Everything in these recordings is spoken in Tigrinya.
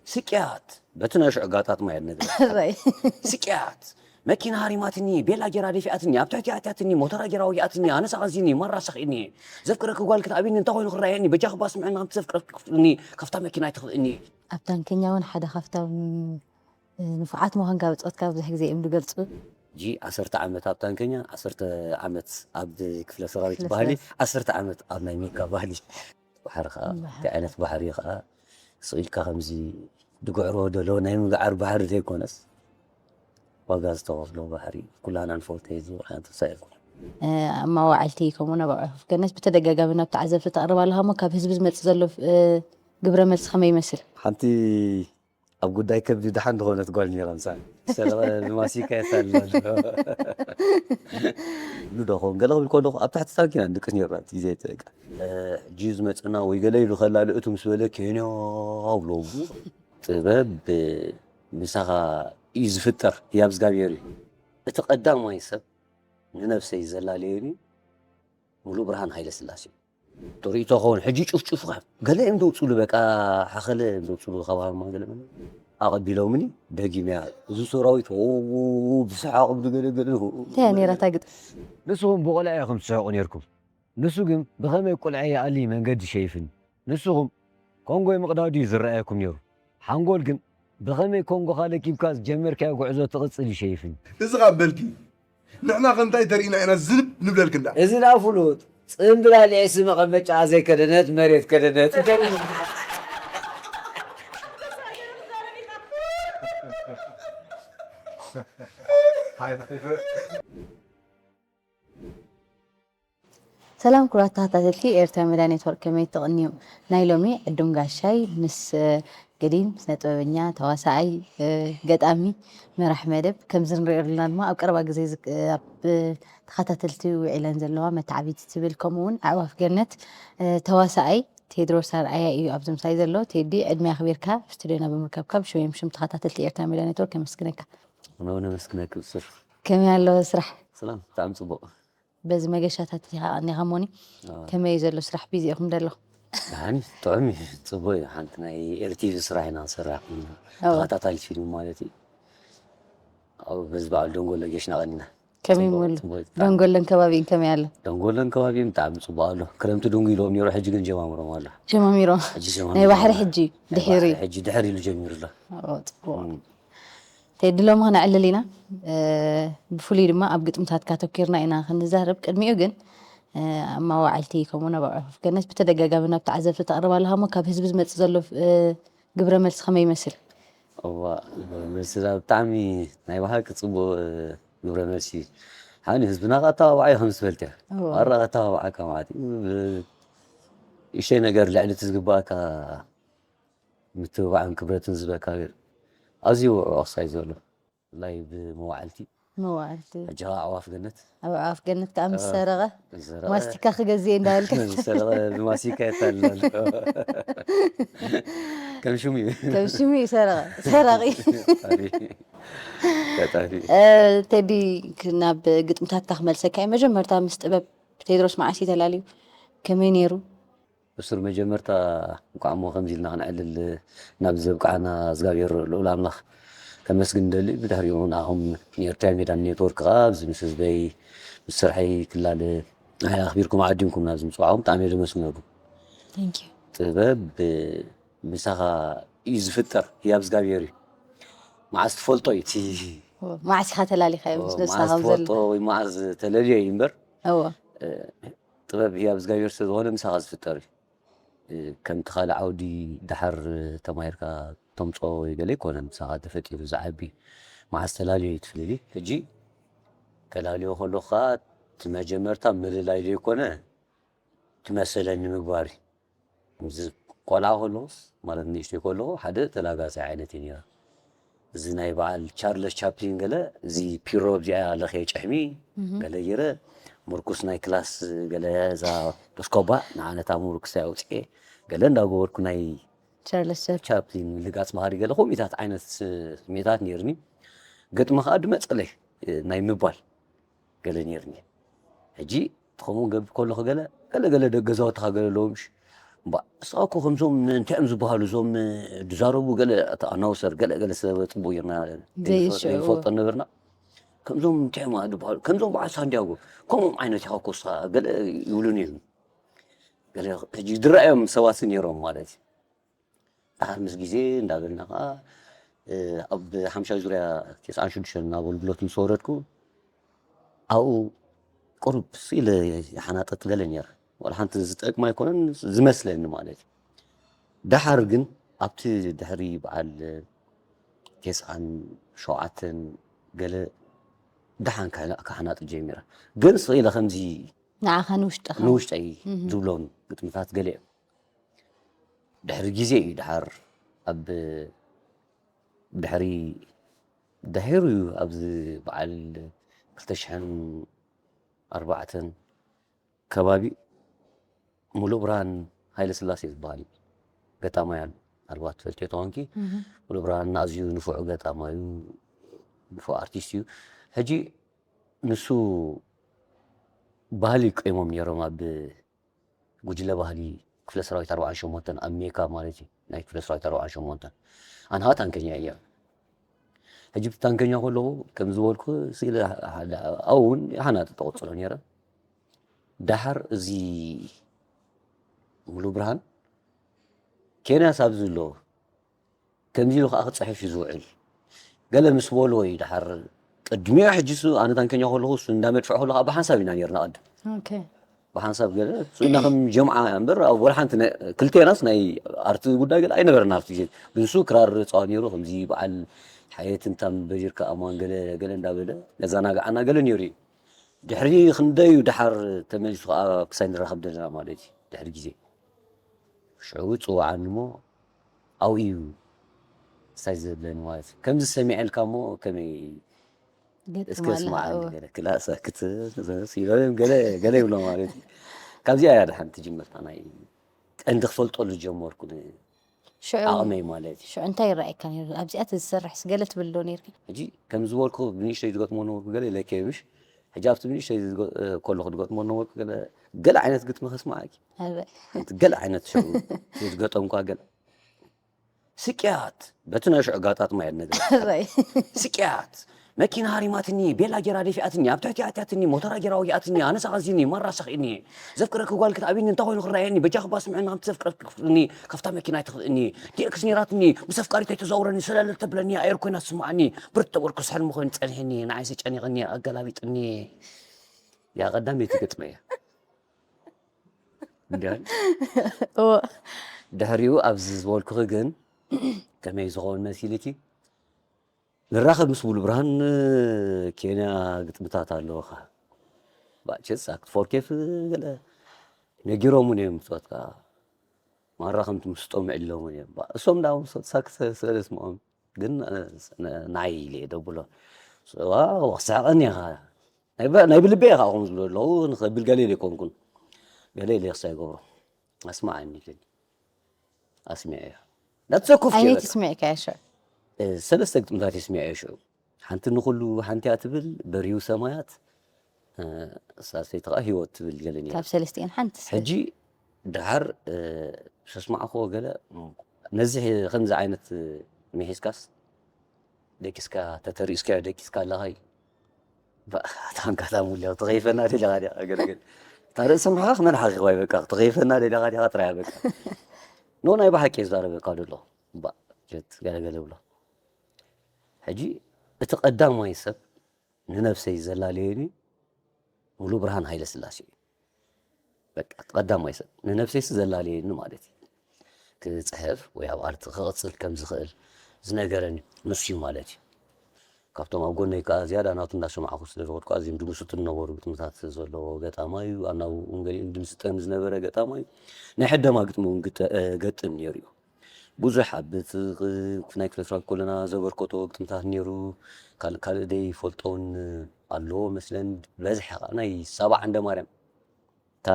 ስቅያት በቲ ናይ ሽዑ ጋጣት ማየት ነገር ራይ ስቅያት መኪና ሃሪማትኒ፣ ቤላ ጌራ ደፊኣትኒ፣ ኣብ ትሕቲ ኣትያትኒ፣ ሞተራ ጌራ ወጊኣትኒ፣ ኣነ ሳቐዚኒ፣ ማራ ሳቒኒ፣ ዘፍቅረኪ ጓል ክትኣብኒ እንታይ ኮይኑ ክረኣየኒ፣ በጃኺ ባስምዐኒ፣ ከምቲ ዘፍቅረኪ ክፍትኒ፣ ካብታ መኪና ኣይትኽፍእኒ። ኣብ ታንከኛ እውን ሓደ ካብቶም ንፉዓት ምዃንካ ብፆትካ ብዙሕ ግዜ እዮም ዝገልፁ። ሕጂ ዓሰርተ ዓመት ኣብ ታንከኛ፣ ዓሰርተ ዓመት ኣብ ክፍለ ሰራዊት ባህሊ፣ ዓሰርተ ዓመት ኣብ ናይ ሜካ ባህሊ። ባሕሪ ከዓ እንታይ ዓይነት ባሕሪ እዩ ከዓ ስቕ ኢልካ ከምዚ ድግዕሮ ደሎ ናይ ምግዓር ባሕሪ ዘይኮነስ ዋጋ ዝተኸፍሎ ባሕሪ ኩላና ንፈልጦ እዩ ዝብል ዓይነት ክሳይ ኣይኮነን። ኣብ መዋዕልቲ ከምኡ ናብ ኣዕሩኽ ገነት ብተደጋጋሚ ናብ ተዓዘብቲ ተቕርብ ኣለኻ እሞ ካብ ህዝቢ ዝመፅእ ዘሎ ግብረ መልሲ ከመይ ይመስል? ሓንቲ ኣብ ጉዳይ ከብዲ ደሓን ዝኾነት ጓል ነይራ ምሳሌ ሰለቐ ብማሲካ የሳልሎ ኣሎ ዶ ኸውን ገለ ክብል ከለኹ ኣብ ታሕቲ ታንኪና ንድቅስ ነርና እቲ ግዜ ተቃ ሕጂ ዝመፅና ወይ ገለ ኢሉ ከላልእቱ ምስ በለ ኬንያ ብሎ ጥበብ ምሳኻ እዩ ዝፍጠር ህያብ እግዚኣብሔር እዩ እቲ ቀዳማይ ሰብ ንነብሰይ ዘላለየኒ ሙሉእ ብርሃን ሃይለ ስላሴ እዩ። ትርኢቶ ኸውን ሕጂ ጭፍጭፉ ካብ ገለ እዮም ዘውፅሉ በቃ ሓኸለ እዮም ዘውፅሉ ከባብማ ገለ ኣቐቢሎምኒ ደጊምያ እዚ ሰራዊት ብሰሓቕ ብዝገለገለ እንታይ እያ ነይራ እታ ግጥም? ንስኹም ብቆልዓ ኢኹም ትስሕቑ ነይርኩም። ንሱ ግን ብኸመይ ቆልዓ ይኣሊ መንገዲ ሸይፍኒ። ንስኹም ኮንጎ ምቕዳዱ እዩ ዝረኣየኩም ነይሩ። ሓንጎል ግን ብኸመይ ኮንጎኻ ለኪብካ ዝጀመርካዮ ጉዕዞ ትቕጽል ይሸይፍን። እዚ ካብ በልኪ ንሕና ከ እንታይ ተሪእና ኢና ዝንብ ንብለልኪ እንዳ። እዚ ደኣ ፍሉጥ ጽምብል ኣልዒሲ መቐመጫኣ ዘይከደነት መሬት ከደነት። ሰላም ክቡራት ተኸታተልቲ ኤርትራ ሜድያ ኔትወርክ ከመይ ትቕንዩ? ናይ ሎሚ ዕዱም ጋሻይ ምስ ገዲም ስነ ጥበበኛ ተዋሳኣይ ገጣሚ መራሕ መደብ ከምዚ ንሪኦ ዘለና ድማ ኣብ ቀረባ ግዜ ኣብ ተኸታተልቲ ውዒለን ዘለዋ መተዓቢቲ ትብል ከምኡ እውን ኣዕዋፍ ገነት ተዋሳኣይ ቴድሮስ ኣርኣያ እዩ ኣብዚ ምሳይ ዘሎ። ቴዲ ዕድመ ኣኽቢርካ ኣብ ስቱዲዮና ብምርከብካ ብሽመይ ብሽም ተኸታተልቲ ኤርትራ ሜድያ ኔትወርክ የመስግነካ። ኣነ እውን የመስግነኪ ብሱር። ከመይ ኣሎ ስራሕ? ሰላም ብጣዕሚ ፅቡቕ። በዚ መገሻታት ኢኻ ቀኒኻ እሞኒ ከመይ እዩ ዘሎ ስራሕ ቢዚ ኢኹም ደለኹም? ደሓን እዩ ጥዑም እዩ ፅቡቅ እዩ ሓንቲ ናይ ኤርቲቪ ስራሕ ኢና ንሰርሕ ተኸታታሊ ፊልም ማለት እዩ ኣብ በዚ በዓል ደንጎሎ ጌሽና ቀኒና ከመይ ሞሉ ደንጎሎን ከባቢን ከመይ ኣሎ ደንጎሎን ከባቢን ብጣዕሚ ፅቡቅ ኣሎ ክረምቲ ደንጉ ኢሎም ነይሩ ሕጂ ግን ጀማምሮም ኣሎ ጀማሚሮም ናይ ባሕሪ ሕጂ ድሕሪ ሕጂ ድሕሪ ኢሉ ጀሚሩ ኣሎ ፅቡቅ ቴዲ ሎሚ ክነዕልል ኢና። ብፍሉይ ድማ ኣብ ግጥምታትካ ኣተኲርና ኢና ክንዛረብ። ቅድሚኡ ግን ኣብ መዋዕልቲ ከምኡ ናብ ኣዕሩኽ ገነት ብተደጋጋሚ ናብ ተዓዘብቲ ተቕርብ ኣለኻ እሞ ካብ ህዝቢ ዝመጽእ ዘሎ ግብረ መልሲ ከመይ ይመስል? እዋ መልሲ ብጣዕሚ ናይ ብሓቂ ጽቡቕ ግብረ መልሲ እዩ። ሓኒ ህዝብና ክኣተባብዓ እዩ ከም ዝፈልጥ እያ። ኣራ ከተባብዓካ ማለት እዩ። እሸይ ነገር ልዕሊ እቲ ዝግባእካ ምትብባዕን ክብረትን ዝበካ ኣዝዩ ውዕቕ ክሳይ ዘሎ ብፍላይ ብመዋዕልቲ መዋዕልቲ ሕጂ ከዓ ኣዕዋፍ ገነት ኣብ ኣዕዋፍ ገነት ከዓ ምስ ሰረቐ ዝሰረቐ- ማስቲካ ክገዝእ እንዳበልካ ዝሰረቐ ብማሲካ የታልል ኣሎ ከም ሽሙ እዩ ከም ሽሙ እዩ ሰረቐ ሰራቒ ፈጣሪ ፈጣሪ ቴዲ ናብ ግጥምታትካ ክመልሰካ እዩ መጀመርታ ምስ ጥበብ ቴድሮስ መዓስ እዩ ተላልዩ ከመይ ነይሩ ብሱር መጀመርታ እንኳዕ እሞ ከምዚ ኢልና ክንዕልል ናብ ዘብቃዕና እግዚኣብሔር ልኡል ኣምላኽ ከመስግን ደሊ ብድሕሪኡ ንኣኹም ንኤርትራ ሜዳ ኔትወርክ ከዓ ኣብዚ ምስ ህዝበይ ምስ ስርሐይ ክላለ ኣኽቢርኩም ዓዲምኩም ናብዚ ምፅዋዕኩም ብጣዕሚ እየ ዘመስግነኩም ጥበብ ምሳኻ እዩ ዝፍጠር ህያብ እግዚኣብሔር እዩ መዓስ ትፈልጦ እዩ እቲ መዓስ ኢኻ ተላሊኻ እዩ ምስ ነብስኻ ከም ዘሎ ትፈልጦ ወይ መዓስ ተለልዮ እዩ እምበር ጥበብ ህያብ እግዚኣብሔር ስለዝኾነ ምሳኻ ዝፍጠር እዩ ከምቲ ካልእ ዓውዲ ደሓር ተማሂርካ ተምፅኦ ወይ ገለ ኣይኮነን ምሳኻ ተፈጢሩ ዝዓቢ መዓስ ተላልዮ እዩ ትፍልሊ ሕጂ ከላልዮ ከለኹ ከዓ እቲ መጀመርታ ምልላይ ዘይኮነ ትመሰለኒ ምግባር እዩ እዚ ቆልዓ ከለኹስ ማለት ንእሽተይ ከለኹ ሓደ ተላጋሳይ ዓይነት እዩ ነይረ እዚ ናይ በዓል ቻርለስ ቻፕሊን ገለ እዚ ፒሮ እዚኣ ለኸየ ጭሕሚ ገለ ገይረ ምርኩስ ናይ ክላስ ገለ እዛ እስኮባ ንዓነታ ምርኩስ ኣውፅኤ ገለ እንዳገበርኩ ናይ ቻርለስ ቻፕ ቻፕሊን ልጋፅ ባህሪ ገለ ከምኡታት ዓይነት ስሜታት ነይርኒ ገጥሚ ከዓ ድመፀለይ ናይ ምባል ገለ ነይርኒ ሕጂ ከምኡ ገብር ከለኹ ገለ ገለ ገለ ገዛውትኻ ገለ ኣለዎ ምሽ እምባ እስኻ እኮ ከምዞም እንታይ እዮም ዝበሃሉ እዞም ድዛረቡ ገለ ኣናውሰር ገለ ገለ ሰብ ፅቡቅ ጌርና ዘይፈልጦ ነበርና። ከምዞም እንታይ እዮም ዝበሃሉ ከምዞም በዓል ሳንዲያጎ ከምኦም ዓይነት ኢኻ እኮ እስኻ ገለ ይብሉኒ እዮም። ገለ ሕጂ ዝረኣዮም ሰባት ነይሮም ማለት እዩ። ድሓር ምስ ግዜ እንዳበልና ከዓ ኣብ ሓምሻይ ዙርያ ተስዓን ሽዱሽተን ናብ ኣገልግሎት ምስ ወረድኩ ኣብኡ ቁሩብ ኢለ ይሓናጠጥ ገለ ነይረ። ዋላ ሓንቲ ዝጠቅም ኣይኮነን ዝመስለኒ ማለት እዩ። ደሓር ግን ኣብቲ ድሕሪ በዓል ተስዓን ሸውዓተን ገለ ደሓን ክሓናጥጥ ጀሚረ። ግን ስቕ ኢለ ከምዚ ንዓኻ ንውሽጥኻ ንውሽጠይ ዝብሎም ግጥምታት ገለ እዮም። ድሕሪ ግዜ እዩ ደሓር ኣብ ድሕሪ ድሒሩ እዩ ኣብዚ በዓል ክልተ ሽሕን ኣርባዕተን ከባቢ ሙሉእ ብርሃን ሃይለ ስላሴ ዝበሃል ገጣማያን ኣልባት ትፈልጥዮ ተኾንኪ። ሙሉእ ብርሃን ኣዝዩ ንፉዕ ገጣማዩ ንፉዕ ኣርቲስት እዩ። ሕጂ ንሱ ባህሊ ቆይሞም ነይሮም ኣብ ጉጅለ ባህሊ ክፍለ ሰራዊት ኣርባዓን ሸሞንተን ኣብ ሜካ ማለት እዩ ናይ ክፍለ ሰራዊት ኣርባዓን ሸሞንተን ኣንሃ ታንከኛ እያ። ሕጂ ብታንከኛ ከለኹ ከም ዝበልኩ ስኢለ ኣብኡ እውን ሓናጥ ተቆፅሎ ነይረ። ደሓር እዚ ሙሉ ብርሃን ኬንያስ ኣብዚ ኣሎ ከምዚ ኢሉ ከዓ ክፅሕፍ እዩ ዝውዕል ገለ ምስ በልዎ እዩ ደሓር ቅድሚኡ ሕጂ እሱ ኣነ ታንከኛ ከለኹ እሱ እንዳመድፍዕ ከሎ ከዓ ብሓንሳብ ኢና ነርና ቅድም ብሓንሳብ ገለ እሱ እና ከም ጀምዓ እምበር ኣብ ወላ ሓንቲ ክልቴናስ ናይ ኣርቲ ጉዳይ ገለ ኣይነበረና ኣብቲ ግዜ ግን እሱ ክራር ፃዋ ነይሩ ከምዚ በዓል ሓየት እንታም በዚርካ ኣማን ገለ ገለ እንዳበለ ነዛናግዓና ገለ ነይሩ እዩ ድሕሪ ክንደዩ ደሓር ተመሊሱ ከዓ ክሳይ ንራኸብ ዘለና ማለት እዩ ድሕሪ ግዜ ሽዑ ፅውዓኒ እሞ ኣብኡ እዩ ሳይ ዘብለኒ ማለት እዩ ከምዚ ሰሚዐልካ እሞ ከመይ እስከ ስማዓኒ ገለ ክላ ሳክት ገለ ይብሎ ማለት እዩ ካብዚኣ እያ ድሓን ትጅምርታ ናይ ቀንዲ ክፈልጠሉ ጀመርኩ ዓቕመይ ማለት እዩ ሽዑ እንታይ ይረኣየካ ነይሩ ኣብዚኣ ተዝሰርሕስ ገለ ትብል ዶ ነይርኪ ሕጂ ከም ዝበልኩ ብንእሽተይ ዝገጥሞ ነበርኩ ገለ ኢለኪ ምሽ ሕጂ ኣብቲ ብንእሽተይ ከለኹ ዝገጥሞ ነበርኩ ገለ ገለ ዓይነት ግጥሚ ከስማዓኪ ኣበይ ሓንቲ ገለ ዓይነት ሽዑ ዝገጠምኳ ገለ ስቅያት በቲ ናይ ሽዑ ጋጣጥማ እየ ነገር ኣበይ ስቅያት መኪና ሃሪማትኒ ቤላ ጌራ ደፊኣትኒ ኣብ ትሕቲ ኣትያትኒ ሞተራ ጌራ ወጊኣትኒ ኣነሳ ቐዚኒ ማራ ሰኺእኒ ዘፍቅረኪ ጓል ክትኣብኒ እንታይ ኮይኑ ክረኣየኒ በጃኺ ባስምዕኒ ከምቲ ዘፍቅረኪ ክፍልኒ ካብታ መኪና ኣይትኽልእኒ ዲኤክስ ኔራትኒ ምስ ኣፍቃሪተይ ተዛውረኒ ሰለለ ተብለኒ ኣየር ኮይና ትስምዓኒ ብርት ተበልኩስ ሕልሚ ኮይኑ ጸኒሕኒ ንዓይሲ ጨኒቕኒ ኣገላቢጥኒ እያ ቀዳመይቲ ግጥመይ እያ እንዲያን እወ ድሕሪኡ ኣብዚ ዝበልኩኺ ግን ከመይ ዝኸውን መሲልኪ ንራኸብ ምስ ሙሉ ብርሃን ኬንያ ግጥምታት ኣለወኻ ባቸስ ኣክትፎር ኬፍ ገለ ነጊሮምን እዮም ፆትካ ማራ ከምቲ ምስጦም ዕለሙን እዮም እሶም ዳ ሳክሰ ስለ ስምኦም ግን ንዓይ ኢለ እየ ደብሎ ክስሕቐኒ ኢኻ ናይ ብልበ ኢኻ ከም ዝብሎ ኣለኹ ንኸብል ገለ ኢለ ኣይኮንኩን ገለ ኢለ ክሳ ይገብሮ ኣስማዓኒ ኢለኒ ኣስሚዐዮ ናትሰኩፍ ኣየነይቲ ስሚዕካዮ ሽዑ ሰለስተ ግጥምታት የስሚዐዮ ሽዑ ሓንቲ ንኹሉ ሓንቲ እያ ትብል በርሂው ሰማያት ሳሰይቲ ከዓ ህይወት ትብል ገለ ነይራ ካብ ሰለስቲኤን ሓንቲ ሕጂ ድሓር ሰስማዕክዎ ገለ ነዚ ከምዚ ዓይነት ምሒዝካስ ደቂስካ ተተሪእስካዮ ደቂስካ ኣለኻይ ታንካታ ሙልያ ተኸይፈና ደሊኻ ዲኻ ገለገል እታ ርእሲ ምሓኻ ክመን ሓኺኽዋይ በቃ ተኸይፈና ደሊኻ ዲኻ ጥራያ በቃ ኖ ናይ ብሓቂ ዝዛረበካ ደሎ ባ ጀት ገለገለ ብሎ ሕጂ እቲ ቀዳማይ ሰብ ንነብሰይ ዘላለየኒ ሙሉ ብርሃን ሃይለ ስላሴ እዩ። በቃ እቲ ቀዳማይ ሰብ ንነብሰይሲ ዘላለየኒ ማለት እዩ። ክፅሕፍ ወይ ኣብ ኣርቲ ክቕፅል ከም ዝኽእል ዝነገረኒ ንሱ እዩ ማለት እዩ። ካብቶም ኣብ ጎነይ ከዓ ዝያዳ ናቱ እንዳሰማዕኹ ስለ ዝኸድኩ ኣዝዮም ድምስጡ ዝነበሩ ግጥምታት ዘለዎ ገጣማይ እዩ። ኣናብኡ እውን ገሊኡ ድምስጠኒ ዝነበረ ገጣማይ እዩ። ናይ ሕደማ ግጥሚ እውን ገጥም ነይሩ እዩ። ብዙሕ ኣብ ናይ ክፍለ ሰራዊት ከለና ዘበርከቶ ግጥምታት ነይሩ ካልእ ካልእ ደይ ፈልጦን ኣለዎ መስለን በዝሐ ከዓ ናይ ሳባ ዓንደ ማርያም እታ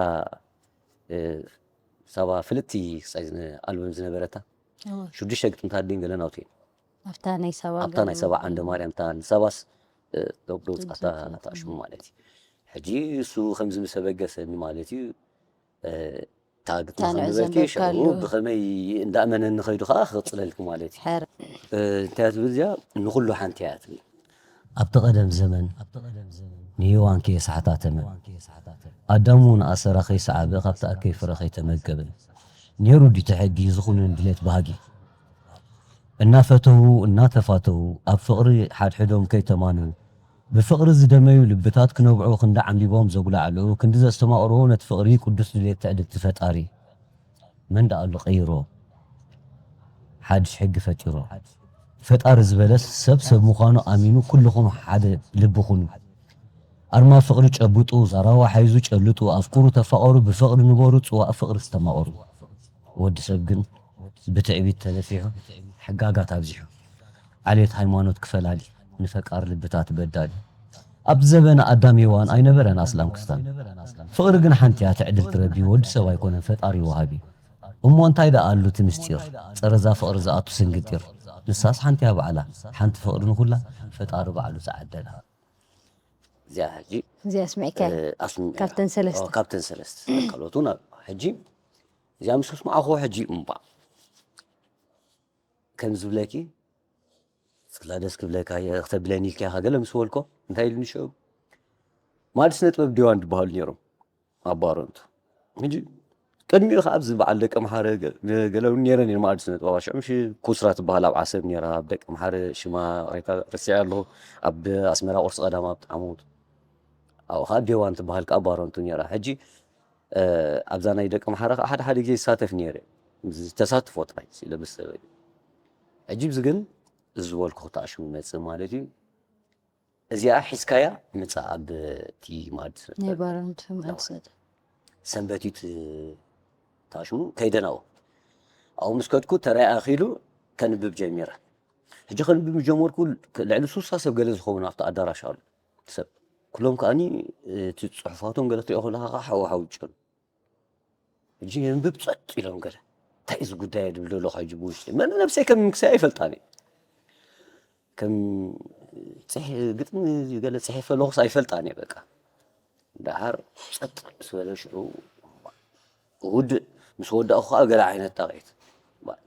ሳባ ፍልጥቲ ኣልበም ዝነበረታ ሽዱሽተ ግጥምታት ድን ገለ ናውቲ ኣብታ ናይ ሳባ ኣብታ ናይ ሳባ ዓንደ ማርያም እታ ንሳባስ ዶብዶ ውፅኣታ ታሽሙ ማለት እዩ ሕጂ እሱ ከምዚ ምስ ኣበገሰኒ ማለት እዩ እታ ግጥሚ ከንብበልኪ፣ ሽዑ ብኸመይ እንዳእመነኒ ኸይዱ ኸዓ ክቕጽለልኪ ማለት እዩ። እንታይ እያ ትብል እዚኣ? ንኹሉ ሓንቲ እያ ትብል። ኣብቲ ቀደም ዘመን ንሔዋን ከየሰሓታ ተመን፣ ኣዳም እውን ኣሰራ ከይሰዓበ ካብቲ ኣከይ ፍረ ከይተመገበ፣ ነይሩ ድዩ እቲ ሕጊ ዝኹንን ድሌት ባህጊ? እናፈተዉ እናተፋተዉ ኣብ ፍቕሪ ሓድሕዶም ከይተማንዉ፣ ብፍቕሪ ዝደመዩ ልብታት ክነብዑ ክንዲ ዓምቢቦም ዘጉላዕልዑ ክንዲ ዘስተማቕርዎ ነቲ ፍቕሪ ቅዱስ ድሌት ትዕድልቲ ፈጣሪ። መን ደኣ ኣሎ ቀይርዎ? ሓድሽ ሕጊ ፈጢርዎ። ፈጣሪ ዝበለስ ሰብ ሰብ ምዃኑ ኣሚኑ ኩልኹም ሓደ ልቢ ኩኑ። ኣርማ ፍቕሪ ጨብጡ፣ ዛራዋ ሓይዙ ጨልጡ፣ ኣፍቅሩ ተፋቐሩ፣ ብፍቕሪ ንበሩ፣ ጽዋእ ፍቕሪ ዝተማቐሩ። ወዲ ሰብ ግን ብትዕቢት ተነፊሑ፣ ሕጋጋት ኣብዚሑ፣ ዓሌት ሃይማኖት ክፈላሊ፣ ንፈቃር ልብታት በዳሊ። ኣብ ዘበነ ኣዳም ሔዋን ኣይነበረን ኣስላም ክስታን። ፍቕሪ ግን ሓንቲ እያ ትዕድል ትረቢ፣ ወዲ ሰብ ኣይኮነን ፈጣሪ ወሃቢ። እሞ እንታይ ደኣ ኣሉ እቲ ምስጢር? ጸረዛ ፍቕሪ ዝኣቱ ስንግጢር። ንሳስ ሓንቲ እያ ባዕላ፣ ሓንቲ ፍቕሪ ንኹላ፣ ፈጣሪ ባዕሉ ዝዓደላ። እዚኣ ሕጂ እዚኣ ኣስሚዕካያ? እ፣ ኣስሚ-፣ ካብተን ሰለስተ? ኦ፣ ካብተን ሰለስተ። ካልኦት እውን ኣሎ። ሕጂ እዚኣ ምስ ኣስማዕኹ ሕጂ እምባ ከም ዝብለኪ፣ ስላ ደስ ክብለካ እየ፣ ክተብለኒ ኢልካ ኢኻ ገለ ምስ በልኮ፣ እንታይ ኢሉኒ ሽዑ? ማዕድ ስነ ጥበብ ዲዋን ዝበሃሉ ነይሮም ኣብ ባረንቱ። ሕጂ ቅድሚኡ ኸዓ ኣብዚ በዓል ደቂ ኣምሓረ ገ-፣ ገለ እውን ነይረን እየን ማዕድ ስነ ጥበባት። ሽዑ ምሽ ኩስራ ትበሃል ኣብ ዓሰብ ነይራ፣ ኣብ ደቂ ኣምሓረ ሽማ ሬታ ረሲዐ ኣለኹ። ኣብ ኣስመራ ቁርሲ ቀዳም ኣብ ጣዕሞት። ኣብኡ ኸዓ ዴዋን ትበሃል ከዓ ባረንቱ ነይራ። ሕጂ፣ እ፣ ኣብዛ ናይ ደቂ ኣምሓረ ኸዓ ሓደ ሓደ ግዜ ይሳተፍ ነይረ። ተሳትፎ ጥራይ ኢለ ምስ ሰበይ። ሕጂ ብዚ ግን እዚ ዝበልኩ ክተኣሽሙ መጽእ ማለት እዩ። እዚኣ ሒዝካያ ምጻእ ኣብ እቲ ማዕድ ናይ ስነ-፣ ባረንቱ ማዕድ ስነ-፣ ሰንበት እዩ እቲ ታሽሙ ከይደ ናብኡ። ኣብኡ ምስ ከድኩ ተራይ ኣኺሉ ከንብብ ጀሚረ። ሕጂ ከንብብ ምስ ጀመርኩ ልዕሊ ሱሳ ሰብ ገለ ዝኸውን ኣብቲ ኣዳራሽ ኣሎ። ሰብ ኩሎም ከኣኒ እቲ ጽሑፋቶም ገለ ትሪኦ ከለኻ ከዓ ሓው ሓው ይጨኑ። ሕጂ የንብብ ጸጥ ኢሎም ገለ። እንታይ እዩ እዚ ጉዳይ ድብል ዘለኹ ሕጂ ብውሽጢ። መን ነብሰይ ከም ምንክሰያ ኣይፈልጣን እየ። ከም ጽሕ-፣ ግጥሚ ገለ ጽሒፈ ኣለኹስ ኣይፈልጣን እየ በቃ። ደሓር ጸጥ ምስ በለ ሽዑ ውድእ ምስ ወዳእኹ ከዓ ገለ ዓይነት ጣቕዒት።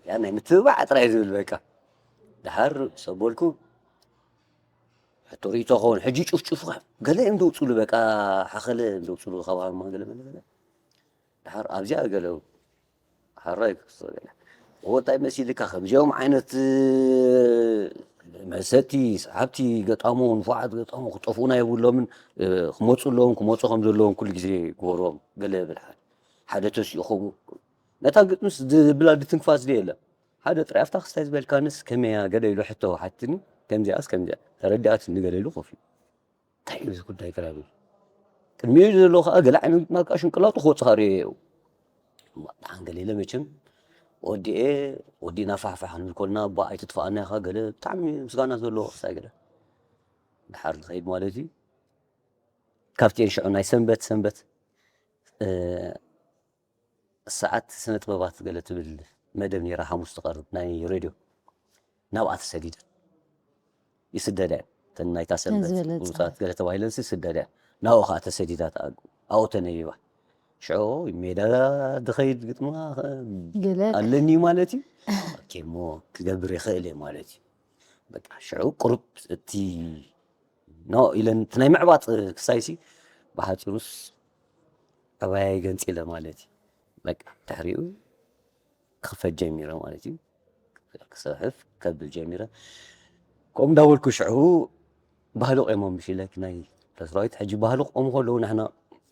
ያ ናይ ምትብባዕ ጥራይ ዝብል በቃ። ደሓር ምስ ኣበልኩ ሕቶ ርእይቶ ኸውን። ሕጂ ጭፍጭፉ ገለ እዮም ደውፅሉ በቃ ሓኸለ እዮም ደውፅሉ ካብ ሃማ ገለ መለ ገለ። ደሓር ኣብዚኣ ገለ ሓራይ ክፍቶ ገለ። እዎ እንታይ መሲልካ ከምዚኦም ዓይነት መሰቲ ሰዓብቲ ገጣሞ ንፉዓት ገጣሞ ክጠፍኡና የብሎምን፣ ክመፁ ኣለዎም ክመፁ ከም ዘለዎም ኩሉ ግዜ ግበርዎም ገለ ይብል ሓደ። ሓደ ተሲኡ ኸው ነታ ግጥምስ ዝብላ ድትንክፋ ዝደ የለን። ሓደ ጥራይ ኣብታ ክስታይ ዝበልካንስ ከመያ ገለ ኢሉ ሕቶ ሓትኒ፣ ከምዚኣስ ከምዚኣ ተረዲኣትኒ ገለ ኢሉ ኮፍ ኢሉ። እንታይ እዩ እዚ ጉዳይ ክራቢ? ቅድሚኡ ዘሎ ኸዓ ገለ ዓይነት ግጥማት ከዓ ሽንቅላጡ ክወፅኻ ርእየዮ። እማ ደሓን ገለ ኢለ መቸም ወዲኤ፣ ወዲእና ፋሕፋሕ ክንብል ከለና፣ እባ ኣይትጥፋኣና ኢኻ፣ ገለ ብጣዕሚ ምስጋና ዘለዎ ክስታይ ገለ። ደሓር ንኸይድ ማለት እዩ። ካብቲኤን ሽዑ ናይ ሰንበት፣ ሰንበት፣ እ፣ ሰዓት ስነ ጥበባት ገለ ትብል መደብ ነይራ፣ ሓሙስ ትቐርብ ናይ ሬድዮ። ናብኣ ተሰዲደን ይስደዳ እየን። እተን ናይታ ሰንበት ዝበለጸ። ብሉጻት ገለ ተባሂለንሲ ይስደዳ እየን። ናብኡ ኸዓ ተሰዲዳ ተኣጉ። ኣብኡ ተነቢባ። ሽዑ ሜዳ ድኸይድ ግጥማ ገለ ኣለኒ ማለት እዩ። ኦኬ፣ እሞ ክገብር ይኽእል እየ ማለት እዩ። በቃ፣ ሽዑ ቁሩብ እቲ ኖ ኢለን፣ እቲ ናይ ምዕባጥ ክሳይሲ ብሓጺሩስ ዕባያይ ገንጺለ ማለት እዩ። በቃ፣ ድሕሪኡ ክኽፈት ጀሚረ ማለት እዩ። ክሰሕፍ ከብል ጀሚረ። ከምኡ እንዳበልኩ ሽዑ ባህሊ ቆሞም ምሽ ኢለኪ ናይ ተስራዊት። ሕጂ ባህሊ ክቆሙ ከለዉ ንሕና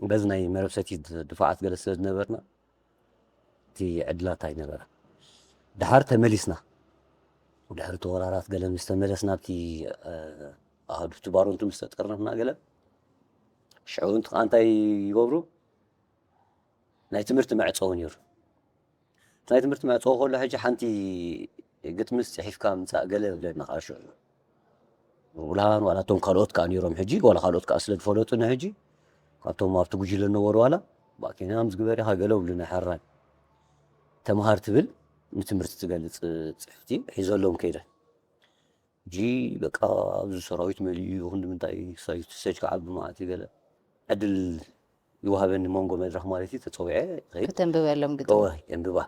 በዚ ናይ መረብ ሰቲ ድፋዓት ገለ ስለ ዝነበርና፣ እቲ ዕድላት ኣይነበረ። ደሓር ተመሊስና። ድሕሪ እቲ ወራራት ገለ ምስ ተመለስና፣ ኣብቲ፣ እ፣ ኣሃዱ እቲ ባሮንቱ ምስ ተጠርነፍና ገለ፣ ሽዑ እንት-፣ እንታይ ይገብሩ? ናይ ትምህርቲ መዕጸዊ ነይሩ። እቲ ናይ ትምህርቲ መዕጸዊ ከሎ፣ ሕጂ ሓንቲ ግጥምስ ጽሒፍካ ምጻእ ገለ ይብለና ከኣ ሽዑ። ውላን ዋላ እቶም ካልኦት ከኣ ነይሮም፣ ሕጂ ዋላ ካልኦት ከኣ ስለ ዝፈለጡና፣ ሕጂ ካብቶም ኣብቲ ጉጅለ ዝነበሩ ዋላ፣ "ባኪና ምስ ግበር ኢኻ" ገለ ብሉና፣ ሕራይ ተምሃር ትብል ንትምህርቲ ትገልጽ ጽሕፍቲ ሒዘሎም ከይደ። ሕጂ በቃ ኣብዚ ሰራዊት መሊኡ ይኹን ንምንታይ ሳይት ሰጅ ክዓቢ ማለት እዩ ገለ ዕድል ይወሃበኒ መንጎ መድረኽ ማለት እዩ። ተጸዊዐ ይኸይድ ከተንብበሎም ግጥሚ እወ የንብባ።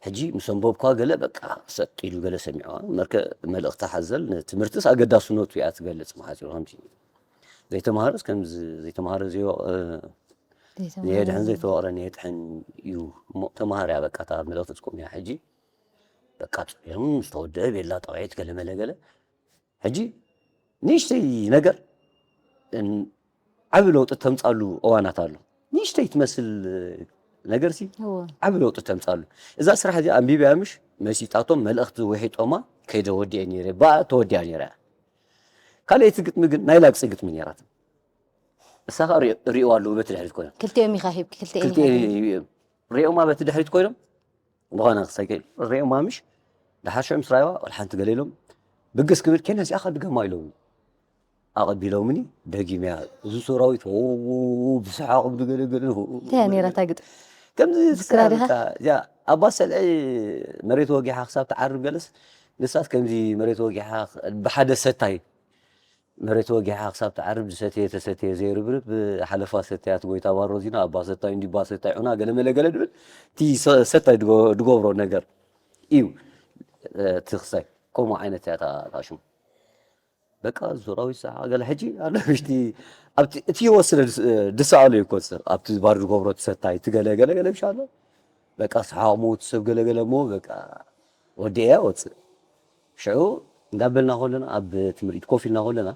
ሕጂ ምስ ኣንበብኳ ገለ በቃ ሰጥ ኢሉ ገለ ሰሚዕዋ መርከ መልእኽቲ ሓዘል ንትምህርትስ ኣገዳስነቱ እያ ትገልጽ። መሓፂሩ ከምዚ ዘይተማሃረስ ከም ዘይተማሃረ ዘይወቕ የድሕን ዘይተወቕረ የጥሕን እዩ። እሞ ተማሃርያ በቃ እታ መልእኽቲ ትቆምያ። ሕጂ በቃ ፅም ዝተወደአ ቤላ ጠቂዒት ገለ መለ ገለ ሕጂ ንእሽተይ ነገር ዓብ ለውጢ ተምፃሉ እዋናት ኣሎ። ንእሽተይ ትመስል ነገር ሲ ዓብ ለውጢ ተምፃሉ። እዛ ስራሕ እዚኣ ኣንቢብያ ምሽ መሲጣቶም መልእኽቲ ውሒጦማ ከይደ ወዲአ ነይረ ባ ተወዲያ ነይረ። ካልኣይቲ ግጥሚ ግን ናይ ላግፂ ግጥሚ ነይራት። እሳ ከዓ ሪእዋ ኣለዉ በቲ ድሕሪት ኮይኖም ክልቲኦም ኢኻ ሂብኪ ክልቲኦም ኢኻ ክልቲኦም ሪኦማ በቲ ድሕሪት ኮይኖም ዝኾነ ክሳይ ሪኦማ ምሽ ድሓር ሽዑ ምስ ራይዋ ወላ ሓንቲ ገለ ኢሎም ብግስ ክብል ኬንያ እዚኣኻ ድገማ ኢሎም ኣቐቢሎምኒ። ደጊምያ እዚ ሰራዊት ብሰሓቕ ብገለገለ እንታይ እያ ነይራ እታ ግጥሚ ከምዚ ትዝክራ ዲኻ? እዚኣ ኣባ ሰልዒ መሬት ወጊሓ ክሳብ ትዓርብ ገለስ ንሳት ከምዚ መሬት ወጊሓ ብሓደ ሰታይ መሬት ወጊሓ ክሳብ ትዓርብ ዝሰትየ ተሰትየ ዘይርብርብ ሓለፋ ሰታያት ጎይታ ባሮዚና ኣባ ሰታይ እንዲ ባ ሰታይ ዑና ገለ መለ ገለ ድብል እቲ ሰ- ሰታይ ድጎ- ድጎብሮ ነገር እዩ። እቲ ክሳይ ከምኡ ዓይነት እያ እታ እታ ሽሙ በቃ ዙራዊ ሰሓ ገለ ሕጂ ኣለ ምሽቲ ኣብቲ እቲ ይወስነ ድስ- ድሰኣሉ ይኮን ሰብ ኣብቲ ባር ድጎብሮ እቲ ሰታይ እቲ ገለ ገለ ገለ ምሽ ኣሎ በቃ ሰሓቕ ሞት ሰብ ገለ ገለ እሞ በቃ ወዲኤያ ወፅእ ሽዑ እንዳበልና ከለና ኣብ ትምህርቲ ኮፍ ኢልና ከለና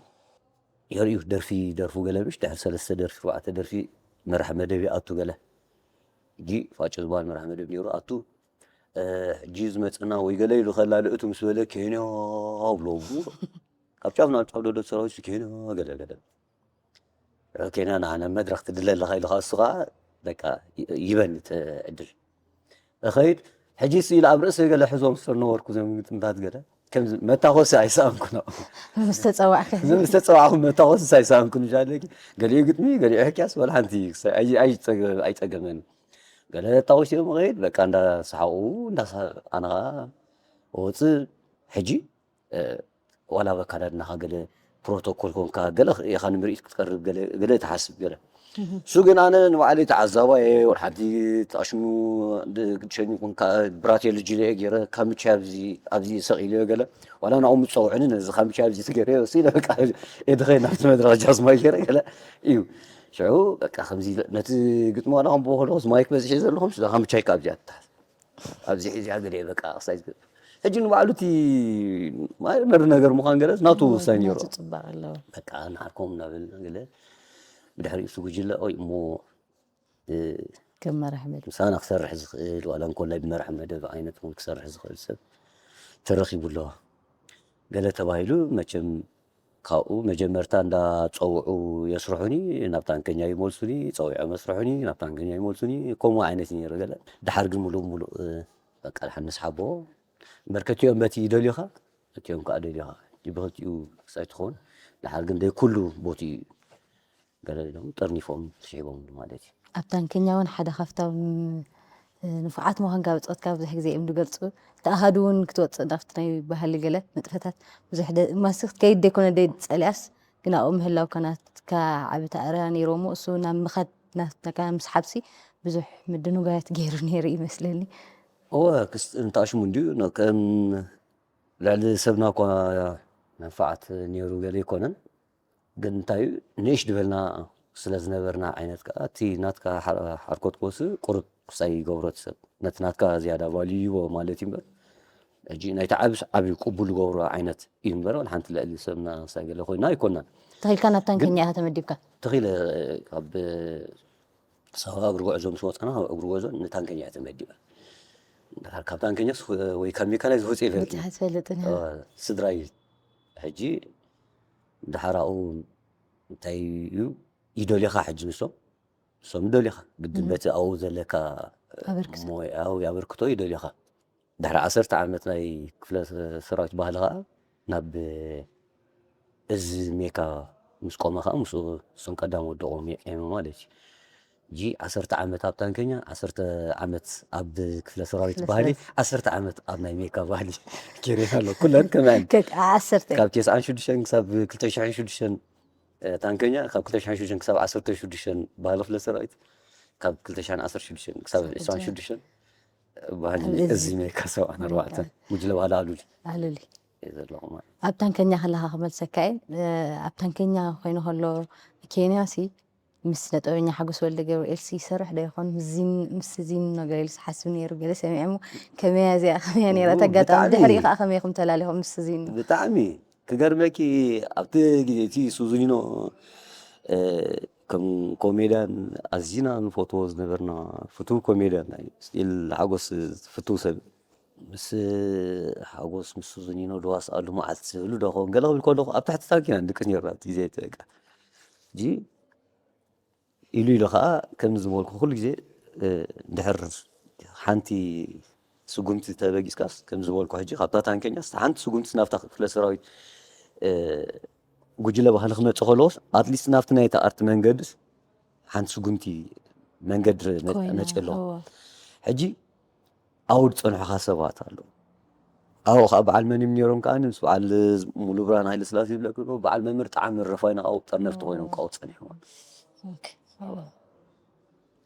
የርእዩ ደርፊ ደርፉ ገለ ምሽ ድሕሪ ሰለስተ ደርፊ ኣርባዕተ ደርፊ መራሕ መደብ ይኣቱ ገለ ሕጂ ፋጭ ዝበሃል መራሕ መደብ ነይሩ ኣቱ ሕጂ ዝመፅና ወይ ገለ ኢሉ ከላልእቱ ምስ በለ ኬንያ ብሎ ካብ ጫፍ ናብ ጫፍ ደሎ ሰራዊት ኬንያ ገለ ገለ ኬንያ ንዓነ መድረክ ትድለ ኣለኻ ኢሉ ከዓ እሱ ከዓ በቃ ይበኒ እቲ ዕድል እኸይድ ሕጂ ስኢል ኣብ ርእሰይ ገለ ሕዞም ዝተነበርኩ ዘምግጥምታት ገለ ከም መታኮሲ ኣይሰኣንኩ ነው ምስ ተፀዋዕከ ዝም ዝተፀዋዕኹ መታኮሲ ኣይሰኣንኩ ንሻለኪ ገሊኡ ግጥሚ ገሊኡ ሕክያስ ወላ ሓንቲ ክሳይ ኣይ- ኣይፀገ- ኣይፀገመን ገለ ታወሲኦም ኸይድ በቃ እንዳሰሓቁ እንዳሳ ኣነ ከዓ ወፅእ ሕጂ ዋላ በካዳድናኻ ገለ ፕሮቶኮል ኮንካ ገለ ኢኻ ንምርኢት ክትቀርብ ገለ ገለ ትሓስብ ገለ እሱ ግን ኣነ ንባዕለይ ተዓዛባየ ወላ ሓንቲ ተኣሽሙ ግድሸኒ ኮንካ ብራቴ ልጅለ ገይረ ካምቻ ኣብዚ ኣብዚ ሰቒለ ገለ ዋላ ናብኡ ምፀውዕኒ ነዚ ካምቻ ኣብዚ ትገይረ ወሲለ በቃ ኤድኸይ ናብቲ መድረኽ ጃስማይ ገይረ ገለ እዩ ሽዑ በቃ ከምዚ ነቲ ግጥሚ ዋላ ከም ብኸሎ ማይክ በዚሒ ዘለኹም ስለ ካምቻይ ካብዚኣ ትታሓዝ ኣብዚ ሕዚኣ ገለ በቃ ክሳይ ዝገ- ሕጂ ንባዕሉ እቲ ማይነር ነገር ምዃን ገለ ናቱ ውሳኝ ነይሩ ጽባቕ ኣለዎ በቃ ንዓርኮም እናበልና ገለ ብድሕሪኡ እሱ ጉጅለ ኦይ እሞ እ፣ ከም መራሒ መድረኽ ምሳና ክሰርሕ ዝኽእል ዋላ እንኮላይ ብመራሕ መደብ ዓይነት እውን ክሰርሕ ዝኽእል ሰብ ተረኺቡ ኣለዋ ገለ ተባሂሉ መቸም ካብኡ መጀመርታ እንዳፀውዑ የስርሑኒ ናብ ታንከኛ ይመልሱኒ ፀዊዖም የስርሑኒ ናብ ታንከኛ ይመልሱኒ ከምኡ ዓይነት እዩ ነይሩ ገለ ድሓር ግን ሙሉእ ሙሉእ እ፣ በቃ ድሓር ንስሓቦ እምበር ከቲኦም በቲ ይደልዩኻ እቲኦም ከዓ ደልዩኻ ብክልቲኡ ክሳይ ትኸውን ድሓር ግን ደይ ኩሉ ቦቲ ገለ ኢሎም ጠርኒፎም ስሒቦም ማለት እዩ ኣብ ታንከኛ እውን ሓደ ካብቶም እ፣ ንፉዓት ምዃንካ ብፆትካ ብዙሕ ግዜ እዮም ዝገልፁ እቲ ኣሃዱ እውን ክትወፅእ ናብቲ ናይ ባህሊ ገለ ንጥፈታት ብዙሕ ደ- ማሲ ክትከይድ ደይኮነ ደይ ጸሊኣስ ግን ኣብኡ ምህላውካ ናትካ ዓቢ ተኣራ ነይርዎ እሞ እሱ ናብ ምኻድ ናትካ ምስ ሓብሲ ብዙሕ ምድንጓያት ገይሩ ነይሩ ይመስለኒ እወ ክስ- እንታሽሙ እንድዩ ነ- ከም ልዕሊ ሰብና እኳ መንፋዓት ነይሩ ገለ ኣይኮነን ግን እንታይ እዩ ንእሽ ድበልና ስለ ዝነበርና ዓይነት ከዓ እቲ ናትካ ሓር- ሓርኮት ክወስድ ቁሩብ ክሳይ ይገብሮ እቲ ሰብ ነቲ ናትካ ዝያዳ ቫልዩ ይቦ ማለት እዩ እምበር ሕጂ ናይቲ ዓብስ ዓብዩ ቅቡል ዝገብሮ ዓይነት እዩ እምበር ወላ ሓንቲ ልዕሊ ሰብና ክሳይ ገለ ኮይና ኣይኮናን ተኺልካ ናብ ታንከኛ ኢኻ ተመዲብካ ተኺለ ካብ ሳዋ እግሪ ጉዕዞ ምስ ወፃና ካብ እግሪ ጉዕዞ ንታንከኛ እየ ተመዲበ እንድሕር ካብ ታንከኛስ ወይ ካብ ሜካናይዝ ውፅእ ይፈልጥ ብፅሓ ትፈልጥን ስድራይ ሕጂ ድሓራኡ እንታይ እዩ ይደልኻ ሕጂ ንሶም ንሶም ይደልኻ ግድን በቲ ኣብኡ ዘለካ ኣበርክቶ። ሞያዊ ኣበርክቶ ይደልኻ ድሕሪ ዓሰርተ ዓመት ናይ ክፍለ ሰራዊት ባህሊ ከዓ ናብ እዚ ሜካ ምስ ቆመ ከዓ ምስ እሶም ቀዳም ወደቆም የቂመ ማለት እዩ ጂ ዓሰርተ ዓመት ኣብ ታንከኛ ዓሰርተ ዓመት ኣብ ክፍለ ሰራዊት ክፍለ ባህሊ ሰራዊት። ዓሰርተ ዓመት ኣብ ናይ ሜካ ባህሊ ኬሬን ኣሎ ኩለን ከመን ከ- ዓሰርተ ካብ ቴስዓን ሽዱሽተን ክሳብ ክልተ ሽሕን ሽዱሽተን እ፣ ታንከኛ ካብ ክልተ ሽሕን ሽዱሽተን ክሳብ ዓሰርተ ሽዱሽተን ባህሊ ክፍለ ሰራዊት፣ ካብ ክልተ ሽሕን ዓሰርተ ሽዱሽተን ክሳብ ዕስራን ሽዱሽተን ባህሊ እዚ እዚሜካ ሰብዓን ኣርባዕተን ጉጅለ ባህሊ ኣሉሊ ኣሉሊ እየ ዘለኹ ማለት። ኣብ ታንከኛ ከለኻ ክመልሰካ እየ። እ፣ ኣብ ታንከኛ ኮይኑ ከሎ ኬንያ ሲ ምስ ነጠበኛ ሓጎስ ወልደ ገብርኤል ሲ ይሰርሕ ዶ ይኾን? ምስ ዚን-፣ ምስ ዚን ነገር ኢሉ ዝሓስብ ነይሩ። ገለ ሰሚዐ እሞ ከመያ እዚኣ፣ ከመያ ነይራ? እቲ ኣጋጣሚ ብጣዕሚ። ድሕሪኡ ከዓ ከመይ ኢኹም ተላሊኹም ምስ ዚን? ብጣዕሚ ክገርመኪ፣ ኣብቲ ግዜ እቲ ሱዙኒኖ፣ እ፣ ከም ኮሜድያን ኣዚና ንፈትዎ ዝነበርና ፍቱው ኮሜድያን እዩ። ስቲል ሓጎስ ፍቱው ሰብ። ምስ ሓጎስ፣ ምስ ሱዙኒኖ ድዋስኣሉ መዓልቲ ዝብሉ ዶ ኸውን ገለ ክብል ከለኹ ኣብ ትሕቲ ታንኪ ኢና ንድቅስ ነይርና ኣብቲ ግዜ እቲ በቃ። ሕጂ ኢሉ ኢሉ ኸዓ ከም ዝበልኩ ኩሉ ግዜ፣ እ፣ እንድሕር ሓንቲ ስጉምቲ ተበጊስካስ ከም ዝበልኩ ሕጂ ካብታ ታንከኛስ ሓንቲ ስጉምቲ ናብታ ክፍለ ሰራዊት፣ እ፣ ጉጅለ ባህሊ ክመጽእ ከለዎስ ኣትሊስት ናብቲ ናይቲ ኣርት መንገድስ ሓንቲ ስጉምቲ መንገዲ መ-፣ ኮይና፣ መጽእ ኣለዎ። እወ። ሕጂ ኣብኡ ዝጸንሑኻ ሰባት ኣለዉ። ኣብኡ ኸዓ በዓል መን እዮም ነይሮም ከኣ ምስ በዓል ሙሉ ብርሃን ሃይለ ስላሴ ዝብለካ ኣለዉ፣ በዓል መምህር ጣዕሚ ረፋይና ኣብኡ ጠርነፍቲ ኮይኖም እወ። ካብኡ ጸኒሖም ኣለዉ። ኦኬ፣ እወ።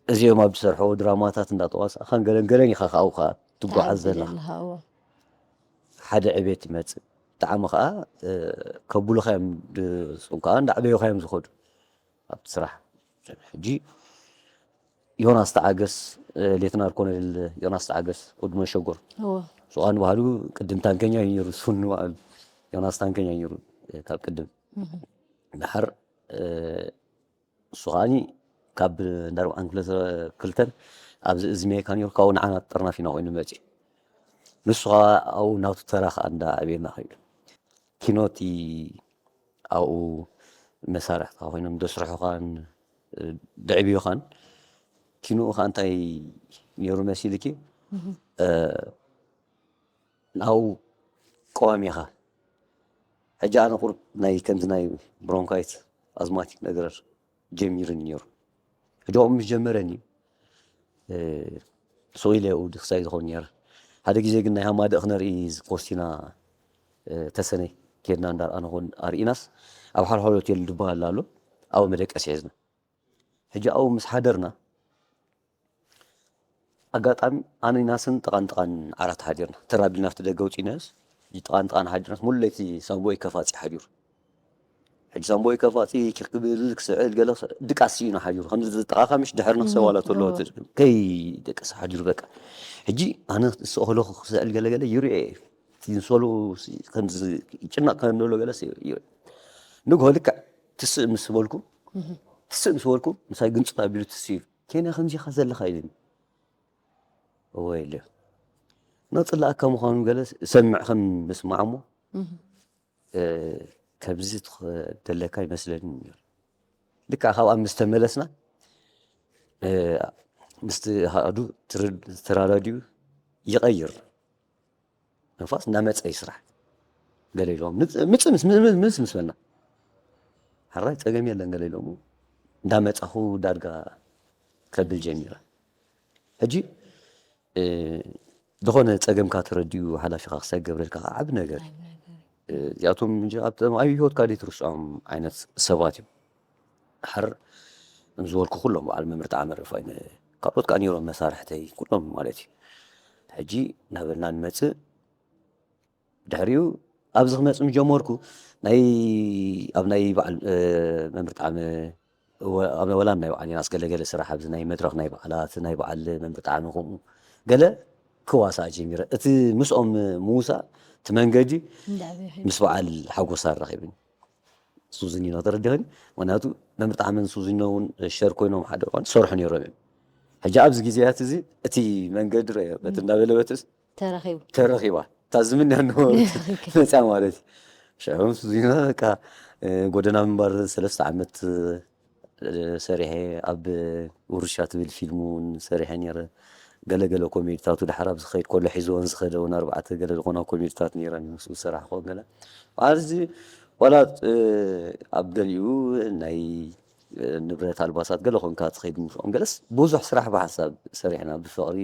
እዚኦም ኣብ ዝሰርሕዎ ድራማታት እንዳተዋሳእኻን ገለን ገለን ኢኻ ከኣ ኣብኡ ኸኣ ትጓዓዝ ትዓቢ ዘለኻ። ዘለኻ፣ እወ። ሓደ ዕቤት ይመጽእ። ብጣዕሚ ኸኣ፣ እ፣ ከብሉኻ እዮም ድ-፣ ንሶም ከኣ እንዳዕበዩኻ እዮም ዝኸዱ ኣብቲ ስራሕ። ሕጂ ዮናስ ተዓገስ፣ እ፣ ሌተናል ኮሎኔል ዮናስ ተዓገስ ወዲ መሸጎር። እወ። ንሱ ኸኣ ንባህሉ ቅድም ታንከኛ እዩ ነይሩ፣ ንሱ ንባዕሉ ዮናስ ታንከኛ እዩ ነይሩ፣ እ፣ ካብ ቅድም። እህ። ድሓር፣ እ፣ ንሱ ኸኣኒ ካብ እንዳ ኣርብዓን ክፍለ ሰ-፣ ክልተን ኣብዚ እዚ ሜካ ነይሩ፣ ካብኡ ንዓና ጠርናፊና ኮይኑ መጺኡ። ንሱ ኸኣ ኣብኡ ናቱ ተራ ኸኣ እንዳ ዕቤና ኸይዱ። ኪኖቲ ኣብኡ መሳርሕትኻ ኮይኖም ደስርሑኻን፣ እ፣ ደዕብዩኻን። ኪንኡ ኸኣ እንታይ ነይሩ መሲልኪ? እህ። እ፣ ናብኡ ቀዋሚኻ። ሕጂ ኣነ ቁሩብ ናይ ከምዚ ናይ ብሮንካይት ኣዝማቲክ ነገር ጀሚሩኒ ነይሩ። ሕጂ ከምኡ ምስ ጀመረኒ፣ እ፣ ሱቕ ኢለ ኣብኡ ድክሳይ ዝኸውን ነይረ። ሓደ ግዜ ግን ናይ ሃማደእ ክነርኢ ዝ-፣ ኮስቲና፣ እ፣ ተሰነይ ኬድና እንዳርኣና ኾን ኣርኢናስ ኣብ ሓልሖል ሆቴል ድበሃል ኣሎ። ኣብኡ መደቀሲ ሒዝና። ሕጂ ኣብኡ ምስ ሓደርና፣ ኣጋጣሚ ኣነ ዮናስን ጥቓን ጥቓን ዓራት ሓዲርና። ተራ ኣቢልና ኣብቲ ደገ ወጺእናስ፣ ጥቓን ጥቓን ሓዲርናስ፣ ሙሉ ለይቲ ሳምቦይ ከፋጺ ሓዲሩ። ሕጂ ሳምቦይ ከፋጺ ኪኽ ክብል፣ ክስዕል፣ ገለ ክስ-፣ ድቃስ ስኢኑ ሓዲሩ። ከምዚ ጥቓኻ ምሽ ድሕሪ ንኽሰብ ዋላ ተሎ ንሰምዖ። ከይደቀስ ሓዲሩ በቃ። ሕጂ ኣነ ስቕ ኢለ ክስዕል ገለ ገለ ይርእዮ እየ። እቲ ንሶሉ ሲ-፣ ከምዚ ይጭነቕ ከም ዘሎ ገለ ሲ-፣ ይርእዮ። ንግሆ ልክዕ ትስእ ምስ በልኩ፣ እህ። ትስእ ምስ በልኩ፣ ምሳይ ግንጽል ኣቢሉ ትስእ ኢሉ። ኬንያ ከምዚ ኢኻ ዘለኻ ኢሉኒ። እወ ኢለ። ነጽላኣካ ምዃኑ ገለ እሰምዕ ከም ምስማዕ እሞ፣ እህ። እ፣ ከምዚ ትኽ-፣ ደለካ ይመስለኒ ነይሩ። ልክዕ ካብኣ ምስ ተመለስና፣ እ፣ ምስቲ ሃዱ ትርድ-፣ ተራዳዲኡ ይቐይር። መንፈስ እናመጸ ይስራሕ። ገለ ኢሎም፣ ምጽ-፣ ምጽ-፣ ምስ፣ ምስ፣ ምስ፣ ምስ በልና። ሕራይ ጸገም የለን ገለ ኢሎሙ። እንዳመጻኹ ዳርጋ ከብል ጀሚረ። ሕጂ፣ እ፣ ዝኾነ ጸገምካ ተረዲኡ ሓላፊኻ ክሳይ ገብረልካ ከዓ ዓቢ ነገር እዩ። ዓቢ ነገር እዩ። እ፣ እዚኣቶም እንጂ ኣብ፣ ኣብ ህይወትካ ዘይትርስዖም ዓይነት ሰባት እዮም። ድሓር ከም ዝበልኩ ኩሎም በዓል መምህር ጣዕመ ርፋይነ፣ ካልኦት ከዓ ነይሮም መሳርሕተይ፣ ኩሎም ማለት እዩ። ሕጂ እናበልና ንመጽእ፣ ድሕሪኡ ኣብዚ ክመጽእ ምስ ጀመርኩ፣ ናይ፣ ኣብ ናይ በዓል፣ እ፣ መምህር ጣዕመ፣ ወ-፣ ኣብ ወላ ናይ በዓል ዮናስ ገለገለ ስራሕ፣ ኣብዚ ናይ መድረኽ ናይ በዓላት፣ ናይ በዓል መምህር ጣዕመ ከምኡ ገለ ክዋሳእ ጀሚረ። እቲ ምስኦም ምውሳእ፣ እቲ መንገዲ እንዳዕበየ ኸይዱ። ምስ በዓል ሓጎስ ኣራኺብኒ። ሱዚኒኖ ተረዲኽኒ? ምኽንያቱ መምህር ጣዕመን ሱዚኖ እውን ሸር ኮይኖም ሓደ እዋን ዝሰርሑ ነይሮም እዮም። ሕጂ ኣብዚ ግዜያት እዚ እቲ መንገዲ ረአ፣ በቲ እንዳበለ በትስ ተረኺቡ። ተረኺባ። እታ ዝምንያ ነበረት መጽያ ማለት እዩ። ሽዑ ምስ ዚና በቃ፣ እ፣ ጎደና ምንባር ሰለስተ ዓመት፣ እ፣ ሰሪሐ፣ ኣብ ውርሻ ትብል ፊልም እውን ሰሪሐ ነይረ። ገለገለ ኮሜዲታቱ ድሓር ኣብ ዝኸይድ ከሎ ሒዝወን ዝኸደ እውን ኣርባዕተ ገለ ዝኾና ኮሜዲታት ነይረን ምስኡ ዝሰራሕክወን ገለ። በዓል እዚ ዋላ፣ እ፣ ኣብ ገሊኡ ናይ፣ እ፣ ንብረት ኣልባሳት ገለ ኮንካ ትኸይድ ምስኦም ገለስ ብዙሕ ስራሕ ብሓሳብ ሰሪሕና ብፍቕሪ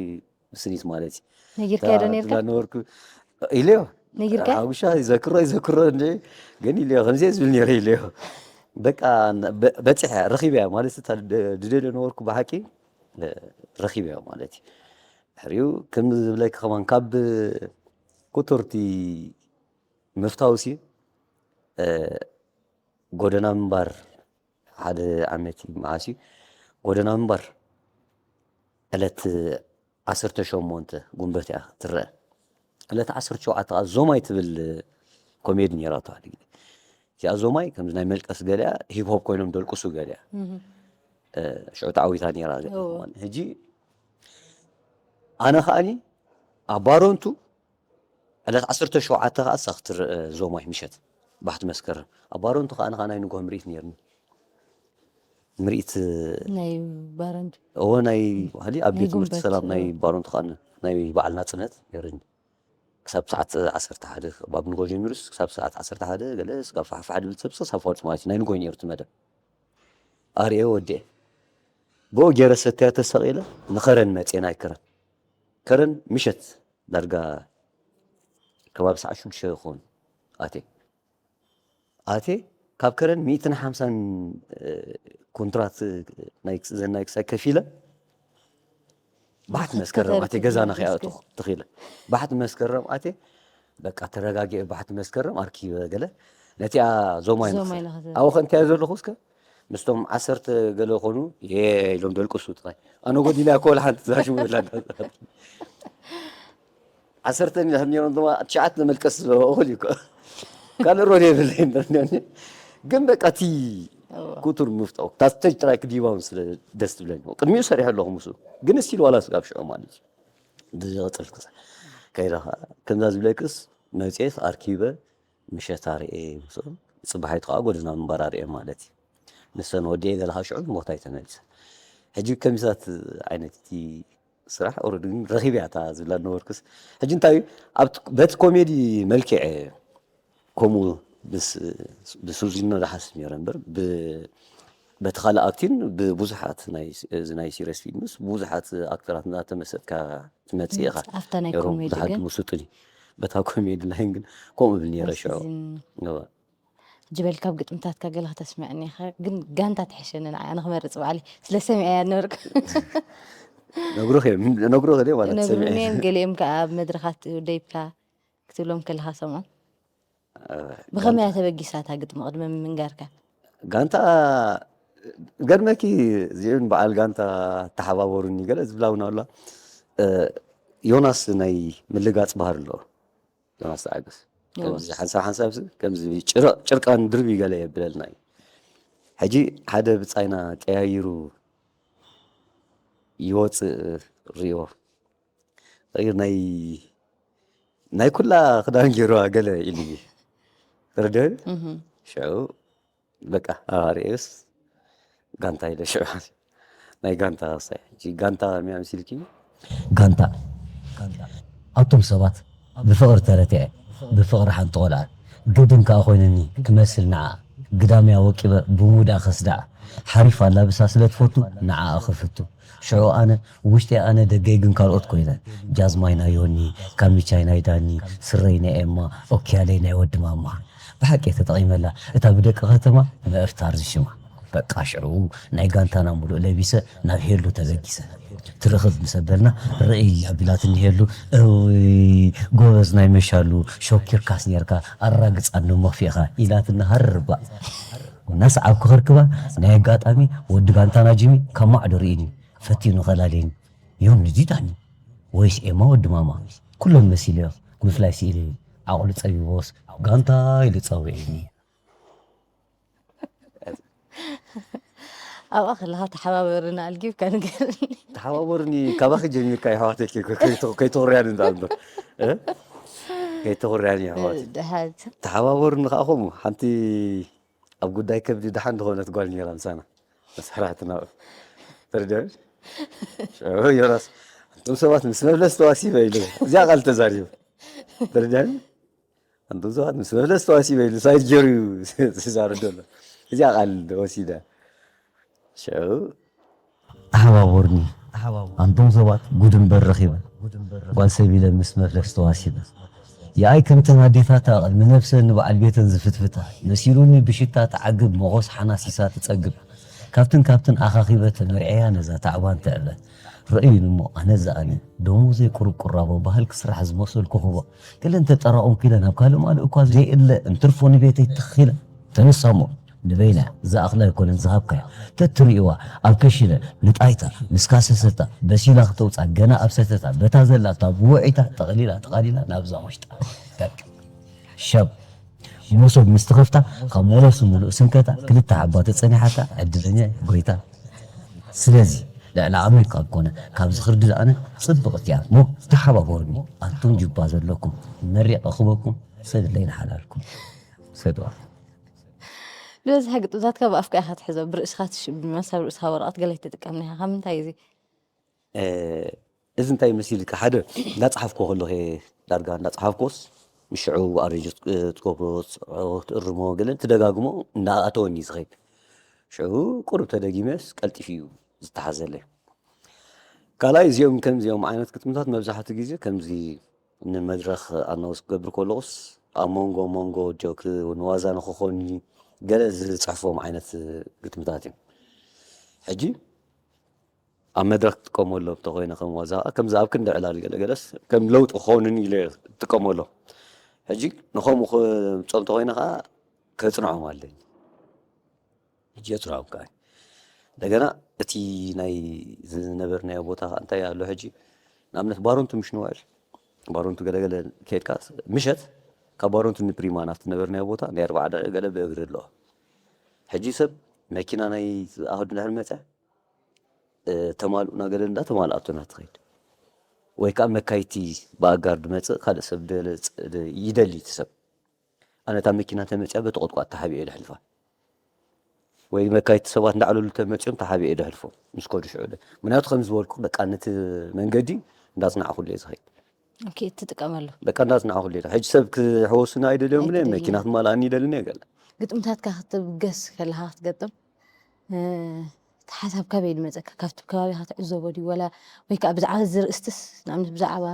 ብስኒት ማለት እዩ። ነጊርካዮ ዶ ነርካ? ትብላ ነበርኩ ኢለዮ። ነጊርካዮ? ሓጉሻ ይዘክሮ፣ ይዘክሮ እንደ ግን ኢለዮ፣ ከምዚ ዝብል ነይረ ኢለዮ። በቃ በ- በፂሐ ረኺበያ ማለት እታ ድ- ድደልዮ ነበርኩ ብሓቂ። እ፣ ረኺበያ ማለት እዩ። ድሕሪኡ ከም ዝብለኪ ከማን ካብ ክቱርቲ ምፍታውሲ፣ እ፣ ጎደና ምንባር ሓደ ዓመት እዩ መዓስ እዩ። ጎደና ምንባር ዕለት ዓሰርተ ሸሞንተ ጉንበት እያ ትረአ። ዕለት ዓሰርተ ሸውዓተ ከዓ ዞማይ ትብል ኮሜዲ ነይራቶ ሓደ ግዜ። እዚኣ ዞማይ ከምዚ ናይ መልቀስ ገሊኣ ሂፕ ሆፕ ኮይኖም ደልቅሱ ገሊኣ ሽዑ ተዓዊታ ነይራ። ሕጂ ኣነ ከዓኒ ኣብ ባሮንቱ ዕለት ዓሰርተ ሸውዓተ ከዓ ሳኽትር ዞማይ ምሸት ባሕቲ መስከረም ኣብ ባሮንቱ ከዓ ኣነ ከዓ ናይ ንግሆ ምርኢት ነይርኒ። ምርኢት ናይ ባረንቱ እዎ ናይ ባህሊ ኣብ ቤት ትምህርቲ ሰላም ናይ ባሮንቱ ከዓ ናይ በዓል ናፅነት ነይርኒ። ክሳብ ሰዓት ዓሰርተ ሓደ ባብ ንጎ ጀሚሩስ ክሳብ ሰዓት ዓሰርተ ሓደ ገለ ስጋብ ፋሕፋሕ ድብል ሰብ ሰብ ፋልጥ ማለት እዩ። ናይ ንጎ ነይሩ እቲ መደብ ኣርኤ ወዲኤ ብኡ ገይረ ሰተያ ተሰቂለ ንኸረን መፅኤ ናይ ከረን ከረን ምሸት ዳርጋ ከባቢ ሰዓት ሽዱሽተ ይኸውን ኣቴ ኣቴ ካብ ከረን ሚእትን ሓምሳን ኮንትራት ናይ ዘናይ ክሳይ ከፊለ ባሕቲ መስከረም ኣቴ ገዛና ከይኣቱ ትኽኢለ ባሕቲ መስከረም ኣቴ በቃ ተረጋጊአ ባሕቲ መስከረም ኣርኪበ ገለ ነቲኣ ዞማይ ንኽሰ ኣው ከንቲያ ዘለኹ እስከ ምስቶም ዓሰርተ ገለ ኾኑ የ ኢሎም ደልቅሱ ጥራይ ኣነ ጎዲና ኮል ሓንቲ ዛሽሙ ይብላ ዓሰርተ ሚእቲ ነይሮም ድማ ትሽዓተ መልቀስ እኹል እዩ ካልእ ሮድ የብለይ ግን በቃ እቲ ኩቱር ምፍጣው ታስተጅ ጥራይ ክዲባውን ስለ ደስ ትብለኒ ቅድሚኡ ሰሪሐ ኣለኹ ምስ ግን ስቲል ዋላ ስጋብ ሽዑ ማለት እዩ ዝቕፅል ከይዳ ከምዛ ዝብለክስ መፅኤት ኣርኪበ ምሸት ኣርኤ ምስኦም ፅባሒት ከዓ ጎደና ምንባር ኣርኤ ማለት እዩ ንሰን ወዲኤ ገለካ ሽዑ ሞታይ ተመልሰ ሕጂ ከሚሳት ዓይነት እቲ ስራሕ ኦረዲ ግን ረኺበ እያ እታ ዝብላ ነበርኩስ ሕጂ እንታይ እዩ ኣብቲ በቲ ኮሜዲ መልክዕ ከምኡ ምስ ብሱዚኖ ዝሓስብ ነይረ እምበር ብ- በቲ ካልእ ኣክቲን ብብዙሓት ናይ እዚ ናይ ሲሪየስ ፊልምስ ብብዙሓት ኣክተራት እናተመሰጥካ ትመፅእ ኢኻ ኣብታ ናይ ነይሮም ኮሜዲ ብዙሓት ግን ዝምስጡኒ በታ ኮሜዲ ላይን ግን ከምኡ ብል ነይረ ሽዑ ምስዚን እዋ። ጅበል ካብ ግጥምታትካ ገለ ክተስምዐኒ ኢኻ ግን ጋንታ ትሕሸኒ ንዓይ ኣነ ክመርፅ በዓለይ ስለ ሰሚዐያ ነበርኩ ነግሮኽ እዮም ነግሮኽ እለ ማለት ሰሚዐ ነግሩኒ እዮም ገሊኦም ከዓ ኣብ መድረኻት ደይብካ ክትብሎም ከለኻ ሰምዖም ብኸመይ እያ ተበጊሳ እታ ግጥሚ ቅድሚ ምንጋርካ ጋንታ ገርመኪ እዚኡን በዓል ጋንታ ተሓባበሩኒ ገለ ዝብላውና ኣሎ ዮናስ ናይ ምልጋፅ ባህር ኣሎ ዮናስ ተዓገስ ከምዚ ሓንሳብ ሓንሳብ ከምዚ ጭርቃን ድርቢ ገለ የብለልና እዩ ሕጂ ሓደ ብፃይና ቀያይሩ ይወፅእ ሪኦ ናይ ናይ ኩላ ክዳን ገይሩዋ ገለ ኢሉ ተረድአኒ ሽዑ በቃ ኣባሪኤስ ጋንታ ኢለ ሽዑ ናይ ጋንታ ክሳይ ሕጂ ጋንታ ሚያ ምሲልኪ ጋንታ ኣቱም ሰባት ብፍቕሪ ተረቲዐ ብፍቕሪ ሓንቲ ቆልዓ ግድን ከኣ ኮይኑኒ ክመስል ንዓ ግዳምያ ወቂበ ብሙዳ ከስድዓ ሓሪፍ ኣላብሳ ስለ ትፈቱ ንዓኣ ክፍቱ ሽዑ ኣነ ውሽጢ ኣነ ደገይ ግን ካልኦት ኮይነ ጃዝማይ ናይ ዮኒ ካሚቻይ ናይ ዳኒ ስረይ ናይ ኤማ ኦኪያለይ ናይ ወዲ ማማ ብሓቂ ተጠቒመላ እታ ብደቂ ከተማ ምእፍታር ዝሽማ በቃ ሽዑ ናይ ጋንታና ሙሉእ ለቢሰ ናብ ሄሉ ተበጊሰ ትርኽብ ምስ ኣበልና ርእይ ኣቢላትኒ ሄሉ እውይ ጎበዝ ናይ መሻሉ ሾኪርካስ ኔርካ ኣራግጻ እሞ መኽፊእኻ ኢላትኒ ሃርባ እናሰዓብኩ ከርክባ ናይ ኣጋጣሚ ወዲ ጋንታና ጂሚ ካብ ማዕዶ ርእዩኒ ፈቲኑ ከላልየኒ ዮም ንዲዳኒ ወይስ ኤማ ወዲ ማማ ኩሎም መሲለዮ ምፍላይ ስኢለዩ ዓቕሉ ጸቢቦስ ጋንታ ኢሉ ጸዊዑኒ ኣብኣ ከለኻ ተሓባበርና ኣልጊብካ ንገርኒ ተሓባበርኒ ካባኺ ጀሚርካ የሕዋተይ ከይተኾርያን እንዳ እምበር እ? ከይተኾርያን የሕዋት ደሓት ተሓባበርኒ ከዓ ከምኡ ሓንቲ ኣብ ጉዳይ ከብዲ ደሓን ዝኾነት ጓል ነይራ ምሳና መሳርሕትና ተረዳኒ ዮናስ እቶም ሰባት ምስ መፍለስ ተዋሲበ ኢሉ እዚኣ ቃል ተዛሪቡ ተረዳኒ ኣንቱም ሰባት ምስ መፍለስ ተዋሲበ ኢሉ ሳይድ ጀርዩ ዝዛረብ ዘሎ እዚኣ ቃል ወሲደ ሽዑ ተሓባበሩኒ ኣንቱም ሰባት ጉድ እምበር ረኺበ ጓል ሰብ ኢለ ምስ መፍለስ ተዋሲበ የኣይ ከምተን ኣዴታታ ቅድሚ ነብሰን ንበዓል ቤተን ዝፍትፍታ መሲሉኒ ብሽታ ትዓግብ መኾስ ሓናሲሳ ትጸግብ ካብትን ካብትን ኣኻኺበ ተመርዕያ ነዛ ታዕባን ትዕበ ረእዩን እሞ ኣነ ዝኣነ ደሞዘይ ቁሩብ ቁራቦ ባህል ክስራሕ ዝመሰል ክኹቦ ገለ እንተጠራቑምኩ ኢለ ናብ ካልእ ማልእ እኳ ዘይእለ እንትርፎ ንቤተይ ትኽ ኢለ ተነሳሞ ንበይና ዝኣኽላ ኣይኮነን ዝሃብካያ ተትርእዋ ኣብ ከሽነ ንጣይታ ንስካ ሰሰታ በሲላ ክተውፃ ገና ኣብ ሰተታ በታ ዘላታ ብውዒታ ጠቕሊላ ጠቓሊላ ናብዛ ውሽጣ ሸብ መሶብ ምስ ትኸፍታ ካብ መለሱ ምሉእ ስንከታ ክልተ ሓባ ተጸኒሓታ ዕድለኛ እያ ጎይታ። ስለዚ ልዕሊ ዓቕመይ ካብ ኮነ ካብዚ ክርዲ ዝኣነ ጽብቕቲ እያ እሞ ተሓባበሩኒ ኣንቱም ጁባ ዘለኩም መሪቕ እኽበኩም ሰድለይ ንሓላልኩም ሰድዋ። ዝበዝሐ ግጥምታትካ ብኣፍካ ኢኻ ትሕዞ፣ ብርእስኻ ትሽ- ብመሳብ ርእስኻ ወረቐት ገለ ኣይትጥቀምን ኢኻ። ካብ ምንታይ እዚ? እዚ እንታይ መሲልካ ሓደ እንዳፀሓፍኮ ከለኹ እየ ዳርጋ እንዳፀሓፍኮስ ምስ ሽዑ ኣረጆ ትገብሮ ትእርሞ ገለ ትደጋግሞ እንዳኣተወኒ እዩ ዝኸይድ። ሽዑ ቁሩብ ተደጊመስ ቀልጢፉ እዩ ዝተሓዘለይ። ካልኣይ እዚኦም ከምዚኦም ዓይነት ግጥምታት መብዛሕትኡ ግዜ ከምዚ ንመድረኽ ኣናውንስ ክገብር ከለኹስ ኣብ መንጎ መንጎ ጆክ ንዋዛ ንክኾኒ ገለ ዝፅሕፎም ዓይነት ግጥምታት እዮም። ሕጂ ኣብ መድረኽ ክጥቀመሎም እንተኮይነ ከም ዋዛ ከምዚ ኣብ ክንዲ ዕላል ገለገለስ ከም ለውጢ ክኾኑን ኢለ ዝጥቀመሎም። ሕጂ ንኸምኡ ክምፆም እንተኮይነ ከዓ ከፅንዖም ኣለኝ። ሕጂ የፅንዖም ከዓ እንደገና እቲ ናይ ዝነበርናዮ ቦታ ከዓ እንታይ ኣሎ ሕጂ ንኣብነት ባሮንቱ ምሽ ንውዕል ባሮንቱ ገለገለ ከድካ ምሸት ካብ ባሮንቱ ንፕሪማ ናብቲ ነበርናዮ ቦታ ናይ ኣርባዓ ደቂቕ ገለ ብእግሪ ኣለዋ። ሕጂ ሰብ መኪና ናይ ኣህዱ ድሕሪ መፀ ተማልኡና ገለ እንዳተማልኣቶና ትኸይድ ወይ ከዓ መካይቲ ብኣጋር ድመፅእ ካልእ ሰብ ይደሊ እቲ ሰብ ኣነ እታ መኪና ተመፅያ በቲ ቁጥቋጥ ተሓቢኤ ድሕልፋ ወይ መካይቲ ሰባት እንዳዕለሉ ተመፅዮም ተሓቢኤ ድሕልፎ ምስ ከዱ ሽዑ ምክንያቱ ከም ዝበልኩ በቃ ነቲ መንገዲ እንዳፅናዕኩሉ እየ ዝኸይድ ትጥቀመሉ በቃ እንዳፅናዕኩሉ እየ ሕጂ ሰብ ክሕወሱና ኣይደልዮም መኪና ክማልኣኒ ይደልን እየ ገለ ግጥምታትካ ክትብገስ ከለካ ክትገጥም እቲ ሓሳብ ካበይ ዝመፀካ ካብቲ ከባቢካ ትዕዘቦ ድዩ ወላ ወይ ከዓ ብዛዕባ እዚ ርእስትስ ንኣብነት ብዛዕባ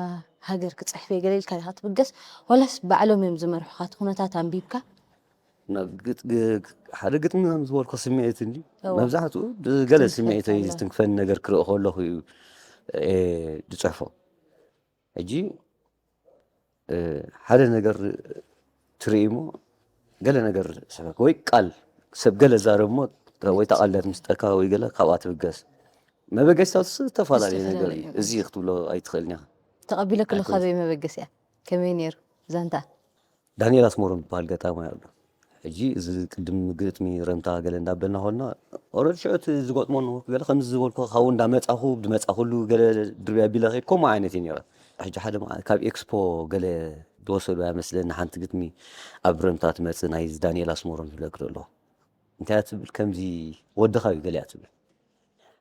ሃገር ክፅሕፍ እየ ገለ ኢልካ ዲካ ትብገስ ዋላስ ባዕሎም እዮም ዝመርሑካ እቲ ኩነታት ኣንቢብካ ሓደ ግጥሚ ከም ዝበልኮ ስምዒት እንዲ መብዛሕትኡ ገለ ስምዒተይ ዝትንክፈኒ ነገር ክርኢ ከለኹ እዩ ዝፅሕፎ ሕጂ ሓደ ነገር ትርኢ እሞ ገለ ነገር ስሕበካ ወይ ቃል ሰብ ገለ ዛረብ እሞ ወይ ተቃልደት ምስጠካ ወይ ገለ ካብኣ ትብገስ መበገስታት ዝተፈላለዩ ነገር እዩ እዚ ክትብሎ ኣይትኽእልን ኢኻ ተቐቢለ ከለኹ ካበይ መበገስ እያ ከመይ ነይሩ ዛንታ ዳንኤል ኣስመሮም ዝበሃል ገጣማይ ኣሎ ሕጂ እዚ ቅድም ግጥሚ ረምታ ገለ እንዳበልና ኮልና ኦረድ ሽዑ እቲ ዝገጥሞ ገለ ከምዚ ዝበልኩ ካብኡ እንዳመፃኹ ብመፃኹሉ ገለ ድርብያ ቢለ ከይድ ከምኡ ዓይነት እዩ ነይረ ሕጂ ሓደ መዓ- ካብ ኤክስፖ ገለ ዝወሰዱ ኣይመስለኒ ሓንቲ ግጥሚ ኣብ ረምታ ትመፅእ ናይ ዳንኤል ኣስመሮም ዝብለክ ዘሎ እንታይ እያ ትብል ከምዚ ወድኻ እዩ ገለ እያ ትብል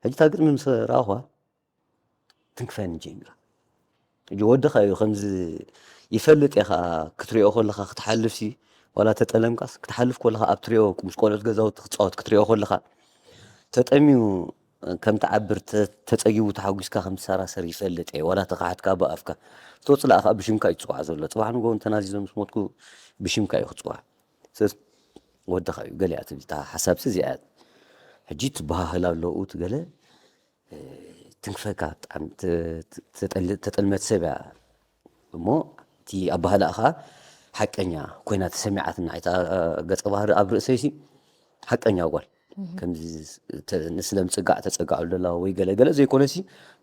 ሕጂ እታ ግጥሚ ምስ ረኣኹዋ ትንክፈኒ ጀሚራ ሕጂ ወድኻ እዩ ከምዚ ይፈልጥ እየ ከዓ ክትሪኦ ከለካ ክትሓልፍ ሲ ዋላ ተጠለምካስ ክትሓልፍ ከለካ ኣብ ትሪኦ ምስ ቆልዑት ገዛውቲ ክትፃወት ክትሪኦ ከለካ ተጠሚዩ ከም ትዓብር ተ- ተፀጊቡ ተሓጒስካ ከም ትሰራሰር ይፈልጥ እየ ዋላ ተካሓትካ ብኣፍካ ትወፅእ ለኣ ከዓ ብሽምካ እዩ ትፅዋዕ ዘሎ ፅባሕ ንጎ እንተናዚዞም ምስ ሞትኩ ብሽምካ እዩ ክፅዋዕ ስለዚ ወድኻ እዩ ገሊኣ ትብል እታ ሓሳብሲ እዚኣ እያ ሕጂ ትበሃህል ኣለኡ ትገለ ትንክፈካ ብጣዕሚ ተጠልመት ሰብ እያ እሞ እቲ ኣባህላኣ ከዓ ሓቀኛ ኮይና ተሰሚዓትና እታ ገፀ ባህሪ ኣብ ርእሰይሲ ሓቀኛ ጓል ከምዚ ንስለ ምፅጋዕ ተፀጋዑ ደላ ወይ ገለገለ ዘይኮነሲ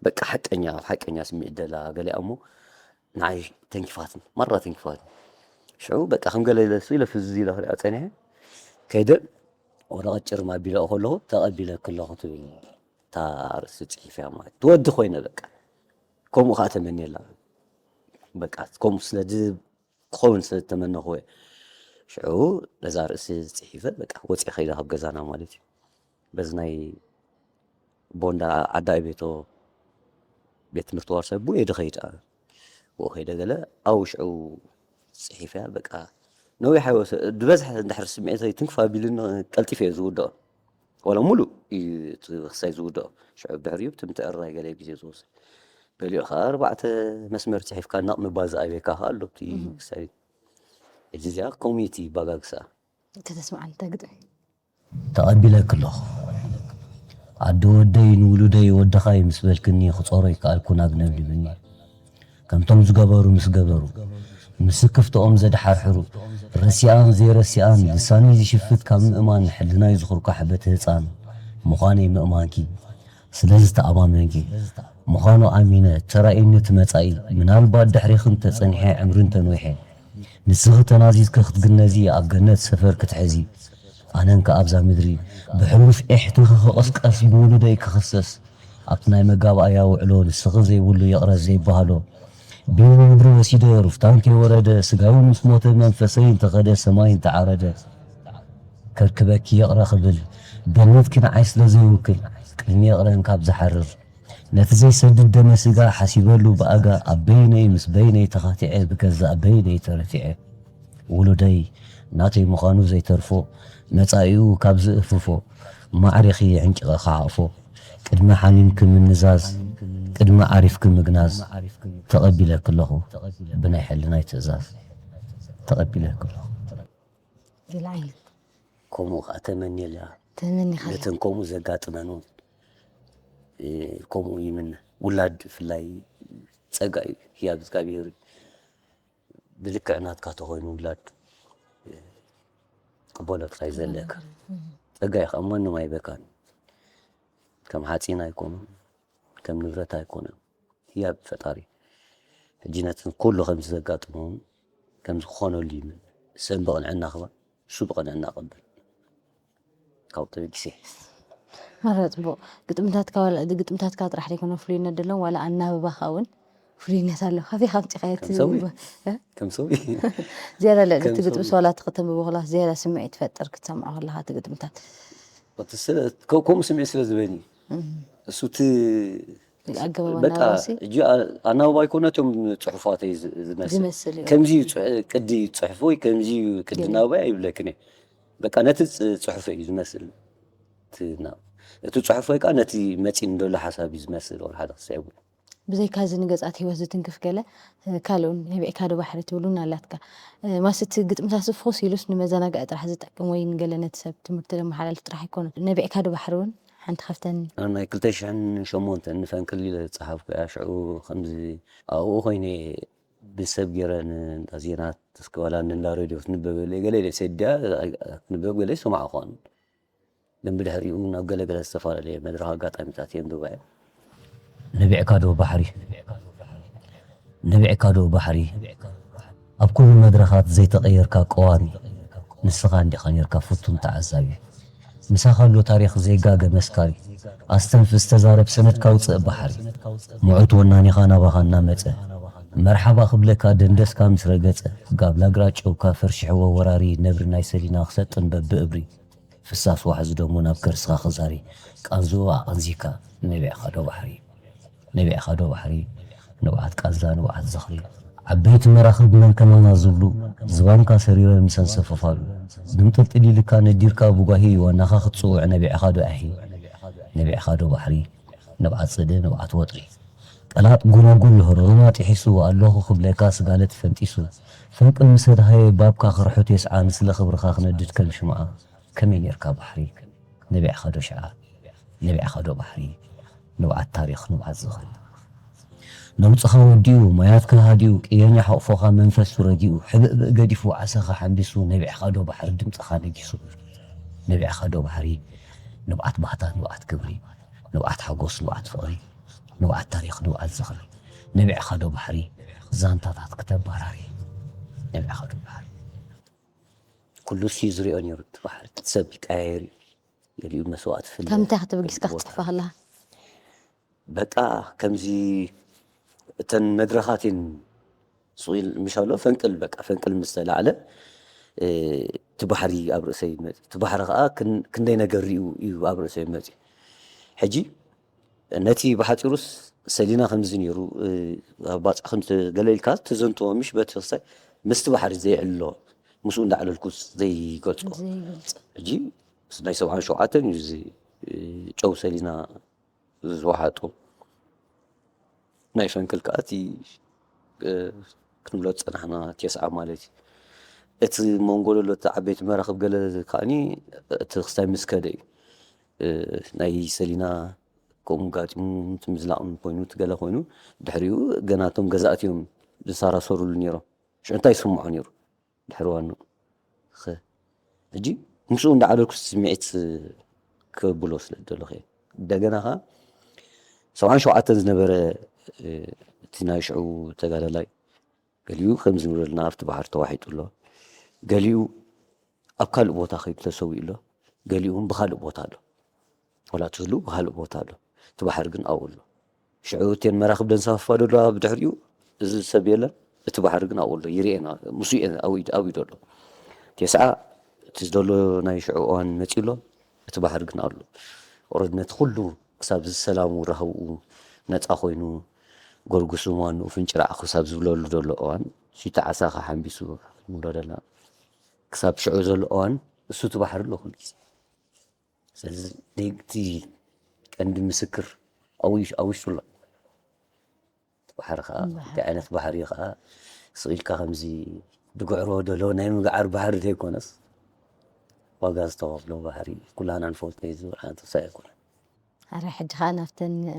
በቃ ሓቀኛ ሓቀኛ ስምዒት ደላ ገሊኣ እሞ ንዓይ ተንኪፋትኒ ማራ ተንኪፋትኒ ሽዑ በቃ ከም ገለ ኢለ ሱ ኢለ ፍዝዝ ኢለ ክሪኣ ፀኒሐ ከይደ ወረቐት ጭርም ኣቢለኦ ከለኹ ተቐቢለኪ ኣለኹ ትብል እታ ኣርእስቲ ፅሒፈያ ማለት ትወዲ ኮይነ በቃ ከምኡ ከዓ ተመንየላ በቃ ከምኡ ስለ ክኸውን ስለ ዝተመነኹ እየ ሽዑ ነዛ ርእሲ ፅሒፈ በቃ ወፂአ ከይደ ካብ ገዛና ማለት እዩ በዚ ናይ ቦንዳ ዓዳ ቤቶ ቤት ትምህርቲ ዋርሳይ ብኡ እየ ድኸይድ ብኡ ከይደ ገለ ኣብኡ ሽዑ ፅሒፈያ በቃ ነዊሕ ኣይወሰ ዝበዝሐ እንድሕር ስምዒተይ ትንክፍ ኣቢሉኒ ቀልጢፈ እየ ዝውድኦ ዋላ ሙሉእ እዩ እቲ ክሳይ ዝውድኦ ሽዑ ድሕሪኡ እቲ ምትዕርራይ ገለ ግዜ ዝወስድ ገሊኡ ከዓ ኣርባዕተ መስመር ፅሒፍካ ናቕ ምባል ዝኣበየካ ከዓ ኣሎ ኣብቲ ክሳይ። እዚ እዚኣ ኮሚኒቲ ይባጋግሳ። ከተስምዓኒ እታ ግጥሚ። ተቐቢለኪ ኣለኹ ኣደ ወደይ፣ ንውሉደይ ወድኻይ ምስ በልክኒ ክጾሮ ይከኣልኩን ኣግነብሊብኒ። ከምቶም ዝገበሩ ምስ ገበሩ፣ ምስክፍትኦም ዘድሓርሕሩ፣ ረሲኣን ዘይረሲኣን ልሳነይ ዝሽፍት ካብ ምእማን ሕልናይ ዝኹርኳሕ በቲ ህጻን ምዃነይ ምእማንኪ ስለዝተኣማመንኪ ምዃኑ ኣሚነ፣ ተራእዩኒ እቲ መጻኢ። ምናልባት ድሕሪኽን ተጸኒሐ ዕምርን ተንዊሐ፣ ንስኺ ተናዚዝኪ ክትግነዚ፣ ኣብ ገነት ሰፈር ክትሕዚ፣ ኣነን ከኣ ኣብዛ ምድሪ ብሕሉፍ ዒሕትኺ ክቕስቀስ፣ ብውሉደይ ክኽሰስ፣ ኣብቲ ናይ መጋባእያ ውዕሎ ንስኺ ዘይብሉ ይቕረ ዘይበሃሎ፣ ቢን ምድሪ ወሲደ ሩፍታን ከይወረደ፣ ስጋዊ ምስ ሞተ መንፈሰይ እንተኸደ ሰማይ እንተዓረደ፣ ከርክበኪ ይቕረ ክብል፣ ገነትኪ ንዓይ ስለ ዘይውክል፣ ቅድሚ ይቕረ እንካብ ዝሓርር፣ ነቲ ዘይሰድድ ደመ ስጋ ሓሲበሉ ብኣጋ ኣብ በይነይ ምስ በይነይ ተኻቲዐ ብገዛእ በይነይ ተረቲዐ። ውሉደይ ናተይ ምዃኑ ዘይተርፎ መጻኢኡ ካብ ዝእፍፎ ማዕሪኺ ሕንቂቐ ክሓቕፎ ቅድሚ ሓሚምኪ ምንዛዝ ቅድሚ ዓሪፍኪ ምግናዝ ተቐቢለኪ ኣለኹ ብናይ ሕልናይ ትእዛዝ ተቐቢለኪ ኣለኹ። ገለ ዓይነት ከምኡ ከዓ ተመንየላ ተመኒኻ ነተን ከምኡ ዘጋጥመን እውን እ፣ ከምኡ ይምነ ውላድ ብፍላይ ጸጋ እዩ ህያብ እግዚኣብሔር ብልክዕ ናትካ ተኾይኑ ውላድ እ፣ ቅበሎ ጥራይ ዘለካ ጸጋ እዩ ከዓ ማንም ኣይበካን ከም ሓፂን ኣይኮኑን ከም ንብረት ኣይኮነን ህያብ ፈጣሪ ሕጂ ነትን ኩሉ ከምዚ ዘጋጥሞም ከምዚ ክኾነሉ ይምን ሰብ ብቕንዕና ክባ እሱ ብቕንዕና ቅብል ካብ ተበጊሰ መረ ፅቡቅ ግጥምታትካ ዋላ ግጥምታትካ ጥራሕ ዘይኮነ ፍሉይነት ደሎም ዋላ ኣናብባኻ እውን ፍሉይነት ኣሎ ካበይ ከምፂኻዮ እቲ ከም ሰብኢ? እ? ከም ሰብ ዝያዳ ልዕሊ እቲ ከም ግጥምስ ሰብኢ። ዋላ እቲ ከተንብቦ ከለካ ዝያዳ ስምዒት ትፈጥር ክትሰምዖ ከለካ እቲ ግጥምታት ከምኡ ስምዒት ስለ ዝበኒ እሱ እቲ ኣገባብ በቃ ኣናባሲ እጂ ኣናባባ ኣይኮነ እቶም ፅሑፋተይ ዝ- ዝመስል ዝመስል እዩ። ከምዚ እዩ ጽሑ- ቅዲ እዩ ጽሑፍ ወይ ከምዚ እዩ ቅዲ ናባይ ኣይብለክን እየ በቃ ነቲ ፅ- ፅሑፍ እዩ ዝመስል እቲ ና- እቲ ፅሑፍ ወይ ከዓ ነቲ መፂን ዘሎ ሓሳብ እዩ ዝመስል ወላ ሓደ ክሳይ እውን ብዘይካ እዚ ንገፃት ህይወት ዝትንክፍ ገለ ካልእ እውን ነቢዕካ ዶ ባሕሪ ትብል እውን ኣላትካ ማስ እቲ ግጥምታት ዝፍኹስ ኢሉስ ንመዘናግዒ ጥራሕ ዝጠቅም ወይ ንገለ ነቲ ሰብ ትምህርቲ ዘመሓላልፍ ጥራሕ ኣይኮኑን ነቢዕካ ዶ ባሕሪ እውን ሓንቲ ከፍተኒ ኣብ ናይ ክልተ ሽሕን ሸሞንተን ንፈንቅል ኢለ ዝፀሓፍኩ እያ ሽዑ ከምዚ ኣብኡ ኮይነ ብሰብ ገይረ ንእንዳ ዜና ተስከዋላ ንእንዳ ሬድዮ ትንበበለይ ገለ ኢለ ሰዲያ ትንበብ ገለ ይሰማዕኳን ግን ብድሕሪኡ ናብ ገለገለ ዝተፈላለየ መድረኽ ኣጋጣሚታት የንብባ እየ ነቢዕካ ዶ ባሕሪ ነቢዕካ ዶ ባሕሪ ኣብ ኩሉ መድረኻት ዘይተቐየርካ ቀዋሚ ንስኻ እንዲኻ ነርካ ፍቱን ተዓዛቢ ምሳኻ ኣሎ ታሪኽ ዘይጋገ መስካሪ ኣስተንፍስ ተዛረብ ሰነድካ ውፅእ ባሕሪ ምዑት ወናኒኻ ናባኻ እናመፀ መርሓባ ክብለካ ደንደስካ ምስ ረገፀ ጋብላ ግራጨውካ ፈርሽሕዎ ወራሪ ነብሪ ናይ ሰሊና ክሰጥን በብእብሪ ፍሳስ ዋሕዚ ደሙ ናብ ከርስኻ ክዛሪ ቃንዝኡ ኣቐንዚካ ነቢዕኻ ዶ ባሕሪ ነቢዕኻ ዶ ባሕሪ ንብዓት ቃንዛ ንብዓት ዝኽሪ ዓበይቲ መራኽብ መን ከማና ዝብሉ ዝባንካ ሰሪሮም ይሰንሰፈፋሉ ግምጥልጥል ኢልካ ነዲርካ ብጓሂ ዋናኻ ክትፅውዕ ነቢዕኻ ዶ ኣሒ ነቢዕኻ ዶ ባሕሪ ንብዓት ፅልኢ ንብዓት ወጥሪ ቀላጥ ጎናጉን ህሮሮና ጥሒሱ ኣለኹ ክብለካ ስጋለት ፈንጢሱ ፈንቅል ምስ ኣድሃየ ባብካ ክርሑት የስዓ ንስለ ክብርኻ ክነድድ ከም ሽምዓ ከመይ ኔርካ ባሕሪ ነቢዕኻ ዶ ሽዓ ነቢዕኻ ዶ ባሕሪ ንብዓት ታሪኽ ንብዓት ዝኽሪ ነውፅኻ ወዲኡ ማያትካ ሃዲኡ ቅየኛ ሓቑፎኻ መንፈሱ ረጊኡ ሕብእብእ ገዲፉ ዓሳኻ ሓንቢሱ ነቢዕኻ ዶ ባሕሪ ድምፅኻ ነጊሱ ነቢዕኻ ዶ ባሕሪ ንብዓት ባህታ ንብዓት ክብሪ ንብዓት ሓጎስ ንብዓት ፍቕሪ ንብዓት ታሪኽ ንብዓት ዝኽሪ ነቢዕኻ ዶ ባሕሪ ዛንታታት ክተባራሪ ነቢዕኻ ዶ ባሕሪ ኩሉ ሲ ዝሪኦ ነይሩ እቲ ባሕሪ እቲ ሰብ ይቀያየር እዩ ገሊኡ መስዋእቲ ፍለ ካብ ምንታይ ከተበጊስካ ክትፅሕፋ ከለካ በቃ ከምዚ እተን መድረኻትን ስቕ ኢል ምሽ ኣሎ ፈንቅል በቃ ፈንቅል ምስ ተላዕለ እቲ ባሕሪ ኣብ ርእሰይ ይመፅእ እቲ ባሕሪ ከዓ ክንደይ ነገር ሪኡ እዩ ኣብ ርእሰይ መፅእ ሕጂ ነቲ ብሓፂሩስ ሰሊና ከምዚ ነይሩ ባፅዕ ከምዚ ገለ ኢልካ ተዘንትዎ ምሽ በቲ ክሳይ ምስቲ ባሕሪ ዘይዕሎ ምስኡ እንዳዕለልኩስ ዘይገልፆ ሕጂ ናይ ሰብዓን ሸውዓተን እዩ እዚ ጨው ሰሊና ዝወሓጡ ናይ ፈንቅል ከኣ እቲ፣ እ፣ ክንብሎ ዝጸናሕና ቴስዓ ማለት እዩ። እቲ መንጎ ዘሎ እቲ ዓበይቲ መራኽብ ገለ ከኣኒ እቲ ክስታይ ምስ ከደ እዩ። እ፣ ናይ ሰሊና ከምኡ ጋጢሙ እቲ ምዝላቕ ኮይኑ እቲ ገለ ኮይኑ ድሕሪኡ ገና እቶም ገዛእቲ እዮም ዝሰራሰሩሉ ነይሮም። ሽዑ እንታይ ይስምዖ ነይሩ? ድሕሪ ዋንኡ። ኸ-፣ ሕጂ ምስኡ እንዳዓለልኩ ስምዒት ከብሎ ስለ ዝደለኹ እየ። እንደገና ኸዓ ሰብዓን ሸውዓተን ዝነበረ፣ እ፣ እቲ ናይ ሽዑ ተጋዳላይ ገሊኡ ከምዚ ንብለልና ኣብቲ ባሕሪ ተዋሒጡ ኣሎ። ገሊኡ ኣብ ካልእ ቦታ ከይዱ ተሰዊኡ ኣሎ። ገሊኡ እውን ብኻልእ ቦታ ኣሎ። ዋላ እቲ ህልው ብኻልእ ቦታ ኣሎ። እቲ ባሕሪ ግን ኣብኡ ኣሎ። ሽዑ እተን መራኽብ ደንሳፍፋ ደለዋ ብድሕሪኡ እዚ ሰብ የለን። እቲ ባሕሪ ግን ኣብኡ ኣሎ። ይርኤና። ምስኡ እየ ኣብኡ፣ ኣብኡ ዘሎ። ቴስዓ እቲ ዘሎ ናይ ሽዑ እዋን መጺኡ ኣሎ። እቲ ባሕሪ ግን ኣሎ። ኦረድ ነቲ ኩሉ ክሳብ እዚ ሰላሙ ራህውኡ ነጻ ኮይኑ ጎርጉሱ ማኑ ፍንጭራዕ ክሳብ ዝብለሉ ዘሎ እዋን ሽተ ዓሳኻ ሓንቢሱ ንብሎ ደለና። ክሳብ ሽዑ ዘሎ እዋን እሱ እቲ ባሕሪ ኣሎ ኩሉ ግዜ። ስለዚ ደይግቲ ቀንዲ ምስክር ኣብ ውሽ-፣ ኣብ ውሽጡ ኣሎ። እቲ ባሕሪ ኸዓ፣ ባሕሪ። እንታይ ዓይነት ባሕሪ እዩ ኸዓ፣ ስቕ ኢልካ ከምዚ ድግዕሮ ደሎ ናይ ምግዓር ባሕሪ ዘይኮነስ፣ ዋጋ ዝተኸፍሎ ባሕሪ፣ ኩላና ንፈልጦ እዩ ዝብል ዓይነት ውሳኔ ኣይኮነን። ኣረ፣ ሕጂ ኸዓ ናብተን፣ እ፣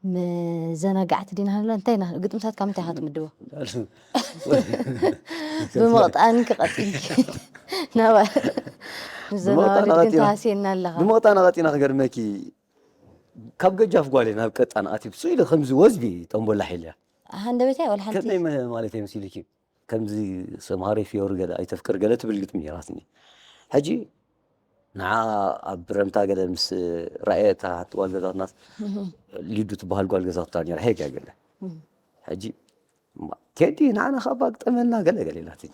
መዘናጋዕቲ ዲና ንብላ፣ እንታይ ኢና፣ ግጥምታት ካብ ምንታይ ኢኻ ትምድቦ? ብምቕጣን ክቐጥልኪ። ናባ፣ ንዘናዋሪ ብምቕጣን ግን ኣቐጢና። ተሃስየና ኣለኻ። ብምቕጣን ኣቐጢና ክገርመኪ፣ ካብ ገጃፍ ጓል እየ ናብ ቀጣን ኣትዩ፣ ብስኡ ኢለ ከምዚ ወዝቢ ጠንቦላ ሒለ እያ። ኣሃ፣ እንደበታይ ወላ ሓንቲ? ከመይ መ-፣ ማለት እየ መሲልኪ? ከምዚ ሰምሃር ፊዮሪ ገለ ኣይተፍቅር ገለ ትብል ግጥሚ ነይራትኒ። ሕጂ ንዓ ኣብ ብረምታ ገለ ምስ ረኣየ እታ ሓንቲ ጓል ገዛትና፣ ሊዱ ትበሃል ጓል ገዛትና ነይራ፣ ሄግ እያ ገለ። ሕጂ፣ "እማ፣ ቴዲ ንዓና ካብ ግጠመልና" ገለ ገለ ኢላትኒ።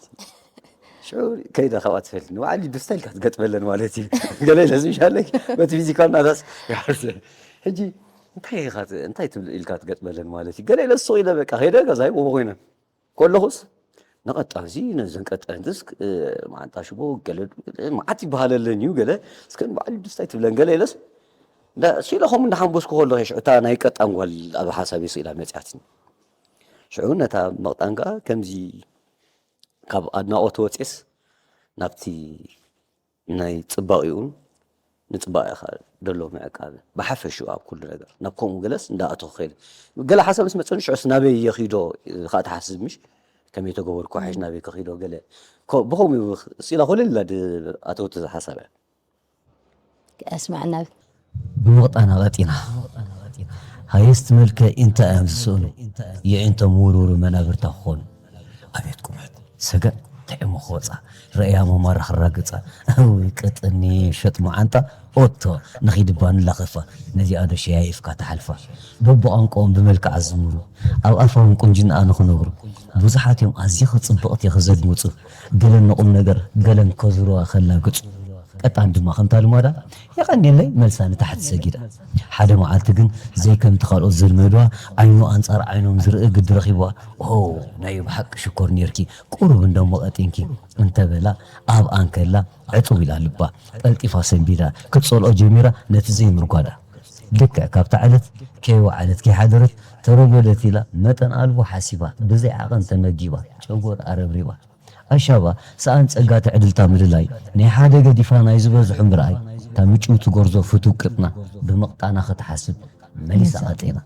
ሽዑ ከይደ ካብኣ ትፈልኒ። ንባዕሊ ሊዱ ስታይል ኢልካ ትገጥመለን ማለት እዩ። ገለ ኢለ ዝምሻለክ፣ በቲ ፊዚካል ናታስ ይሓርስ። ሕጂ፣ "እንታይ ኢኻ ት-፣ እንታይ ትብል ኢልካ ትገጥመለን ማለት እዩ?" ገለ ኢለ ሱቕ ኢለ በቃ ከይደ ገዛይ ወቦ ኮይነ። ከለኹስ ንቐጣን እዚ ነዘን ቀጣንትስ፣ እ፣ ማዓንጣ ሽቦ ገለ መዓት ይበሃለለን እዩ ገለ፣ እስከ ንባዕሉ ድስታይ ትብለን ገለ ኢለስ፣ እንዳ ስኢለ ከምኡ እንዳሓንበስኩ ከለኹ ሽዑ እታ ናይ ቀጣን ጓል ኣብ ሓሳበይ ስኢላ መጺኣትኒ። ሽዑ ነታ መቕጣን ከኣ ከምዚ ካብ ኣድናቖት ወጼስ ናብቲ ናይ ጽባቒኡን ንጽባቐኻ ደሎ ምዕቃብ ብሓፈሽኡ ኣብ ኩሉ ነገር ናብ ከምኡ ገለስ እንዳኣተኹ ከይደ። ገለ ሓሳብ ምስ መጸኒ ሽዑስ ናበይ የኺዶ ኢኻ ትሓስብ ምሽ? ከመይ ተገበርኩ ሓይሽ ናበይ ከኺዶ ገለ ኮ-፣ ብኸምኡ እዩ ስኢላ ኮለል ኢላ ድ-፣ ኣተወት እዛ ሓሳብ እያ። ኣስማዕና። ብምቕጣና ቀጢና። ሃየስት መልከ እንታይ እዮም ዝስእኑ? የዒንቶም ውርውር መናብርታ ክኾኑ። ኣቤት ቁመት፣ ሰገን ጥዕሙ ክወጻ፣ ረእያ መማራ ክራግጻ። እውይ ቅጥኒ ሸጥ መዓንጣ ኦቶ፣ ንኺድባ ንላኸፋ፣ ነዚኣ ዶ ሸያይፍካ ትሓልፋ? በብቋንቋኦም ብመልክዓ ዝዝምሩ፣ ኣብ ኣፋ እውን ቁንጅናኣ ንኽነግሩ። ብዙሓት እዮም ኣዝኺ ጽብቕቲ ኢኺ ዘድምጹ፣ ገለን ንቑም ነገር፣ ገለን ከዝርዋ ከላግጹ። ቀጣን ድማ ከምታ ልማዳ የቐንየለይ መልሳ ንታሕቲ ሰጊዳ። ሓደ መዓልቲ ግን ዘይከምቲ ካልኦት ዘልመድዋ ዓይኑ ኣንጻር ዓይኖም ዝርኢ ግዲ ረኺብዋ። ኦ ናይ ብሓቂ ሽኮር ኔርኪ ቁሩብ እንደሞ ቀጢንኪ እንተበላ ኣብ ኣንከላ ዕጥው ኢላ ልባ ቀልጢፋ ሰንቢዳ ክትጸልኦ ጀሚራ ነቲ ዘይምርጓዳ። ልክዕ ካብታ ዕለት ከይወዓለት ከይሓደረት ተረጎደት ኢላ መጠን ኣልቦ ሓሲባ ብዘይ ዓቐን ተመጊባ ጨጎር ኣረብሪባ። ኣሻባ ሰኣን ጸጋ ትዕድልታ ምልላይ ናይ ሓደ ገዲፋ ናይ ዝበዝሑ ምርኣይ እታ ምጭውቲ ጎርዞ ፍቱው ቅጥና ብምቕጣና ክትሓስብ መሊሳ ቀጢና።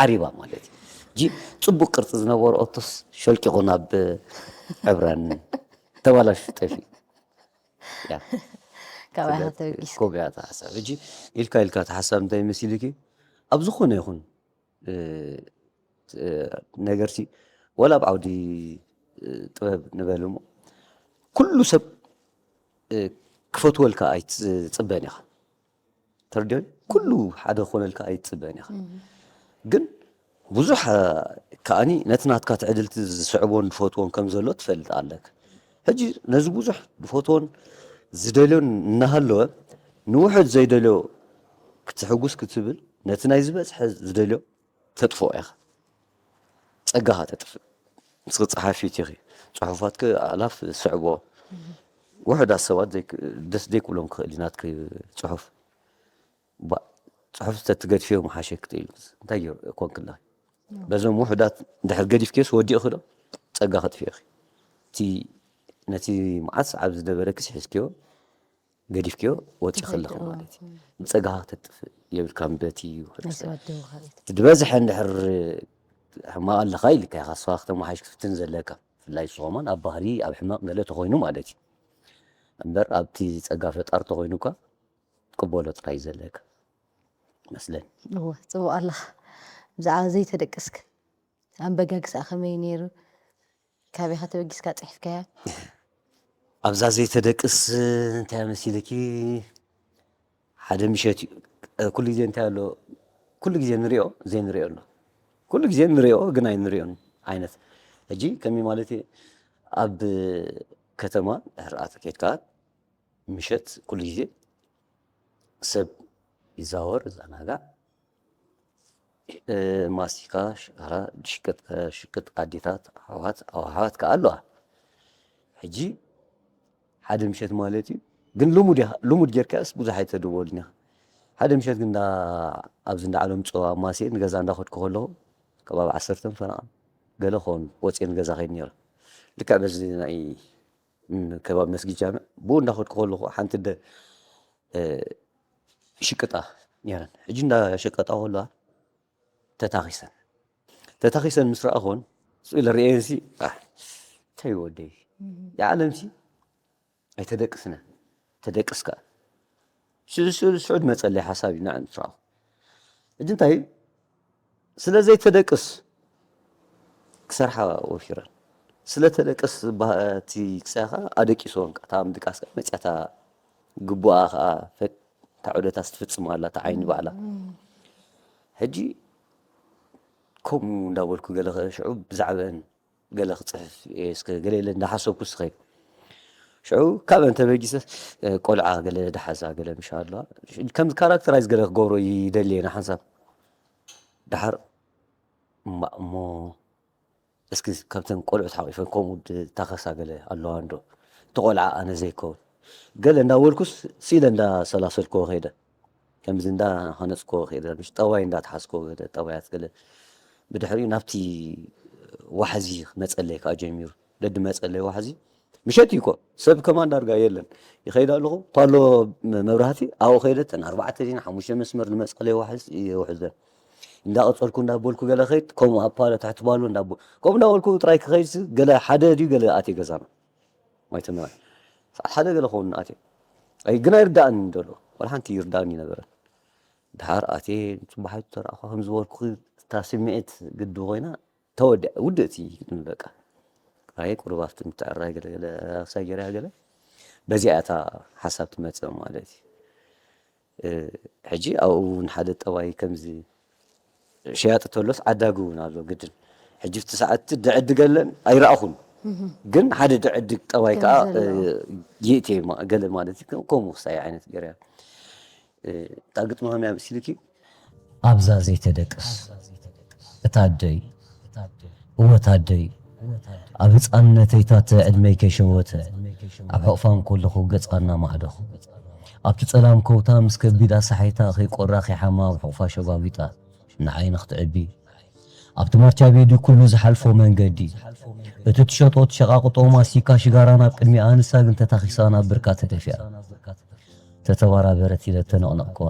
ዓሪባ ማለት እዩ። ጂ ጽቡቕ ቅርጺ ዝነበሮ ኦቶስ ሸልቂቑ ናብ ዕብራን ተባላሹ ጠፊኡ። ያ። ካባኻ ስለዚ ተበጊስካ። ኮቢያ እታ ሓሳብ። ሕጂ ኢልካ ኢልካ እታ ሓሳብ እንታይ መሲልኪ? ኣብ ዝኾነ ይኹን፣ እ፣ እ፣ ነገርሲ ወላ ኣብ ዓውዲ፣ እ፣ ጥበብ ንበል እሞ፣ ኩሉ ሰብ፣ እ፣ ክፈትወልካ ኣይትጽበን ኢኻ። ተረዲኦኒ? ኩሉ ሓደ ክኾነልካ ኣይትጽበን ኢኻ። ግን ብዙሕ፣ እ፣ ከኣኒ ነቲ ናትካ ትዕድልቲ ዝስዕቦን ዝፈትዎን ከም ዘሎ ትፈልጥ ኣለካ። ሕጂ ነዚ ብዙሕ ዝፈትዎን ዝደልዮን እናሃለወ ንውሑድ ዘይደልዮ ክትሕጉስ ክትብል ነቲ ናይ ዝበዝሐ ዝደልዮ ተጥፍኦ ኢኻ። ጸጋኻ ተጥፍእ። ንስኺ ጸሓፊት ኢኺ። ጽሑፋትኪ ኣላፍ ዝስዕቦ ውሑዳት ሰባት ዘይክ-፣ ደስ ዘይክብሎም ክኽእል እዩ ናትኪ ጽሑፍ። ባ-፣ ጽሑፍ ተትገድፍዮ ምሓሸኪ ተኢሉ። እንታይ ገይሩ ኮንኪ ኣለኺ? በዞም ውሑዳት ድሕር ገዲፍክዮስ ወዲእኺ ዶ ጸጋ ከጥፍእኺ? እቲ ነቲ መዓት ሰዓብ ዝነበረክስ ሒዝክዮ ገዲፍክዮ ወጺኺ ኣለኺ ማለት እዩ። ንጸጋኻ ክተጥፍእ የብልካን በቲ ውሑድ። ዝበዝሐ እንድሕር ሕማቕ ኣለኻ ኢልካ ኢኻ ንስኻ ክተመሓይሽ ክትፍትን ዘለካ። ብፍላይ ንሱ ከማን ኣብ ባህሪ ኣብ ሕማቕ ገለ ተኾይኑ ማለት እዩ። እምበር ኣብቲ ጸጋ ፈጣር ተኾይኑ እኳ ትቅበሎ ጥራይ ዘለካ መስለኒ። እወ፣ ጽቡቕ ኣለኻ። ብዛዕባ ዘይተደቅስክ ኣንበጋግስኣ ከመይ ነይሩ? ካበይ ኢኻ ተበጊስካ ጽሒፍካያ? ኣብዛ ዘይተደቅስ እንታይ መሲልኪ? ሓደ ምሸት እዩ። ኩሉ ግዜ እንታይ ኣሎ? ኩሉ ግዜ ንሪኦ ዘይንሪኦ ኣሎ። ኩሉ ግዜ ንሪኦ ግን ኣይንሪኦን ዓይነት። ሕጂ ከመይ ማለት እዩ? ኣብ ከተማ ድሕር ኣተ ኬድካ ምሸት ኩሉ ግዜ ሰብ ይዛወር፣ ይዘናጋዕ። ማስቲካ፣ ሽጋራ፣ ሽቅጥ ኣዴታት ኣሕዋት ኣሕዋት ከኣ ኣለዋ። ሕጂ ሓደ ምሸት ማለት እዩ ግን ልሙድ ጌርካስ ብዙሕ ኣይተድወልን ኢኻ። ሓደ ምሸት ግን ኣብዚ እንዳ ዓለም ጸዋ ማስየ ንገዛ እንዳኸድኩ ከለኹ ከባቢ ዓሰርተ ፈረቓ ገለ ኾን ወፅየ ንገዛ ከይድ ነይረ። ልክዕ በዚ ናይ ከባቢ መስጊድ ጃምዕ ብኡ እንዳኸድኩ ከለኹ ሓንቲ ደ ሽቅጣ ነይረን። ሕጂ እንዳሸቀጣ ከለዋ ተታኺሰን ተታኺሰን ምስ ረኣኹን ስኢለ ርእየንሲ እንታይ ወደይ የዓለምሲ ኣይተደቅስነ ተደቅስካ ስዑድ መፀለይ ሓሳብ እዩ ንዓን ትረኣኹ። ሕጂ እንታይ ስለ ዘይተደቅስ ክሰርሓ ወፊረን ስለ ተደቅስ እቲ ክሳኻ ኣደቂሶን እታ ምድቃስ መፅያታ ግቡኣ ከዓ እታ ዑደታ ስትፍፅም ኣላ እታ ዓይኒ ባዕላ። ሕጂ ከምኡ እንዳበልኩ ገለ ሽዑ ብዛዕበን ገለ ክፅሕፍ እስከ ገለ ኢለ እንዳሓሰብኩ ስኸይ ሽዑ ካብአን ተበጊሰ ቆልዓ ገለ ደሓዛ ገለ ምሻ ኣለዋ። ከምዚ ካራክተራይዝ ገለ ክገብሮ ይደሊ እየ ንሓንሳብ። ደሓር እማ እሞ እስኪ ካብተን ቆልዑት ሓቂፈን ከምኡ ድታኸሳ ገለ ኣለዋ እንዶ እቲ ቆልዓ ኣነ ዘይከውን ገለ እንዳበልኩስ ስኢለ እንዳሰላሰልክዎ ከይደ። ከምዚ እንዳሃነፅክዎ ከይደ ምሽ ጠባይ እንዳተሓዝክዎ ገለ ጠባያት ገለ ብድሕሪኡ ናብቲ ዋሕዚ ክመፀለይ ከዓ ጀሚሩ። ደዲ መፀለይ ዋሕዚ ምሸት እዩ እኮ ሰብ ከማን ዳርጋ የለን። ይኸይድ ኣለኹ ፓሎ መብራህቲ ኣብኡ ከይደ ተን ኣርባዕተ ዲና ሓሙሽተ መስመር ንመፀለይ ዋሕዚ ይውሕዘን። እንዳቐፀልኩ እንዳበልኩ ገለ ኸይድ ከምኡ ኣብ ፓሎ ትሕቲ ፓሎ እንዳበ ከምኡ እንዳበልኩ ጥራይ ክኸይድ ገለ ሓደ ድዩ ገለ ኣትየ ገዛና ማይተመራ ሰዓት ሓደ ገለ ኸውን ኣትየ። ኣይ ግን ኣይርዳእን ደሎ ወላ ሓንቲ ይርዳእን ይነበረ። ድሓር ኣትየ ንፅባሓይ ተረኣኹ ከም ዝበልኩ እታ ስምዒት ግዲ ኮይና ተወዲኣ ውድእቲ በቃ ራየ ቁሩብ ኣብቲ ምትዕራይ ገለገለ ሳይ ገይራ ገለ በዚኣ እታ ሓሳብ ትመፅእ ማለት እዩ። ሕጂ ኣብኡ እውን ሓደ ጠባይ ከምዚ ሸያጢ ተሎስ ዓዳጊ እውን ኣሎ ግድን። ሕጂ እቲ ሰዓት ድዕድገለን ኣይረኣኹን ግን ሓደ ድዕድግ ጠባይ ከዓ ይእትየ ገለ ማለት እዩ። ከምኡ ክሳይ ዓይነት ገይራ እታ ግጥሚ ከመይ ኣምሲልኪ ኣብዛ ዘይተደቅስ እታ ኣደይ እወ እታ ኣደይ ኣብ ህፃንነተይ ታተ ዕድመይ ከይሸወተ ኣብ ሕቕፋ እንከለኹ ገፃ እናማዕደኹ ኣብቲ ፀላም ከውታ ምስ ከቢድ ኣሳሒታ ከይቆራ ከይሓማ ኣብ ሕቑፋ ሸጓጒጣ ንዓይ ንኽትዕቢ ኣብቲ ማርቻ ቤዲ ኩሉ ዝሓልፎ መንገዲ እቲ ትሸጦ ትሸቓቕጦ ማስቲካ ሽጋራ ናብ ቅድሚኣ ንሳ ግን ተታኺሳ ናብ ብርካ ተደፊኣ ተተባራበረት ኢለ ተነቕነቕክዋ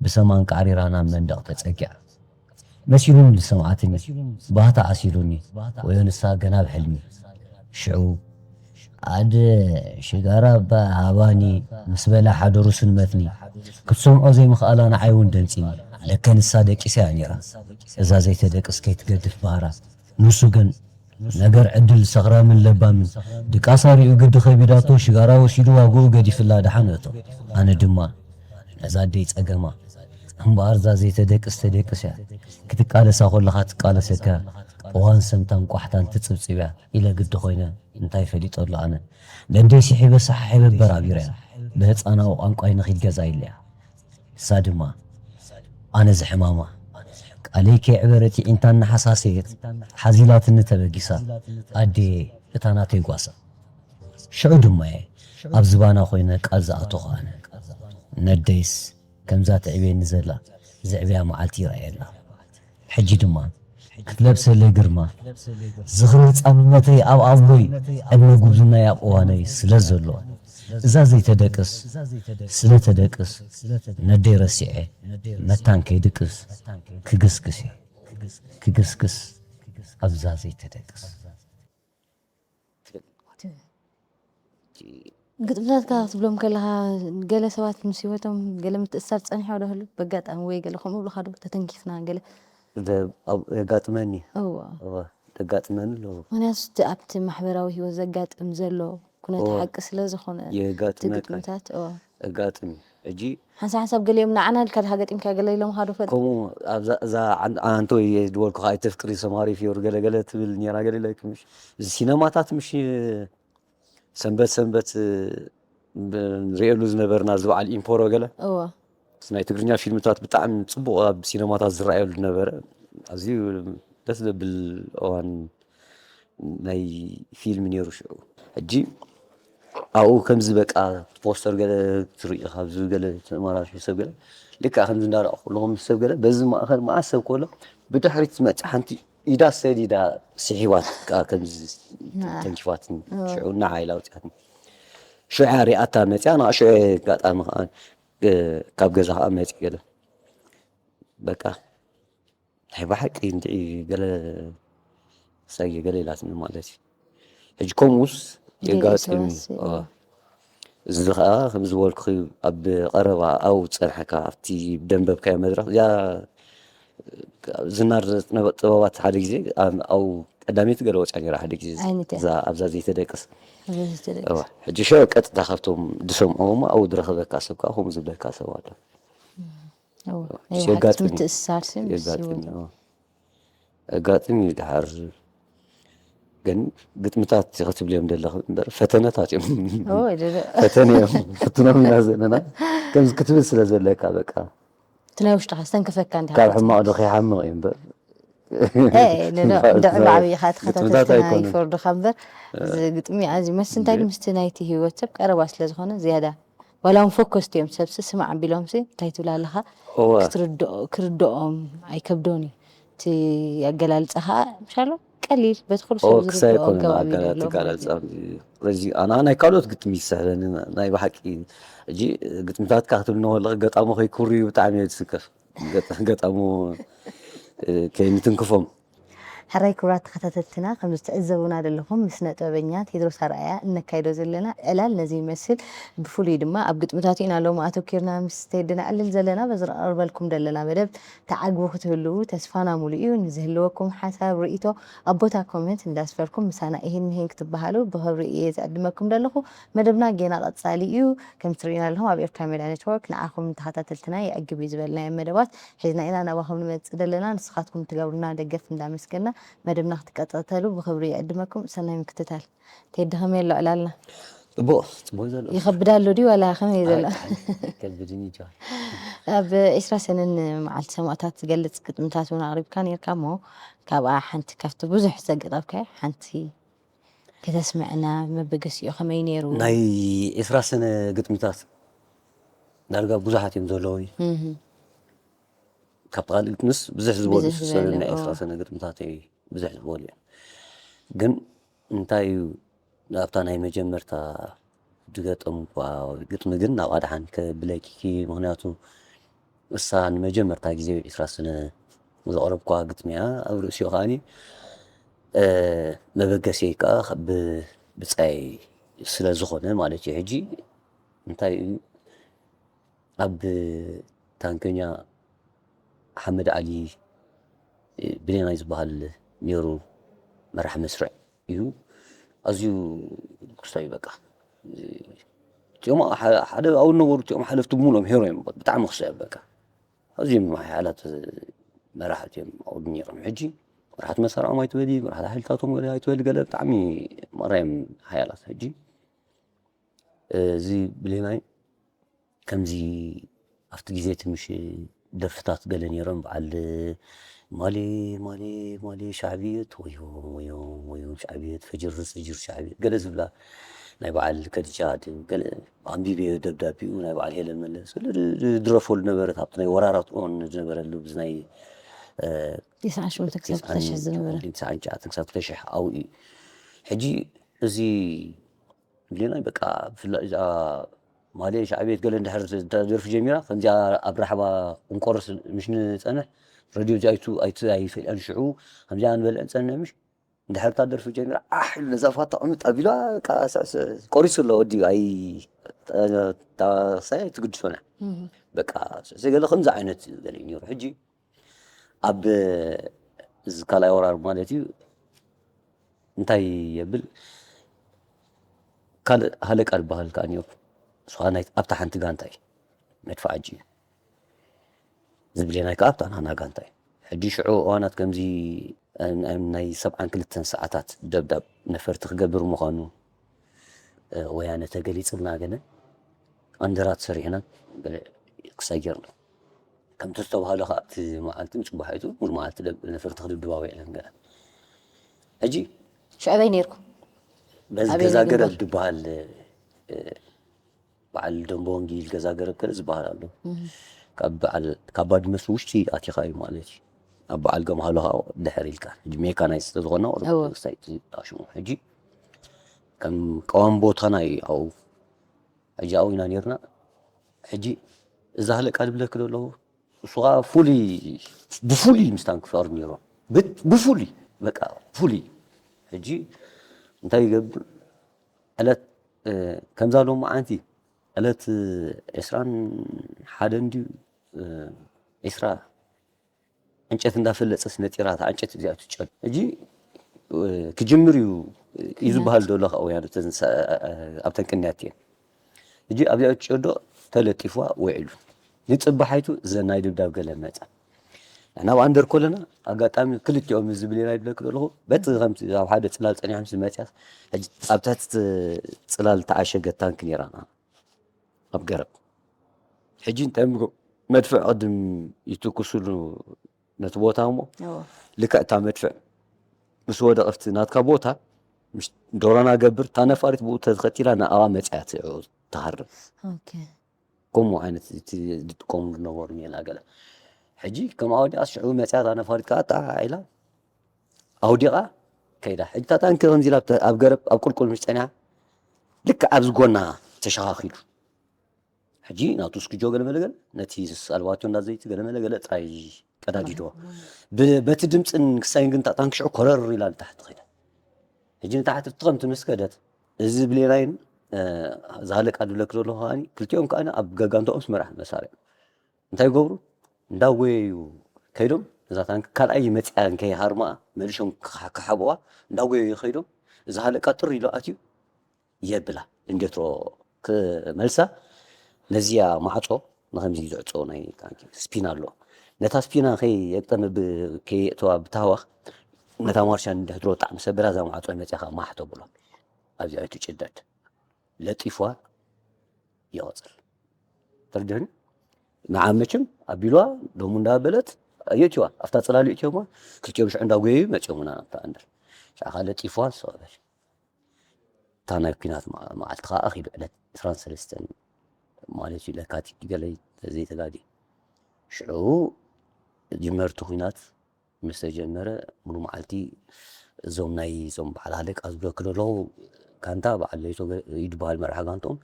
ብሰማን ቃዕሪራ ናብ መንደቕ ተጸጊዓ። መሲሉኒ ዝሰምዓትኒ፣ ባህታ ዓሲሉኒ፣ ወዮ ንሳ ገና ኣብ ሕልሚ። ሽዑ፣ ኣደ ሽጋራ እባ ሃባኒ ምስ በላ ሓደሩ ስልመትኒ። ክትሰምዖ ዘይምኽኣላ ንዓይ እውን ደንጺኒ። ለከ ንሳ ደቂሳ እያ ነይራ። እዛ ዘይተደቅስ ከይትገድፍ ባህራ። ንሱ ግን ነገር ዕድል ሰኽራምን ለባምን ድቃሳ ሪኡ ግዲ ከቢዳቶ ሽጋራ ወሲዱ ዋግኡ ገዲፍላ ደሓን እቶ ኣነ ድማ ነዛ ኣደይ ጸገማ እምበኣር እዛ ዘይተደቅስ ተደቅስ እያ ክትቃለሳ ከለኻ ትቃለሰካ እዋን ሰምታን ቋሕታን ትጽብጽብ እያ ኢለ ግዲ ኮይነ እንታይ ፈሊጠሉ ኣነ ነደይ ስሒበ ሰሓሒበ በራቢረ እያ ብህፃናዊ ቋንቋይ ንኺድ ገዛ ኢለያ ንሳ ድማ ኣነ ዝሕማማ ቃለይ ከይዕበረት ይዒንታ እናሓሳሰየት ሓዚላትኒ ተበጊሳ ኣዴ እታ ናተይ ጓሳ ሽዑ ድማ እየ ኣብ ዝባና ኮይነ ቃል ዝኣተኹ ኣነ ነደይስ ከምዛ ትዕብየኒ ዘላ ዘዕብያ መዓልቲ ይረኣየላ ሕጂ ድማ ክትለብሰለይ ግርማ ዝኽሪ ህፃንነተይ ኣብ ኣእምሮይ ዕድመ ጉብዝናይ ኣብ እዋነይ ስለ ዘሎ እዛ ዘይተደቅስ ስለ ተደቅስ ነደይ ረሲዐ መታን ከይድቅስ ክግስግስ እየ ክግስግስ ኣብዛ ዘይተደቅስ ግጥምታትካ ክትብሎም ከለኻ ገለ ሰባት ምስ ህይወቶም ገለ ምትእስሳር ጸኒሖ ዶ ህሉ በጋጣሚ ወይ ገለ ከምኡ ብልኻ ዶ ተተንኪፍና ገለ የጋጥመኒ እዋ እወ፣ የጋጥመኒ ኣለዎ ምክንያቱ እቲ ኣብቲ ማሕበራዊ ህይወት ዘጋጥም ዘሎ ኩነት እወ። ሓቂ ስለ ዝኾነ እቲ የጋጥመካ ግጥምታት እወ የጋጥም ሕጂ ሓንሳብ ሓንሳብ ገሊኦም ንዓና ኢልካ ድካ ገጢምካ ገለ ኢሎም ካ ዶ ፈጥ ከምኡ ኣብዛ እዛ ዓን- ኣንተ ወይ ድወልኩ ከኣ ኣይተፍቅሪ ሰማሪ ፊዮር ገለገለ ትብል ኔራ ገለ ኢለኪ ምሽ እዚ ሲነማታት ምሽ ሰንበት ሰንበት ብ- ንሪኤሉ ዝነበርና እዚ በዓል ኢምፖሮ ገለ እወ ናይ ትግርኛ ፊልምታት ብጣዕሚ ፅቡቅ ኣብ ሲነማታት ዝረኣየሉ ነበረ ኣዝዩ ደስ ዘብል እዋን ናይ ፊልም ነይሩ ሽዑ ሕጂ ኣብኡ ከምዚ በቃ ፖስተር ገለ ትርኢ ካብዚ ገለ ተመራሹ ሰብ ገለ ልክዕ ከምዚ እንዳረኣኹ ከለኹ ምስ ሰብ ገለ በዚ ማእኸል መዓት ሰብ ከሎ ብድሕሪት ትመፅእ ሓንቲ ኢዳ ሰዲዳ ስሒባት ከዓ ከምዚ ተንኪፋትኒ ሽዑ እናሓ ኢላ ኣውፅኣትኒ ሽዑ ሪኣታ መፅያ ንዓ ሽዑ ኣጋጣሚ ከዓ ካብ ገዛ ከዓ መፅእ ገለ በቃ ናይ ብሓቂ እንድዒ ገለ ሳየ ገለ ኢላትኒ ማለት እዩ ሕጂ ከምኡስ የጋጥም እዩ እዚ ከዓ ከም ዝበልኩ ኣብ ቀረባ ኣብ ዝፀንሐካ ኣብቲ ደንበብካዮ መድረክ እዚኣ ዝናር ጥበባት ሓደ ግዜ ኣብ ቀዳመይቲ ገለ ወፅያ ነራ ሓደ ግዜ ኣብዛ ዘይተደቅስ ሕጂ ሸ ቀጥታ ካብቶም ዝሰምዖ ኣብኡ ዝረኸበካ ሰብ ከዓ ከምኡ ዝብለካ ሰብ ኣሎ ምትእስሳር ኣጋጥም እዩ ድሓር ግን ግጥምታት ክትብል እዮም ዘለኽ እምበር ፈተነታት እዮም ፈተነ እዮም ፍትኖም ኢና ዘለና ከምዚ ክትብል ስለ ዘለካ በቃ እቲ ናይ ውሽጥኻ ዝተንከፈካ እንዲ ካብ ሕማቕ ዶ ከይሓምቕ እዩ እምበር እንድዕባዕብኻ ተኸታተልትና ይፈርዱኻ እምበር እዚ ግጥሚ ኣዝዩ መስ እንታይ ምስቲ ናይቲ ህይወት ሰብ ቀረባ ስለ ዝኾነ ዝያዳ ዋላ እውን ፎከስቲ እዮም ሰብሲ ስማዕ ኣቢሎምሲ እንታይ ትብል ኣለኻ ክርድኦም ኣይከብዶን እዩ እቲ ኣገላልፃ ከዓ ምሻሎ ቀሊል በቲ ኩሉ ሰብ ክሳይ ዝርድኦ ኮነ ኣገባብ እዩ ኣገላልፂ ዘሎ ማለት ጋላልፃ እዩ። እዚ ኣና ናይ ካልኦት ግጥሚ ይስሕበኒ ናይ ብሓቂ ሕጂ ግጥምታትካ ክትብል ነኸለኽ ገጣሙ ከይኩርዩ ብጣዕሚ እየ ዝስከፍ ገጥ- ገጣሙ ከይንትንክፎም ሕራይ ክቡራት ተኸታተልትና ከም ዝትዕዘቡና ዘለኹም ምስ ነጥበበኛ ቴድሮስ ኣርኣያ እነካይዶ ዘለና ዕላል ነዚ ይመስል ብፍሉይ ድማ ኣብ ግጥምታቱ ኢና ሎም ኣተኪርና ምስ ቴድና ዕልል ዘለና በዚ ንቐርበልኩም ዘለና መደብ ተዓግቡ ክትህልዉ ተስፋና ሙሉ እዩ ንዝህልወኩም ሓሳብ ርእቶ ኣብ ቦታ ኮመንት እንዳስፈርኩም ምሳና ይህን ምሂን ክትበሃሉ ብኽብሪ እየ ዝዕድመኩም ዘለኹ መደብና ጌና ቀጻሊ እዩ ከም ትርእዩና ኣለኹም ኣብ ኤርትራ ሜዳ ኔትወርክ ንዓኹም ተኸታተልትና የዕግብ እዩ ዝበልናዮም መደባት ሒዝና ኢና ናባኹም ንመጽእ ዘለና ንስኻትኩም ትገብሩና ደገፍ እንዳመስገና መደብና ክትከታተሉ ብኽብሪ ይዕድመኩም ሰናይ ምክትታል ቴዲ ከመይ ኣሎ ዕላልና ፅቡቅ ፅቡቅ ዘሎ ይኸብድ ኣሎ ድዩ ዋላ ከመይ ዘሎ ከብድኒ ጃ ኣብ ዒስራ ሰነን መዓልቲ ሰማእታት ዝገልፅ ግጥምታት እውን ኣቕሪብካ ነርካ እሞ ካብኣ ሓንቲ ካብቲ ብዙሕ ዘገጠብካ ሓንቲ ከተስምዕና መበገሲኡ ከመይ ነይሩ ናይ ዒስራ ሰነ ግጥምታት ዳርጋ ብዙሓት እዮም ዘለዉ እህ፣ ካብ ካልእ ግጥምስ ብዙሕ ዝበሉ ብዙሕ ሰነ ዝበሉ፣ ናይ ዒስራ ኦ። ሰነ ግጥምታት እዩ ብዙሕ ዝበሉ እዮም ግን እንታይ እዩ ኣብታ ናይ መጀመርታ ዝገጠምኳ ግጥሚ ግን ናብ ኣድሓን ከብለኪ ምክንያቱ እሳ ንመጀመርታ ግዜ ዒስራ ሰነ ዘቕረብኳ ግጥሚ እያ ኣብ ርእሲኡ ከዓኒ መበገሲ ከዓ ብብፃይ ስለ ዝኾነ ማለት እዩ ሕጂ እንታይ እዩ ኣብ ታንከኛ ሓመድ ዓሊ ብሌናይ ዝበሃል ነይሩ መራሕ መስርዕ እዩ ኣዝዩ ክስታይ በቃ እቲኦም ሓደ ኣብኡ ነበሩ እቲኦም ሓለፍቲ ብምሎም ሄሮ እዮም ብጣዕሚ ክስታይ በቃ ኣዝዮም ሓያላት መራሕቲ እዮም ኣብኡ ነይሮም ሕጂ መራሕቲ መሳርዖም ኣይትበሊ መራሕቲ ሓይልታቶም ገለ ኣይትበሊ ገለ ብጣዕሚ ማራዮም ሓያላት ሕጂ እዚ ብሌናይ ከምዚ ኣብቲ ግዜ ትምሽ ደርፍታት ገለ ነይሮም በዓል ማሌ ማሌ ማሌ ሻዕብየት ወዮ ወዮ ወዮ ሻዕብየት ፈጅር ፈጅር ሻዕብየት ገለ ዝብላ ናይ በዓል ከድጃ ገለ ኣንቢብዮ ደብዳቢኡ ናይ በዓል ሄለን መለስ ገለ ዝድረፈሉ ነበረት ኣብቲ ናይ ወራራት እዋን ዝነበረሉ ብዚ ናይ ትስዓን ሸሞንተ ክሳብ ክልተ ሽሕ ዝነበረ። ትስዓን ትሽዓተ ክሳብ ክልተ ሽሕ ኣብኡ እዩ። ሕጂ እዚ ብሌናይ በቃ ብፍላይ እዛ ማልያ ሻዕቤት ገለ እንድሕር እዛ ደርፊ ጀሚራ ከምዚኣ ኣብ ራሕባ እንቆርስ ምሽ ንፀንሕ ረድዮ እዚኣ ኣይቱ ኣይቱ ኣይፈልያን ሽዑ ከምዚኣ ንበልዕን ፀንሕ ምሽ እንድሕር እታ ደርፊ ጀሚራ ኣሕ ኢሉ ነዛ ፋታ ቅምጥ ኣቢላ በቃ ስዕስዕ ቆሪሱ ኣሎ ወዲ ኣይ ሳይ ኣይትግድሶና በቃ ስዕስዕ ገለ ከምዚ ዓይነት ገለ እዩ ነይሩ። ሕጂ ኣብ እዚ ካልኣይ ወራር ማለት እዩ እንታይ የብል ካልእ ሃለቃ ዝበሃል ከዓ ነይሩ። ንስኻ ናይ ኣብታ ሓንቲ ጋንታ እዩ መድፋዓጂ እዩ ዝብሌናይ ከዓ ኣብታ ናና ጋንታ እዩ። ሕጂ ሽዑ እዋናት ከምዚ ናይ ሰብዓን ክልተን ሰዓታት ደብዳብ ነፈርቲ ክገብር ምዃኑ ወያነ ተገሊፅልና ገለ ኣንደራት ሰሪሕና ክሳይ ጌርና ከምቲ ዝተባሃለ ከዓ እቲ መዓልቲ ምፅባሒቱ ሙሉ መዓልቲ ነፈርቲ ክድብድባ ውዒለን ገለ ሕጂ ሽዕበይ ነርኩ በዚ ገዛ ገረብ ዝበሃል በዓል ደንበ ወንጊል ገዛ ገረብ ገለ ዝበሃል ኣሎ ካብ ባድመስ ውሽጢ ኣቲኻ እዩ ማለት እዩ ኣብ በዓል ገምሃሎ ከዓ ድሕር ኢልካ ሕጂ ሜካናይ ስለዝኾና ሽሙ ሕጂ ከም ቀዋም ቦታና እዩ ኣብኡ ሕጂ ኣብኡ ኢና ነርና ሕጂ እዛ ሃለቃ ድብለክ ደለኹ እሱ ከዓ ፍሉይ ብፍሉይ ምስ ታንክ ፍቅሪ ነይሩ ብፍሉይ በቃ ፍሉይ ሕጂ እንታይ ይገብር ዕለት ከምዛ ሎሚ ዓንቲ ዕለት ዕስራን ሓደን ድዩ ዕስራ ዕንጨት እንዳፈለፀስ ነጢራ እታ ዕንጨት እዚኣ ትጨዱ ሕጂ ክጅምር እዩ እዩ ዝበሃል ዘሎ ካብ ወያነ ኣብተን ቅንያት እየን ሕጂ ኣብዚኣ ትጨዶ ተለጢፍዋ ውዒሉ ንፅባሓይቱ ዘናይ ድብዳብ ገለ መፃ ንሕና ብኣንደር ኮለና ኣጋጣሚ ክልቲኦም ዝብል ናይ ብለክ ዘለኹ በቲ ከምቲ ኣብ ሓደ ፅላል ፀኒሖም ዝመፅያስ ኣብ ትሕቲ ፅላል ተዓሸገት ታንክ ነይራና ኣብ ገረብ ሕጂ እንታይ መድፍዕ ቅድም ይትኩስሉ ነቲ ቦታ እሞ ልክዕ እታ መድፍዕ ምስ ወደቐፍቲ ናትካ ቦታ ዶሮና ገብር እታ ነፋሪት ብኡ ተኸቲላ ንኣባ መፅያ ትሃርም ከምኡ ዓይነት ዝጥቀሙ ዝነበሩ ሜላ ገለ ሕጂ ከም ኣወዲኣ ሽዑ መፅያ እታ ነፋሪት ከዓ ጣ ኢላ ኣውዲቓ ከይዳ ሕጂ እታ ታንኪ ከምዚ ኢላ ኣብ ገረብ ኣብ ቁልቁል ምስ ፀኒሓ ልክዕ ኣብዚ ጎና ተሸኻኺሉ ሕጂ ናቱ ስክጆ ገለመለገለ ነቲ ሳልቫቲዮ እንዳ ዘይቲ ገለመለገለ ጥራይ ቀዳዲድዎ በቲ ድምፅን ክሳይን ግን ታጣን ክሽዑ ኮረር ኢላ ንታሕቲ ኸይዳ ሕጂ ንታሕቲ እቲ ከምቲ ምስ ከደት እዚ ብሌናይን ዝሃለቃ ድብለክ ዘሎ ከዓኒ ክልቲኦም ከዓኒ ኣብ ገጋንቶኦም ስመራሕ መሳርያ እንታይ ይገብሩ እንዳጎየዩ ከይዶም እዛ ታንክ ካልኣይ መፅያ እንከይሃርማ መሊሾም ክሓብዋ እንዳጎየዩ ከይዶም እዚ ሃለቃ ጥር ኢሉ ኣትዩ የብላ እንዴትሮ ክመልሳ ነዚያ ማዕፆ ንከምዚ ዝዕፀው ናይ ስፒን ኣሎ ነታ ስፒና ከየግጠመ ከየእተዋ ብታህዋኽ ነታ ማርሻ ንድሕድሮ ጣዕሚ ሰበራ እዛ ማዕፆ መፅያ ከዓ ማሕ ተብሎ ኣብዚኣ ትጭደድ ለጢፍዋ ይቐፅል ተርድህኒ ንዓ መቸም ኣቢልዋ ደሙ እንዳበለት የእትዋ ኣብታ ፅላሉ እትዮማ ክልቲኦም ሽዑ እንዳጎየዩ መፅዮምና ኣብታ ኣንደር ሻዕኻ ለጢፍዋ ንስቐበል እታ ናይ ኩናት መዓልቲ ከዓ ኣኺሉ ዕለት ዕስራን ሰለስተን ማለት እዩ ለካቲት ገለ ዘይተጋዲ ሽዑ ጅመርቲ ኩናት ምስ ተጀመረ ሙሉ መዓልቲ እዞም ናይ እዞም በዓል ሃለቃ ዝብለክ ዘለዉ ካንታ በዓል ለይቶ ይድበሃል መርሓ ጋንትኦም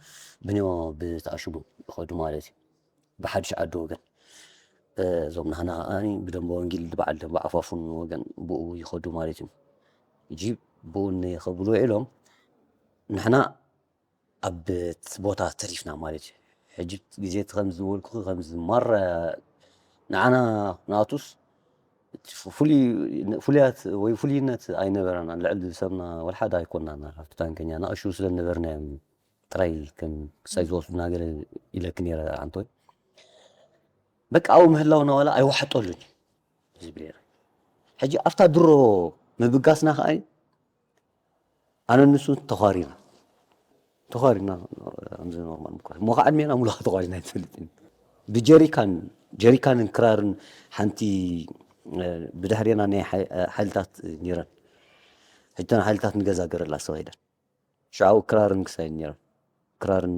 ብንዮ ብተኣሽሙ ይኸዱ ማለት እዩ ብሓድሽ ዓዲ ወገን እዞም ናህና ከዓኒ ብደንበ ወንጊል በዓል ደንበ ዓፋፉን ወገን ብኡ ይኸዱ ማለት እዩ ሕጂ ብኡ ከብሉ ውዒሎም ንሕና ኣብ ቦታ ተሪፍና ማለት እዩ ሕጂ ግዜ እቲ ከም ዝበልኩ ከም ዝማረ ንዓና ናቱስ ፍሉያት ወይ ፍሉይነት ኣይነበረና ልዕሊ ሰብና ወልሓደ ኣይኮናና ኣብቲ ታንከኛ ናእሹ ስለነበርና እዮም ጥራይ ከም ክሳይ ዝወስዱና ገለ ኢለክ ነረ ኣንቶይ በቃ ኣብኡ ምህላውና ዋላ ኣይዋሕጠሉን ዝብል ሕጂ ኣብታ ድሮ ምብጋስና ከዓ ኣነ ንሱ ተዃሪና ተዃሪና ከምዚ ኖርማል ምኳ እሞ ከዓ ዕድሜና ሙሉኻ ተዃሪና ኣይንፈልጥን ብጀሪካን ጀሪካንን ክራርን ሓንቲ ብድሕሬና ናይ ሓይልታት ነይረን ሕጅተን ሓይልታት ንገዛ ገረላ ዝተኸይደን ሽዓኡ ክራርን ክሳይን ነይረን ክራርን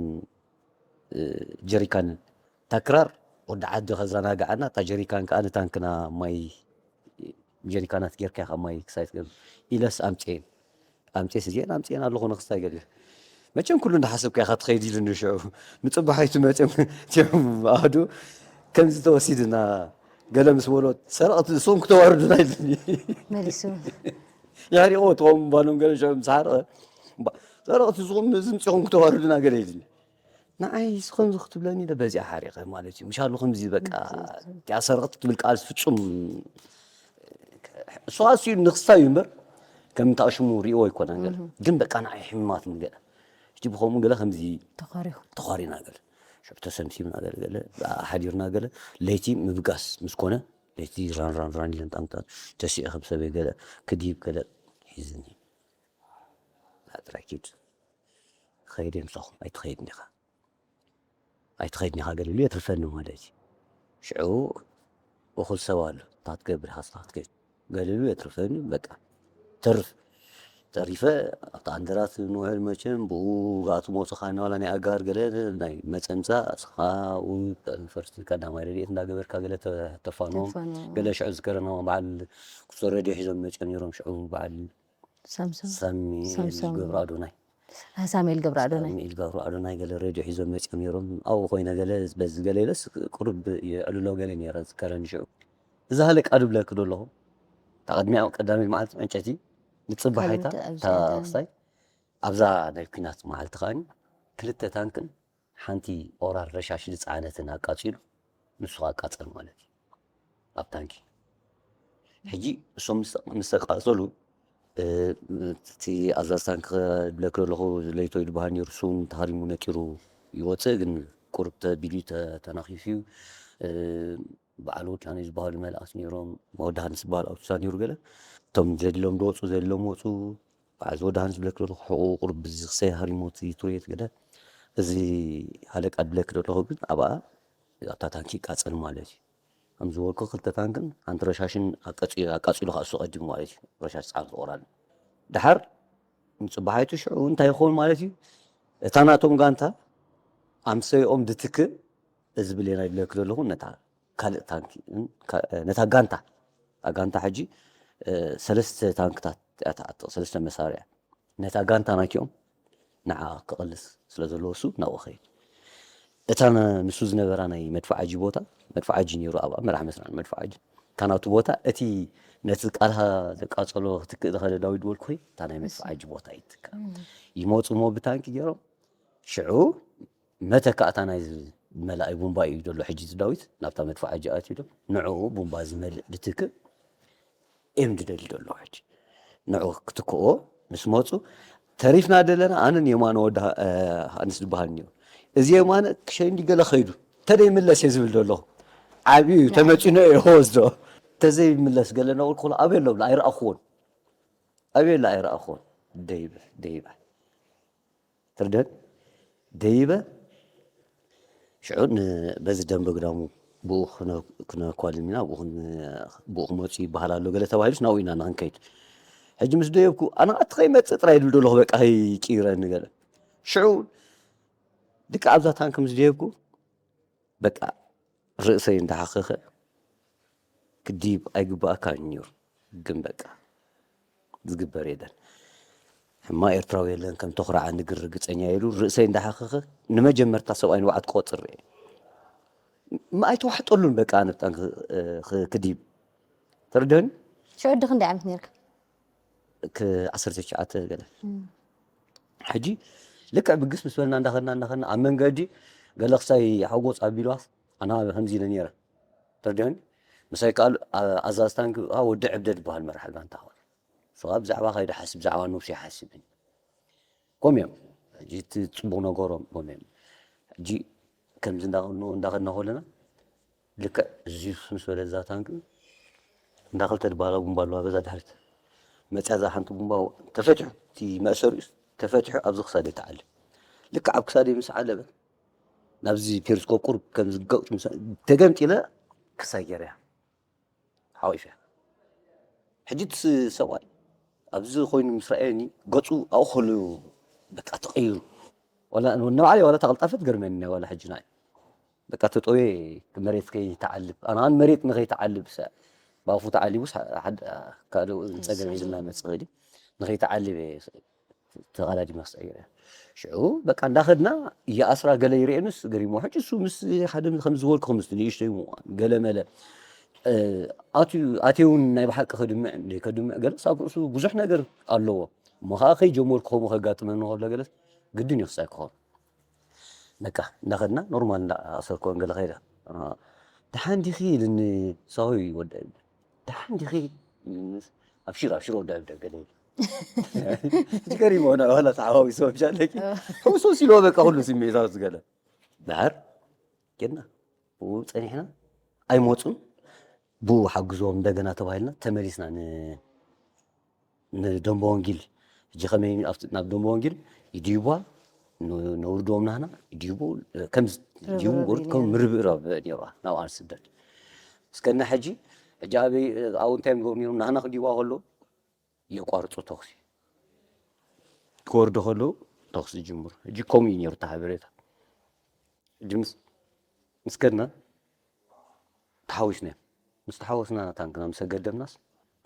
ጀሪካንን እታ ክራር ወዲ ዓዲ ከዘናግዓና እታ ጀሪካን ከዓ ንታንክና ማይ ጀሪካናት ጌርካ ኢኻ ማይ ክሳይ ትገብር ኢለስ ኣምፅኤን ኣምፅኤስ እዚኤን ኣምፅኤን ኣለኹ ንክስታይ ገለ መቸም ኩሉ እንዳሓሰብካ ኢኻ ትኸይድ ኢሉ ንሽዑ ንፅባሓይቱ መፅም ቲም ኣህዱ ከምዚ ተወሲድና ገለ ምስ በሎ ሰረቕቲ እሶም ክተዋርዱና ኢሉኒ መሊሱ ያሪቆ ትኸም ባኖም ገለ ሽዑ ምስ ሓርቐ ሰረቕቲ ዝኹም ዝምፅኹም ክተዋርዱና ገለ ኢሉኒ ንዓይ እዚ ከምዚ ክትብለኒ ኢለ በዚኣ ሓሪቐ ማለት እዩ ምሻሉ ከምዚ በቃ እቲኣ ሰረቕቲ ትብል ቃል ፍፁም እሱ ኣስዩ ንክስታ እዩ እምበር ከም እንታሽሙ ሪእዎ ኣይኮነን ገለ ግን በቃ ንዓይ ሕማት ገለ እቲ ብኸምኡ ገለ ከምዚ ተኸሪኹ ተዃሪና ገለ ሽዑ ተሰምሲምና ገለ ገለ ሓዲርና ገለ ለይቲ ምብጋስ ምስ ኮነ ለይቲ ራን ራን ራን ኢለን ጣንቅጣን ተሲኤ ከም ሰበይ ገለ ክድይብ ገለ ሒዝኒ ጥራይ ኪድ ከይደ ምሳኹም ኣይትኸይድ እንዲኻ ኣይትኸይድ እንዲኻ ገለ ኢሉ የትርፈኒ ማለት እዩ ሽዑ እኹል ሰብ ኣሎ እንታይ ትገብር ኢኻ ስኻ ክትከይድ ገለ ኢሉ የትርፈኒ በቃ ተርፍ ተሪፈ ኣብቲ ኣንደራት ንውዕል መቸም ብኡ ኣቲ ሞትኻ ናዋላ ናይ ኣጋር ገለ ናይ መፀምፃ እስኻ ፈርስቲ ከዳማይ ረድኤት እንዳገበርካ ገለ ተፋኖም ተፋኖም። ገለ ሽዑ ዝከረና በዓል ክሶ ረድዮ ሒዞም መፅኦም ነይሮም ሽዑ በዓል ሳምሶም ሳሚኤል ሳምሶም። ገብረ ኣዶናይ ሳሙኤል ገብረ ኣዶናይ ሳሚኤል ገብረ ኣዶናይ ገለ ረድዮ ሒዞም መፅኦም ነይሮም ኣብኡ ኮይነ ገለ በዚ ገለ ኢለስ ቁሩብ የዕልሎ ገለ ነይረ ዝከረኒ ሽዑ እዚ ሃለቃ ድብለክ ዶ ኣለኹ እታ ቅድሚያ ቀዳመይቲ መዓልቲ ዕንጨይቲ ንፅባሓይታ ካልኦት ኣብዚ እታ ኣዳን። ክስታይ ኣብዛ ናይ ኩናት መዓልቲ ከዓኒ ክልተ ታንክን ሓንቲ ኦራል ረሻሽ ዝፀዓነትን ኣቃፂሉ ንሱ ኣቃፀል ማለት እዩ ኣብ ታንኪ ሕጂ እሶም ምስ- ምስ ተቃፀሉ እ፣ እቲ ኣዛዝ ታንኪ ክብለክ ዘለኹ ለይቶ ኢሉ በሃል ነይሩ እሱ እውን ተሃሪሙ ነጢሩ ይወፅእ ግን ቁሩብ ተቢሉ ተ- ተናኺፉ እዩ እ፣ በዓል ወድሃኒ ዝበሃሉ መልኣት ነይሮም ወድሃንስ ዝበሃል ኣውቶሳ ነይሩ ገለ እቶም ዘድሎም ዝወፁ ዘድሎም ወፁ በዓል ወድሃንስ ብለክ ዘለኹ ሕቁ ቁሩብ ብዚ ክሰይ ሃሪሞት ይትሩየት ገለ እዚ ሃለቃ ብለክ ዘለኹ ግን ኣብኣ ኣብታ ታንኪ ይቃፀል ማለት እዩ ከም ዝበልኩ ክልተ ታንክን ሓንቲ ረሻሽን ኣቃፂሉ ከዓ እሱ ቀዲሙ ማለት እዩ ረሻሽ ፀዓን ዝቆራል ድሓር ንፅባሓይቱ ሽዑ እንታይ ይኸውን ማለት እዩ እታ ናቶም ጋንታ ኣምሰይኦም ድትክእ እዚ ብሌና ይብለክ ዘለኹ ነታ ካልእ ታንኪ እን- ካ- ነታ ጋንታ እታ ጋንታ ሕጂ እ፣ ሰለስተ ታንክታት እያ ትዓጥቕ ሰለስተ መሳርያ ነታ ጋንታ ናይቲኦም ንዓ ክቕልስ ስለ ዘለዎ እሱ ናብኡ ኸይድ እታ ነ- ንሱ ዝነበራ ናይ መድፍዓጂ ቦታ መድፍዓጂ ነይሩ ኣብኣ መራሕ መስርዕ መድፍዓጂ እታ ናቱ ቦታ እቲ ነቲ ቃልሃ ዘቃፀሎ ክትክእ ዝኸደ ዳዊት ዝበልኩ እታ ናይ መድፍዓጂ ቦታ ይትካ ይመፁ ሞ ብታንኪ ገይሮም ሽዑ መተካእታ ናይ መላኣይ ቡምባ እዩ ዘሎ ሕጂ እቲ ዳዊት ናብታ መድፍዓጂ ኣትዩ ዶ ንዕኡ ቡምባ ዝመልእ ብትክእ እዮም ዝደሊ ዘለዉ ሕጂ ንዑ ክትክኦ ምስ መፁ ተሪፍና ዘለና ኣነን የማነ ወዲ ሃ- እ፣ ሃንስ ዝበሃል እኒኦ እዚ የማነ ክሸንዲ ገለ ከይዱ ተደይምለስ እየ ዝብል ዘለኹ ዓብዩ እዩ ተመፂኖ እየ ወስዶ ተዘይምለስ ገለ ነብልኩ ኣበይ ኣሎ ብላ ኣይረኣኽዎን ኣበይ ኣሎ ኣይረኣኽዎን ደይበ ደይበ ትርደን ደይበ ሽዑ ን- በዚ ደንበ ግዳሙ ብኡ ክነ- ክነኳልም ኢና ብኡ ክን- ብኡ ክመፁ ይበሃል ኣሎ ገለ ተባሂሉስ ናብኡ ኢና ንክንከይድ ሕጂ ምስ ደየብኩ ኣነ ኣቲ ከይመፅእ ጥራይ ድብል ደለኹ በቃ ከይጭረኒ ገለ ሽዑ ልክዕ ኣብዛ ታንክ ምስ ደየብኩ በቃ ርእሰይ እንዳሓኸኸ ክዲብ ኣይግባኣካን እዩ ግን በቃ ዝግበር የለን ሕማ ኤርትራዊ የለን ከም ተኹርዓ ንግር ርግፀኛ ኢሉ ርእሰይ እንዳሓኸኸ ንመጀመርታ ሰብኣይ ንባዓት ክቆፅር ርኤ ኣይተዋሕጠሉን በቃ ኣነ ብጣን ክዲብ ተረድኒ ሽዑ ዲ ክንደይ ዓመት ነርካ ዓሰርተ ትሽዓተ ገለ ሕጂ ልክዕ ብግስ ምስ በልና እንዳኸድና እንዳኸድና ኣብ መንገዲ ገለ ክሳይ ሓጎፅ ኣቢልዋስ ኣና ከምዚ ኢለ ነይረ ተረድኒ ምሳይ ከኣ ኣዛዝታን ወዲ ዕብደ ዝበሃል መራሕ ጋንታ ኾነ ሰብኣ ብዛዕባ ካይደ ሓስብ ብዛዕባ ነብሲ ይሓስብ ኮም እዮም ሕጂ እቲ ፅቡቅ ነገሮም ኮም እዮም ሕጂ ከምዚ እንዳኸድና ከለና ልክዕ እዚ ምስ በለ እዛ ታንክ እንዳ ክልተ ድበሃላ ቡምባ ኣለዋ በዛ ድሕሪት መፅያ እዛ ሓንቲ ቡምባ ተፈትሑ እቲ መእሰሪኡ ተፈትሑ ኣብዚ ክሳደ ተዓልብ ልክዕ ኣብ ክሳደ ምስ ዓለበ ናብዚ ፔሪስኮፕ ቁርብ ከምዚ ገውጭ ምስ ተገምጢለ ክሳይ ገይረያ ሓቂፈያ ሕጂ እቲ ሰብኣይ ኣብዚ ኮይኑ ምስ ረኣየኒ ገፁ ኣብኡ ከሉ በቃ ተቐይሩ ንባዕለይ ዋላ ተቐልጣፈ ትገርመኒ ዋላ ሕጂ ንዓይ በቃ ተጠውየ መሬት ከይተዓልብ ኣነ መሬት ንኸይተዓልብ ሰ ብኣፉ ተዓሊቡስ ሓደ ካልእ ጸገም ሒዙልና መጽእ ኸዲ ንኸይተዓልብ ተቓላዲ መክስዐ ሽዑ በቃ እንዳኸድና ይኣስራ ገለ ይርእየንስ ገሪሞ ሕጂ እሱ ምስ ሓደ ከም ዝበልኩ ምስ ንእሽተይ ምዃን ገለ መለ ኣትዩ ኣትየውን ናይ ብሓቂ ከድምዕ እንደ ከድምዕ ገለ ሳብ ርእሱ ብዙሕ ነገር ኣለዎ እሞ ከዓ ከይጀመርኩ ከምኡ ከጋጥመኒ ከሎ ገለ ግድን እዩ ክስዕር ክኸውን በቃ እንዳኸድና ኖርማል እንዳኣሰርኮን ገለ ከይደ ደሓን ዲኺ ኢልኒ ሰው ይወደ ደሓን ዲኺ ኣብሽር ኣብሽር ወዳ ደገለ ገሪሞ ና ዋላ ተሓዋዊሶ ብሻለኪ ሕውሶ ሲሎ በቃ ኩሉ ስሜት ዝገለ ድሓር ጌድና ብኡ ጸኒሕና ኣይመጹን ብኡ ሓግዞም እንደገና ተባሂልና ተመሊስና ንደንበ ወንጊል ሕጂ ከመይ ናብ ደንበ ወንጊል ይድይቧ ነውርድዎም ናህና ይድይቡ ከም ይድይቡ ወርድ ከም ምርብራብ ነይራ ናብ ኣር ስደት እስከና ሕጂ ሕጂ ኣበይ ኣብኡ እንታይ ምግበሩ ነይሮም ናህና ክድይዋ ከሎ የቋርጹ ተኽሲ ክወርዱ ከለዉ ተኽሲ ይጅምሩ። ሕጂ ከምኡ እዩ ነይሩ እቲ ሓበሬታ። ሕጂ ምስ ምስ ከድና ተሓዊስና እዮም። ምስ ተሓወስና ታንክና ምስ ኣገደምናስ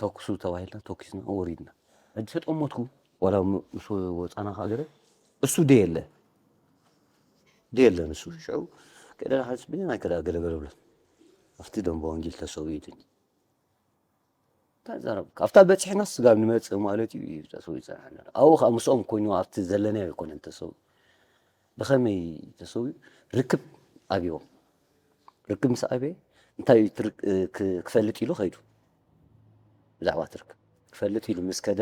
ተኩሱ ተባሂልና ተኩስና ወሪድና። ሕጂ ተጠመትኩ ዋላ ምስ ወፃና ከዓ ገለ እሱ ደ የለ ደ የለ ንሱ ሽዑ ከደ ሓስብና ናይ ከዳ ገለገለ ብሎ ኣብቲ ደንበ ወንጌል ተሰዊኡ ኢሉኒ። እንታይ ዛረብካ ኣብታ በፂሕና ስጋብ ንመፅእ ማለት እዩ ተሰው ይፀናሕና ኣብኡ ከዓ ምስኦም ኮይኑ ኣብቲ ዘለናዮ ኣይኮነን ተሰው ብኸመይ ተሰው ርክብ ኣብዎም ርክብ ምስ ኣበየ እንታይ ክፈልጥ ኢሉ ከይዱ ብዛዕባ ትርክ ክፈልጥ ኢሉ ምስ ከደ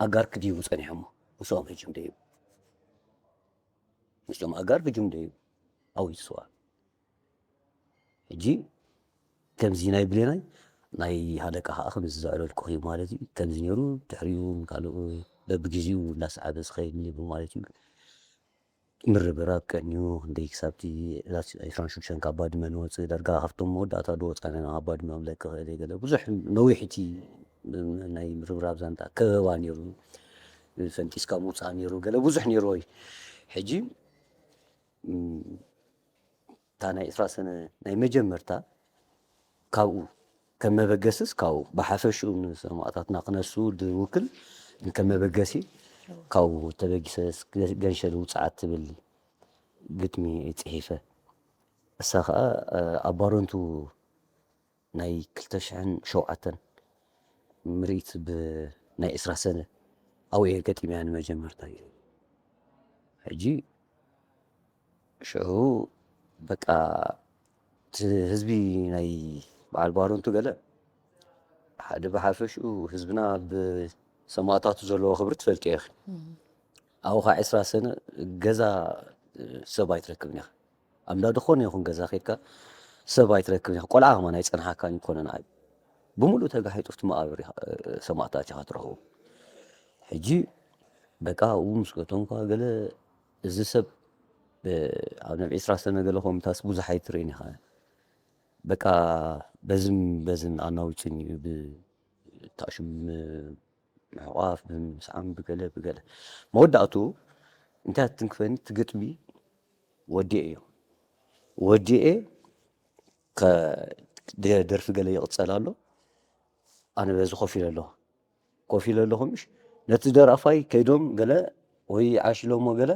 ኣጋር ክድይቡ ፀኒሖሞ ምስኦም ህጅም ደይቡ ምስኦም ኣጋር ህጅም ደይቡ ኣዊት ስዋ ሕጂ ከምዚ ናይ ብሌናይ ናይ ሃለቃ ከዓ ከምዚ ዘዕለልኩኺ ማለት እዩ ከምዚ ነይሩ ድሕሪኡ ካልኡ በብግዜኡ እናሰዓበ ዝኸይድ ነይሩ ማለት እዩ ምርብራብ ቀንዩ ክንደይ ክሳብቲ ዕስራን ሽዱሽተን ካብ ባድመ ንወፅእ ዳርጋ ካብቶም መወዳእታ ዝወፃና ካብ ባድመ ምለቂ ክእል ገለ ብዙሕ ነዊሕቲ ናይ ምርብራብ ዛንታ ከበባ ነይሩ ፈንጢስካ ምውፃእ ነይሩ ገለ ብዙሕ ነይሩ ወይ ሕጂ እታ ናይ ዕስራ ሰነ ናይ መጀመርታ ካብኡ ከም መበገስስ ካብኡ ብሓፈሽኡ ንሰማእታትና ክነሱ ዝውክል ከም መበገሲ ካብኡ ተበጊሰ ገንሸል ውፅዓት ትብል ግጥሚ ፅሒፈ እሳ ከዓ ኣብ ባረንቱ ናይ ክልተ ሽሕን ሸውዓተን ምርኢት ብናይ ዕስራ ሰነ ኣብኡ እየ ገጢመያ ንመጀመርታ እዩ ሕጂ ሽዑ በቃ እቲ ህዝቢ ናይ በዓል ባሮንቱ ገለ ሓደ ብሓፈሽኡ ህዝብና ብሰማእታቱ ዘለዎ ክብሪ ትፈልጡ ኢኺ ኣብኡ ከዓ ዕስራ ሰነ ገዛ ሰብ ኣይትረክብን ኢኻ ኣብ እንዳ ዝኾነ ይኹን ገዛ ከድካ ሰብ ኣይትረክብን ኢኻ ቆልዓ ከማን ኣይፀንሓካን ይኮነ ንዓይ ብምሉእ ተጋሒጡ ኣብቲ መቓብር ሰማእታት ኢኻ ትረኽቦ ሕጂ በቃ ኣብኡ ምስ ገተንኳ ገለ እዚ ሰብ ኣብ ናብ ዕስራ ሰነ ገለ ኮምታስ ብዙሕ ኣይትርእን ኢኻ በቃ በዝም በዝም ኣናዊፅን እዩ ብታሽም ምሕቋፍ ብምስዓም ብገለ ብገለ መወዳእቱ እንታይ ትንክፈኒ ትግጥሚ ወዲኤ እዮ ወዲኤ ደርፊ ገለ ይቕፀል ኣሎ ኣነ በዚ ኮፍ ኢለ ኣለኹ ኮፍ ኢለ ኣለኹ ምሽ ነቲ ደራፋይ ከይዶም ገለ ወይ ዓሽ ኢሎሞ ገለ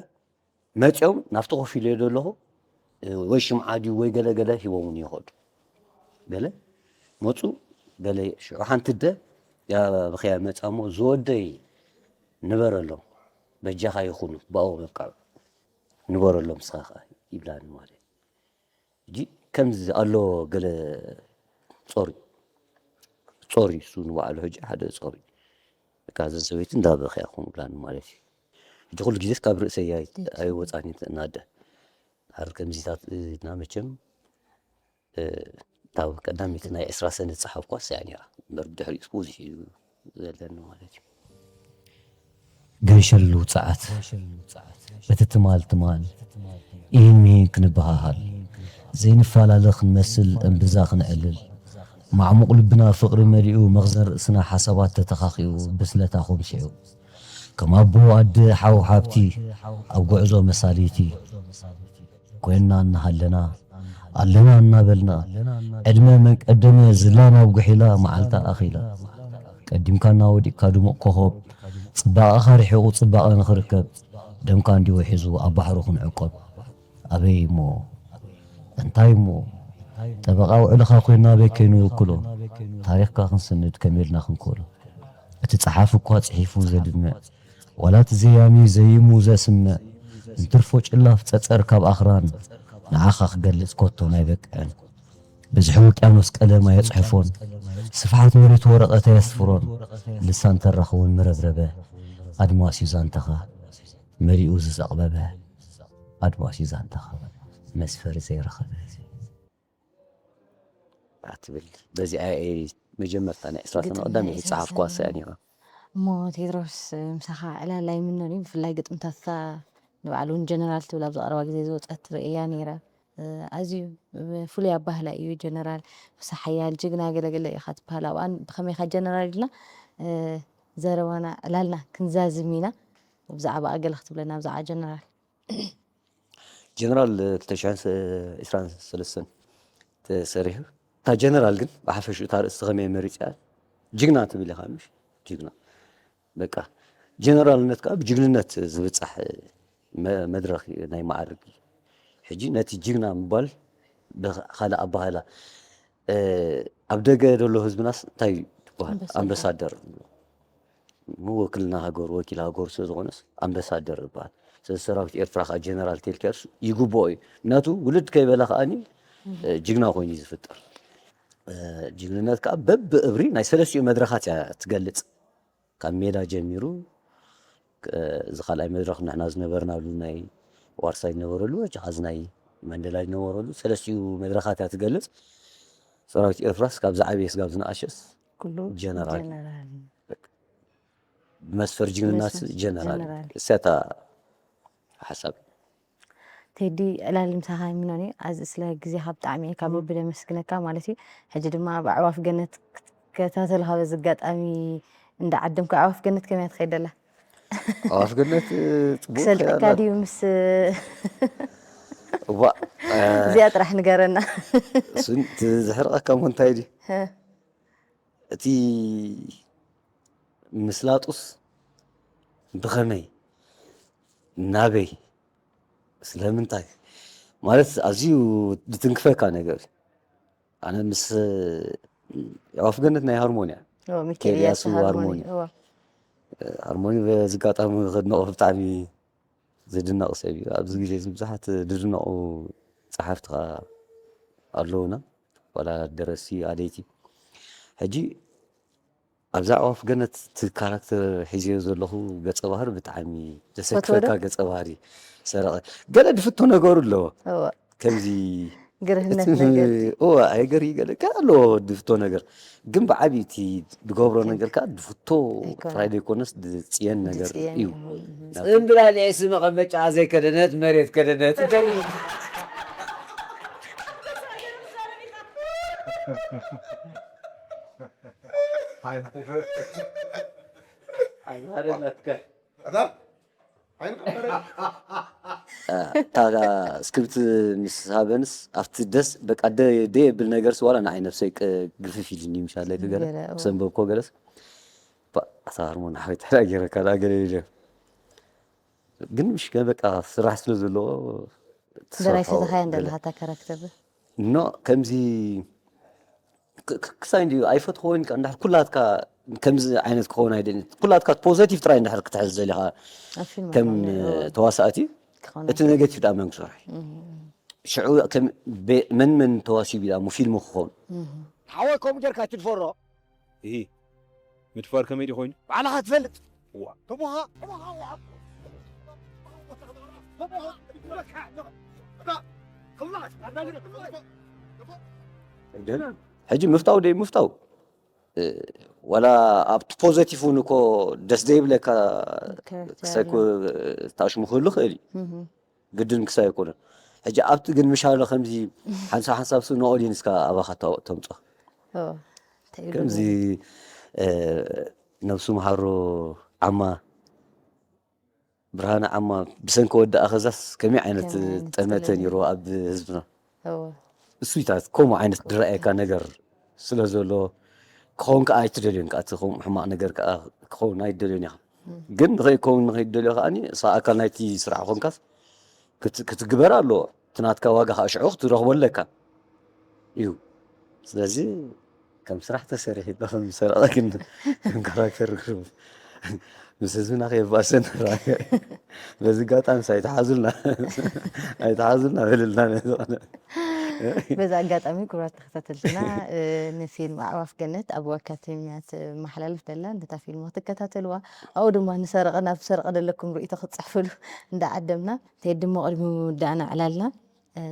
መፂኦም ናብቲ ኮፍ ኢለ ዘለኹ ወይ ሽምዓ ድዩ ወይ ገለ ገለ ሂቦምኒ ይኸዱ ገለ መፁ ገለ ሽዑ ሓንቲ ደ ያበኽያ መፃ እሞ ዝወደይ ንበረሎም በጃኻ ይኹኑ ብኣው በቃ ንበረሎም ንስኻ ከዓ ይብላኒ ማለት ሕጂ ከምዚ ኣሎ ገለ ጾሪ ጾሪ እሱ ንባዕሉ ሕጂ ሓደ ጾሪ በቃ እዘን ሰበይቲ እንዳበኽያ ከምኡ ኢላኒ ማለት እዩ ሕጂ ኩሉ ግዜ ካብ ርእሰይ ኣይወፃን እናደ ድሓር ከምዚታት እና መቸም ካብ ቀዳመይቲ ናይ ዕስራ ሰነ ዝፀሓፍኳ እያ ነይራ እምበር ብድሕሪኡ ብዙሕ እዩ ዘለኒ ማለት እዩ ገንሸል ውፅዓት በቲ ትማል ትማል ኢሂን ምሂን ክንበሃሃል ዘይንፈላለ ክንመስል እምብዛ ክንዕልል ማዕሙቕ ልብና ፍቕሪ መሊኡ መኽዘን ርእስና ሓሳባት ተተኻኺኡ ብስለታ ኮምሲዑ ከም ኣቦ ኣደ ሓው ሓብቲ ኣብ ጉዕዞ መሳሊቲ ኮይንና እናሃለና ኣለና እናበልና፣ ዕድመ መን ቀደመ ዝላ ናብ ጉሒላ መዓልታ ኣኺላ። ቀዲምካና ወዲቕካ ድሙቕ ኮኾብ፣ ጽባቐኻ ርሒቑ ጽባቐ ንኽርከብ፣ ደምካ እንዲሁ ሒዙ ኣብ ባሕሩ ክንዕቆብ። ኣበይ እሞ? እንታይ እሞ? ጠበቓ ውዕልኻ ኮይና ኣበይ ከይንውክሎ? ታሪኽካ ክንስንድ ከመይ ኢልና ክንክእሎ? እቲ ጸሓፊ እኳ ጽሒፉ ዘድምዕ፣ ዋላ እቲ ዘያሚ ዘይሙ ዘስምዕ፣ እንትርፎ ጭላፍ ጸጸር ካብ ኣኽራን፣ ንዓኻ ክገልጽ ኮቶ ኣይበቅዕን። ብዝሒ ውቅያኖስ ቀለም ኣየጽሕፎን፣ ስፍሓት መሬት ወረቐት ኣየስፍሮን፣ ልሳን ተራኽ እውን ምረብረበ፣ ኣድማስ እዩ ዛንታኻ፣ መሊኡ ዝጸቕበበ፣ ኣድማስ እዩ ዛንታኻ፣ መስፈሪ ዘይረኸበ። ኣትብል። በዚኣ እየ መጀመርታ ናይ ዕስራን ሰነ ግጥሚ ቀዳመይቲ ናይ ዝጸሓፍኩዋ ዕስራን እያ ሰነ። ነይራ። እሞ ቴድሮስ፣ ምሳኻ ዕላል ኣይምኖን እዩ፣ ብፍላይ ግጥምታትካ ንባዕሉ እውን ጀነራል ትብል ኣብዚ ቀረባ ግዜ ዝወጸት ርእያ ነይረ። እ፣ ኣዝዩ ፍሉይ ኣባህላ እዩ። ጀነራል ፍስሓ ሓያል፣ ጅግና፣ ገለገለ ኢኻ ትበሃል። ኣብኣን ብኸመይኻ ጀነራል ኢልና፣ እ፣ ዘረባና ዕላልና ክንዛዝም ኢና። ብዛዕባ ገለ ክትብለና ብዛዕባ ጀነራል። ጀነራል ክልተ ሽሕን ዕስራን ሰለስተን ተሰሪሑ። እታ ጀነራል ግን ብሓፈሽኡ እታ ርእስቲ ከመይ መሪፅያ? ጅግና ትብል ኢኻ ምሽ? ጅግና። በቃ ጀነራልነት ከዓ ብጅግንነት ዝብፃሕ መ-፣ መድረኽ እዩ፣ ናይ መዓርግ እዩ። ሕጂ ነቲ ጅግና ምባል ብኻልእ ኣባህላ፣ እ፣ ኣብ ደገ ዘሎ ህዝብናስ እንታይ ትበሃል? ኣምባሳደር። ኣምባሳደር። ወክልና ሃገሩ፣ ወኪል ሃገሩ ስለ ዝኾነስ ኣምባሳደር ይበሃል። ስለዚ ሰራዊት ኤርትራ ከዓ ጀነራል ቴልኪያስ ይግብኦ እዩ። ምክንያቱ ውልድ ከይበለ ከዓኒ፣ እ፣ ጅግና ኮይኑ እዩ ዝፍጠር። እ፣ ጅግንነት ከዓ በብእብሪ ናይ ሰለስቲኡ መድረኻት እያ ትገልጽ። ካብ ሜዳ ጀሚሩ፣ እ፣ እዚ ካልኣይ መድረኽ ንሕና ዝነበርናሉ ናይ ዋርሳይ ዝነበረሉ፣ ጃሓዝናይ መንደላይ ዝነበረሉ ሰለስቲኡ መድረኻት እያ ትገልጽ። ሰራዊት ኤርትራስ ካብ ዝዓበየ ስጋብ ዝነኣሸስ ኩሉ ጀነራል። ጀነራል። ብመስፈር ጅግንናስ መስፈር ጀነራል። ጀነራል። እሰታ ሓሳብ። ቴዲ፣ ዕላል ምሳኻ ይምኖን እዩ። ኣዚ ስለ ግዜኻ ብጣዕሚ እየ ካብ ልቢ ደመስግነካ ማለት እዩ። ሕጂ ድማ ኣብ ኣዕዋፍ ገነት ክትከታተልኻ በዚ ኣጋጣሚ እንዳዓደምኩ። ኣዕዋፍ ገነት ከመይ እያ ትኸይድ ደላ? ኣዕዋፍ ገነት፣ እ፣ ጽቡቕ ክሰልጠካ ትኸይድ ኣላ። ድዩ ምስ እዋ፣ እ፣ እዚኣ ጥራሕ ንገረና። እሱን እቲ ዝሕርቐካ እሞ እንታይ ድዩ? ሀ። እቲ ምስላጡስ ብኸመይ? ናበይ? ስለምንታይ? ማለት ኣዝዩ ዝትንክፈካ ነገር እዩ። ኣነ ምስ ኣዕዋፍ ገነት ናይ ሃርሞንያ። ኦ፣ ሚካኤል ከኤልያሱ እያሱ ሃርሞኒ፣ ሃርሞኒ። እዎ። ሃርሞኒ በዚ ኣጋጣሚ ከድንቖ ብጣዕሚ ዝድነቕ ሰብ እዩ። ኣብዚ ግዜ እዚ ብዙሓት ዝድነቑ ጸሓፍቲ ከኣ ኣለዉና። ዋላ ደረስቲ ኣለይቲ። ሕጂ ኣብዛ ኣዕዋፍ ገነት እቲ ካራክተር ሒዘዮ ዘለኹ ገጸ ባህሪ ብጣዕሚ ትፈትዎ ዶ? ዘሰክፈካ ገጸ ባህሪ ሰረቐ። ገለ ድፍቶ ነገሩ ኣለዎ። እወ። ከምዚ ግርህነት እቲ ነገር። እወ፣ ኣይገርይ ገለ ገለ ኣለዎ ድፍቶ ነገር። ግን ብዓቢ እቲ ዝገብሮ እወ። ነገር ከኣ ድፍቶ ኣይኮነን። ጥራይ ዘይኮነስ ዝጽየን ነገር ድጽየን እዩ። እዩ። ናብ ጽምብላሊዐ ስመ ቀመጫ ዘይከደነት መሬት ከደነት። ኣይማረናትካ። እታ ስክሪፕት ምስ ሃበንስ ኣብቲ ደስ በቃ ደ-፣ ደየብል ነገርስ ዋላ ንዓይ ነብሰይ ቅ-፣ ግፍፍ ኢልኒ ምሻለይ ክገለ ገለ፣ እዎ። ምስ ኣንበብኮ ገለስ፣ ባ-፣ ኣታ ሃርሞን ሓወይ ተላ ገይረካ ደኣ ገለ ኢለ። ግን ምሽ ከ በቃ ስራሕ ስለ ዘለዎ ደራይ ትሰርሖ ሒዝኻያ ገለ። እንደለኻ እታ ካራክተር ዶ? ኖ፣ ከምዚ ክ-፣ ክ-፣ ክሳይ እንድዩ ኣይፈትኾን፣ እንድሕር ኩላትካ ከምዚ ዓይነት ክኸውን ኣይደልን። ኩላትካ ፖዘቲቭ ጥራይ እንድሕር ክትሕዝ ደሊኻ ኣብ ፊልም ከም ክኸውን ኣለዎ። ተዋሳእቲ ክኸውን እቲ ኣለዎ። ኔጌቲቭ ደኣ መን ክሰርሕ? እም። ሽዑ ከም ቤ-፣ መን መን ተዋሲቡ ደኣ እሞ ፊልም ክኸውን? እም። ሓወይ ከምኡ ጌርካ ኣይትድፈሮ። እሂ፣ ምድፋር ከመይ ድዩ ኮይኑ? ባዕልኻ ትፈልጥ። እዋ። ሕጂ ምፍታው ደይ ምፍታው፣ እ፣ ዋላ ኣብቲ ፖዘቲቭ እውን እኮ ደስ ዘይብለካ ካራክተር ክሳይ እኮ ኣሎ። ተኣሽሙ ክህሉ ይኽእል እዩ። እህ። ግድን ክሳይ ኣይኮነን። ሕጂ ኣብቲ ግን ምሻሎ ከምዚ ሓንሳብ ሓንሳብ ሱ ንኦዲየንስካ ኣባኻ ተ-፣ ተምጾ። ኦ፣ እንታይ ይብሉ? ከምዚ፣ እ፣ ነብሱ መሃሮ ዓማ፣ ብርሃነ ዓማ ብሰንኪ ወዲ ኣኸዛስ ከመይ ዓይነት ከመይ ዓይነት ጠመተ ጥልል። ነይርዎ ኣብ ህዝብና። እዎ። እሱይታት ከምኡ ዓይነት ዝረኣየካ ነገር ስለ ዘሎ ክኸውን ከዓ ኣይትደልዮን ከዓ እቲ ከምኡ ሕማቕ ነገር ከዓ ክኸውን ኣይትደልዮን ኢኻ። ግን ንኸይከውን ንኸይትደልዮ ከዓ እሳ ኣካል ናይቲ ስራሕ ኮንካስ ክትግበር ኣለዎ። እቲ ናትካ ዋጋ ከዓ ሽዑ ክትረኽቦ ኣለካ እዩ። ስለዚ ከም ስራሕ ተሰሪሑ ከም ሰረቐ ግን ከም ካራክተር ምስ ህዝብና ከየባሰን በዚ ኣጋጣሚ ኣይትሓዙልና ኣይትሓዙልና በልልና። በዚ ኣጋጣሚ ክቡራት ተኸታተልትና ንፊልም ኣዕዋፍ ገነት ኣብ ወካቲምያ ትመሓላለፍ ደላ ነታ ፊልም ክትከታተልዋ ኣብኡ ድማ ንሰረቐ ናብ ሰረቐ ዘለኩም ርእይቶ ክትፅሕፍሉ እንዳዓደምና ቴዲ እሞ ቅድሚ ምውዳእና ዕላልና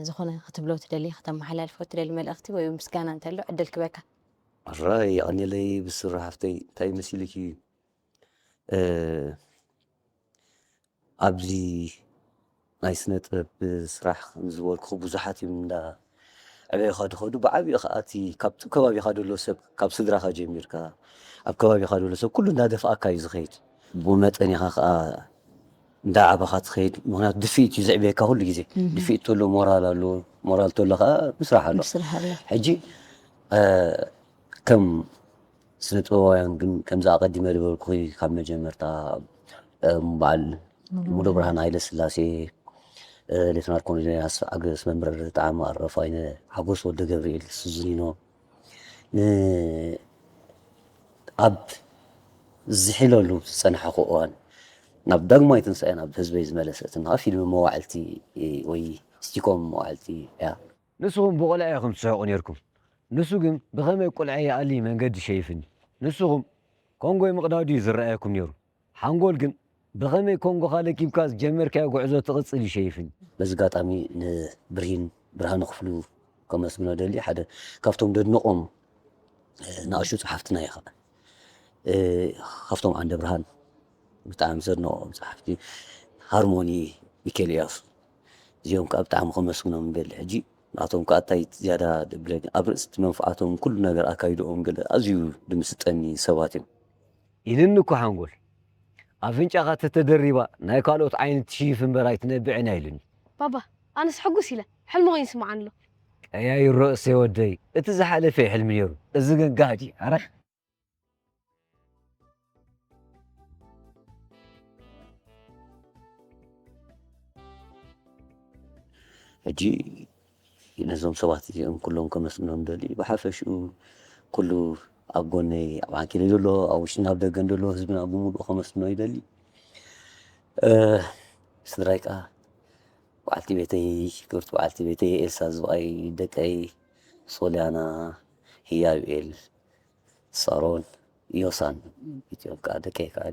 ዝኾነ ክትብሎ ትደሊ ከተመሓላልፎ ትደሊ መልእኽቲ ወይ ምስጋና እንተሎ ዕድል ክበካ። ራይ የቐኒለይ ብስሩ ሓፍተይ እንታይ መሲልኪ ኣብዚ ናይ ስነ ጥበብ ስራሕ ከምዝበልኩ ብዙሓት እዮም እንዳ ዕበይኻ ድኸዱ ብዓብኡ ከዓ እቲ ካብቲ ከባቢኻ ደሎ ሰብ ካብ ስድራኻ ጀሚርካ ኣብ ከባቢኻ ደሎ ሰብ ኩሉ እንዳደፍኣካ እዩ ዝኸይድ ብመጠን ኢኻ ከዓ እንዳ ዓበኻ ትኸይድ ምክንያቱ ድፍኢት እዩ ዘዕብየካ ኩሉ ግዜ ድፍኢት ተሎ ሞራል ኣሎ ሞራል ተሎ ከዓ ምስራሕ ኣሎ ሕጂ ከም ስነ ጥበባውያን ግን ከምዚ ኣቐዲመ ዝበልኩኺ ካብ መጀመርታ በዓል ሙሉ ብርሃን ሃይለ ስላሴ ሌትናል ኮሎኔል ኣስፋ ኣገስ መምህር ጣዕሚ ኣረፋይነ ሓጎስ ወልደ ገብርኤል ስዙኒኖ ኣብ ዝሕለሉ ዝፀናሕኩ እዋን ናብ ዳግማይ ትንሳኤ ናብ ህዝበይ ዝመለሰት እና ፊልም መዋዕልቲ ወይ ስቲኮም መዋዕልቲ እያ። ንስኹም ብቆልዐ ኢኹም ትስሕቁ ነይርኩም። ንሱ ግን ብኸመይ ቁልዐ ይኣሊ መንገዲ ሸይፍኒ። ንስኹም ኮንጎይ ምቕዳዱ እዩ ዝረኣየኩም ነይሩ። ሓንጎል ግን ብኸመይ ኮንጎኻ ለኪብካ ዝጀመርካዮ ጉዕዞ ትቕጽል እዩ ሸይፍኒ። በዚ ኣጋጣሚ ንብርሂን ብርሃነ ክፍሉ ከመስግኖ ደሊ ሓደ ካብቶም ደድንቖም ንኣሹ ጸሓፍትና ኢኻ። ካብቶም ዓንደ ብርሃን ብጣዕሚ ዘድንቖም ጸሓፍቲ ሃርሞኒ ሚኬል እያሱ እዚኦም ከዓ ብጣዕሚ ከመስግኖም ይደሊ ሕጂ ናቶም ከዓ እንታይ ዝያዳ ደብለኒ ኣብ ርእሲ እቲ መንፍዓቶም ኩሉ ነገር ኣካይድኦም ገለ ኣዝዩ ድምስጠኒ ሰባት እዮም ኢልኒ እኮ ሓንጎል ኣፍንጫኻ ተተደሪባ ናይ ካልኦት ዓይኒ ትሽይፍ እምበር ኣይትነብዕን እያ ኢልኒ ባባ ኣነስ ሕጉስ ኢለ ሕልሚ ኮይኑ ይስምዓኒ ኣሎ ቀያይሮ እሰይ ወደይ እቲ ዝሓለፈ እዩ ሕልሚ ነይሩ እዚ ግን ጋህዲ ኣረ ሕጂ ነዞም ሰባት እዚኦም ኩሎም ከመስግኖም ደሊ ብሓፈሽኡ ኩሉ ኣብ ጎነይ ኣብ ዓንኬለ ዘሎ ኣብ ውሽጥን ኣብ ደገን ዘሎ ህዝብና ብምሉእ ከመስግኖ ይደሊ ስድራይ ከዓ በዓልቲ ቤተይ ክብርቲ በዓልቲ ቤተይ ኤልሳ ዝበኣይ ደቀይ ሶልያና ህያብኤል ሳሮን ዮሳን እቲኦም ከዓ ደቀይ ከዓ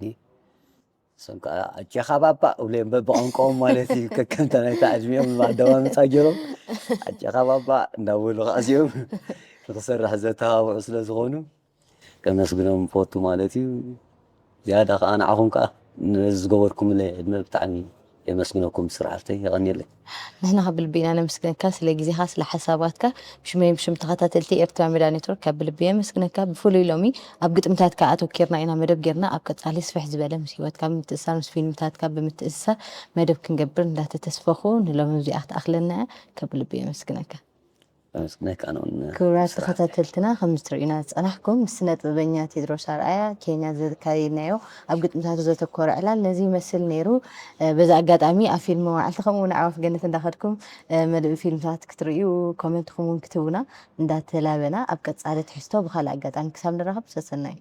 እሶም ከዓ ኣጀኻ ባባ እብለዮም በብቋንቋኦም ማለት እዩ ከከምታ ናይታ ዕድሚኦም ኣደማምፃ ገይሮም ኣጀኻ ባባ እንዳበሉ ከዓ እዚኦም ንክሰርሕ ዘተባብዑ ስለ ዝኾኑ ከመስግኖም ፈቱ ማለት እዩ ዝያዳ ከዓ ንዓኹም ከዓ ነዚ ዝገበርኩምለ ዕድመ ብጣዕሚ የመስግነኩም ስራሕተይ የቐንየለይ ንሕና ካብ ልቢ ኢና ነመስግነካ ስለ ግዜኻ ስለ ሓሳባትካ ብሽመይ ብሽም ተኸታተልቲ ኤርትራ ሜዳ ኔትወርክ ካብ ልቢ የመስግነካ ብፍሉይ ሎሚ ኣብ ግጥምታትካ ኣተኪርና ኢና መደብ ጌርና ኣብ ቀጻሊ ስፍሕ ዝበለ ምስ ህይወትካ ብምትእስሳር ምስ ፊልምታትካ ብምትእስሳር መደብ ክንገብር እንዳተተስፈኹ ንሎሚ እዚኣ ክትኣኽለና እያ ካብ ልቢ የመስግነካ ክቡራት ተኸታተልትና ከም ትርእዩና ዝጸናሕኩም ምስ ስነ ጥበበኛ ቴድሮስ ኣርኣያ ኬንያ ዘካየድናዮ ኣብ ግጥምታቱ ዘተኮረ ዕላል ነዚ ይመስል ነይሩ። በዚ ኣጋጣሚ ኣብ ፊልም መዋዕልቲ ከምኡ እውን ኣዕዋፍ ገነት እንዳኸድኩም መደብ ፊልምታት ክትርእዩ ኮመንትኹም እውን ክትህቡና እንዳተላበና ኣብ ቀጻሊ ትሕዝቶ ብኻልእ ኣጋጣሚ ክሳብ ንራኸብ ሰሰናዩ።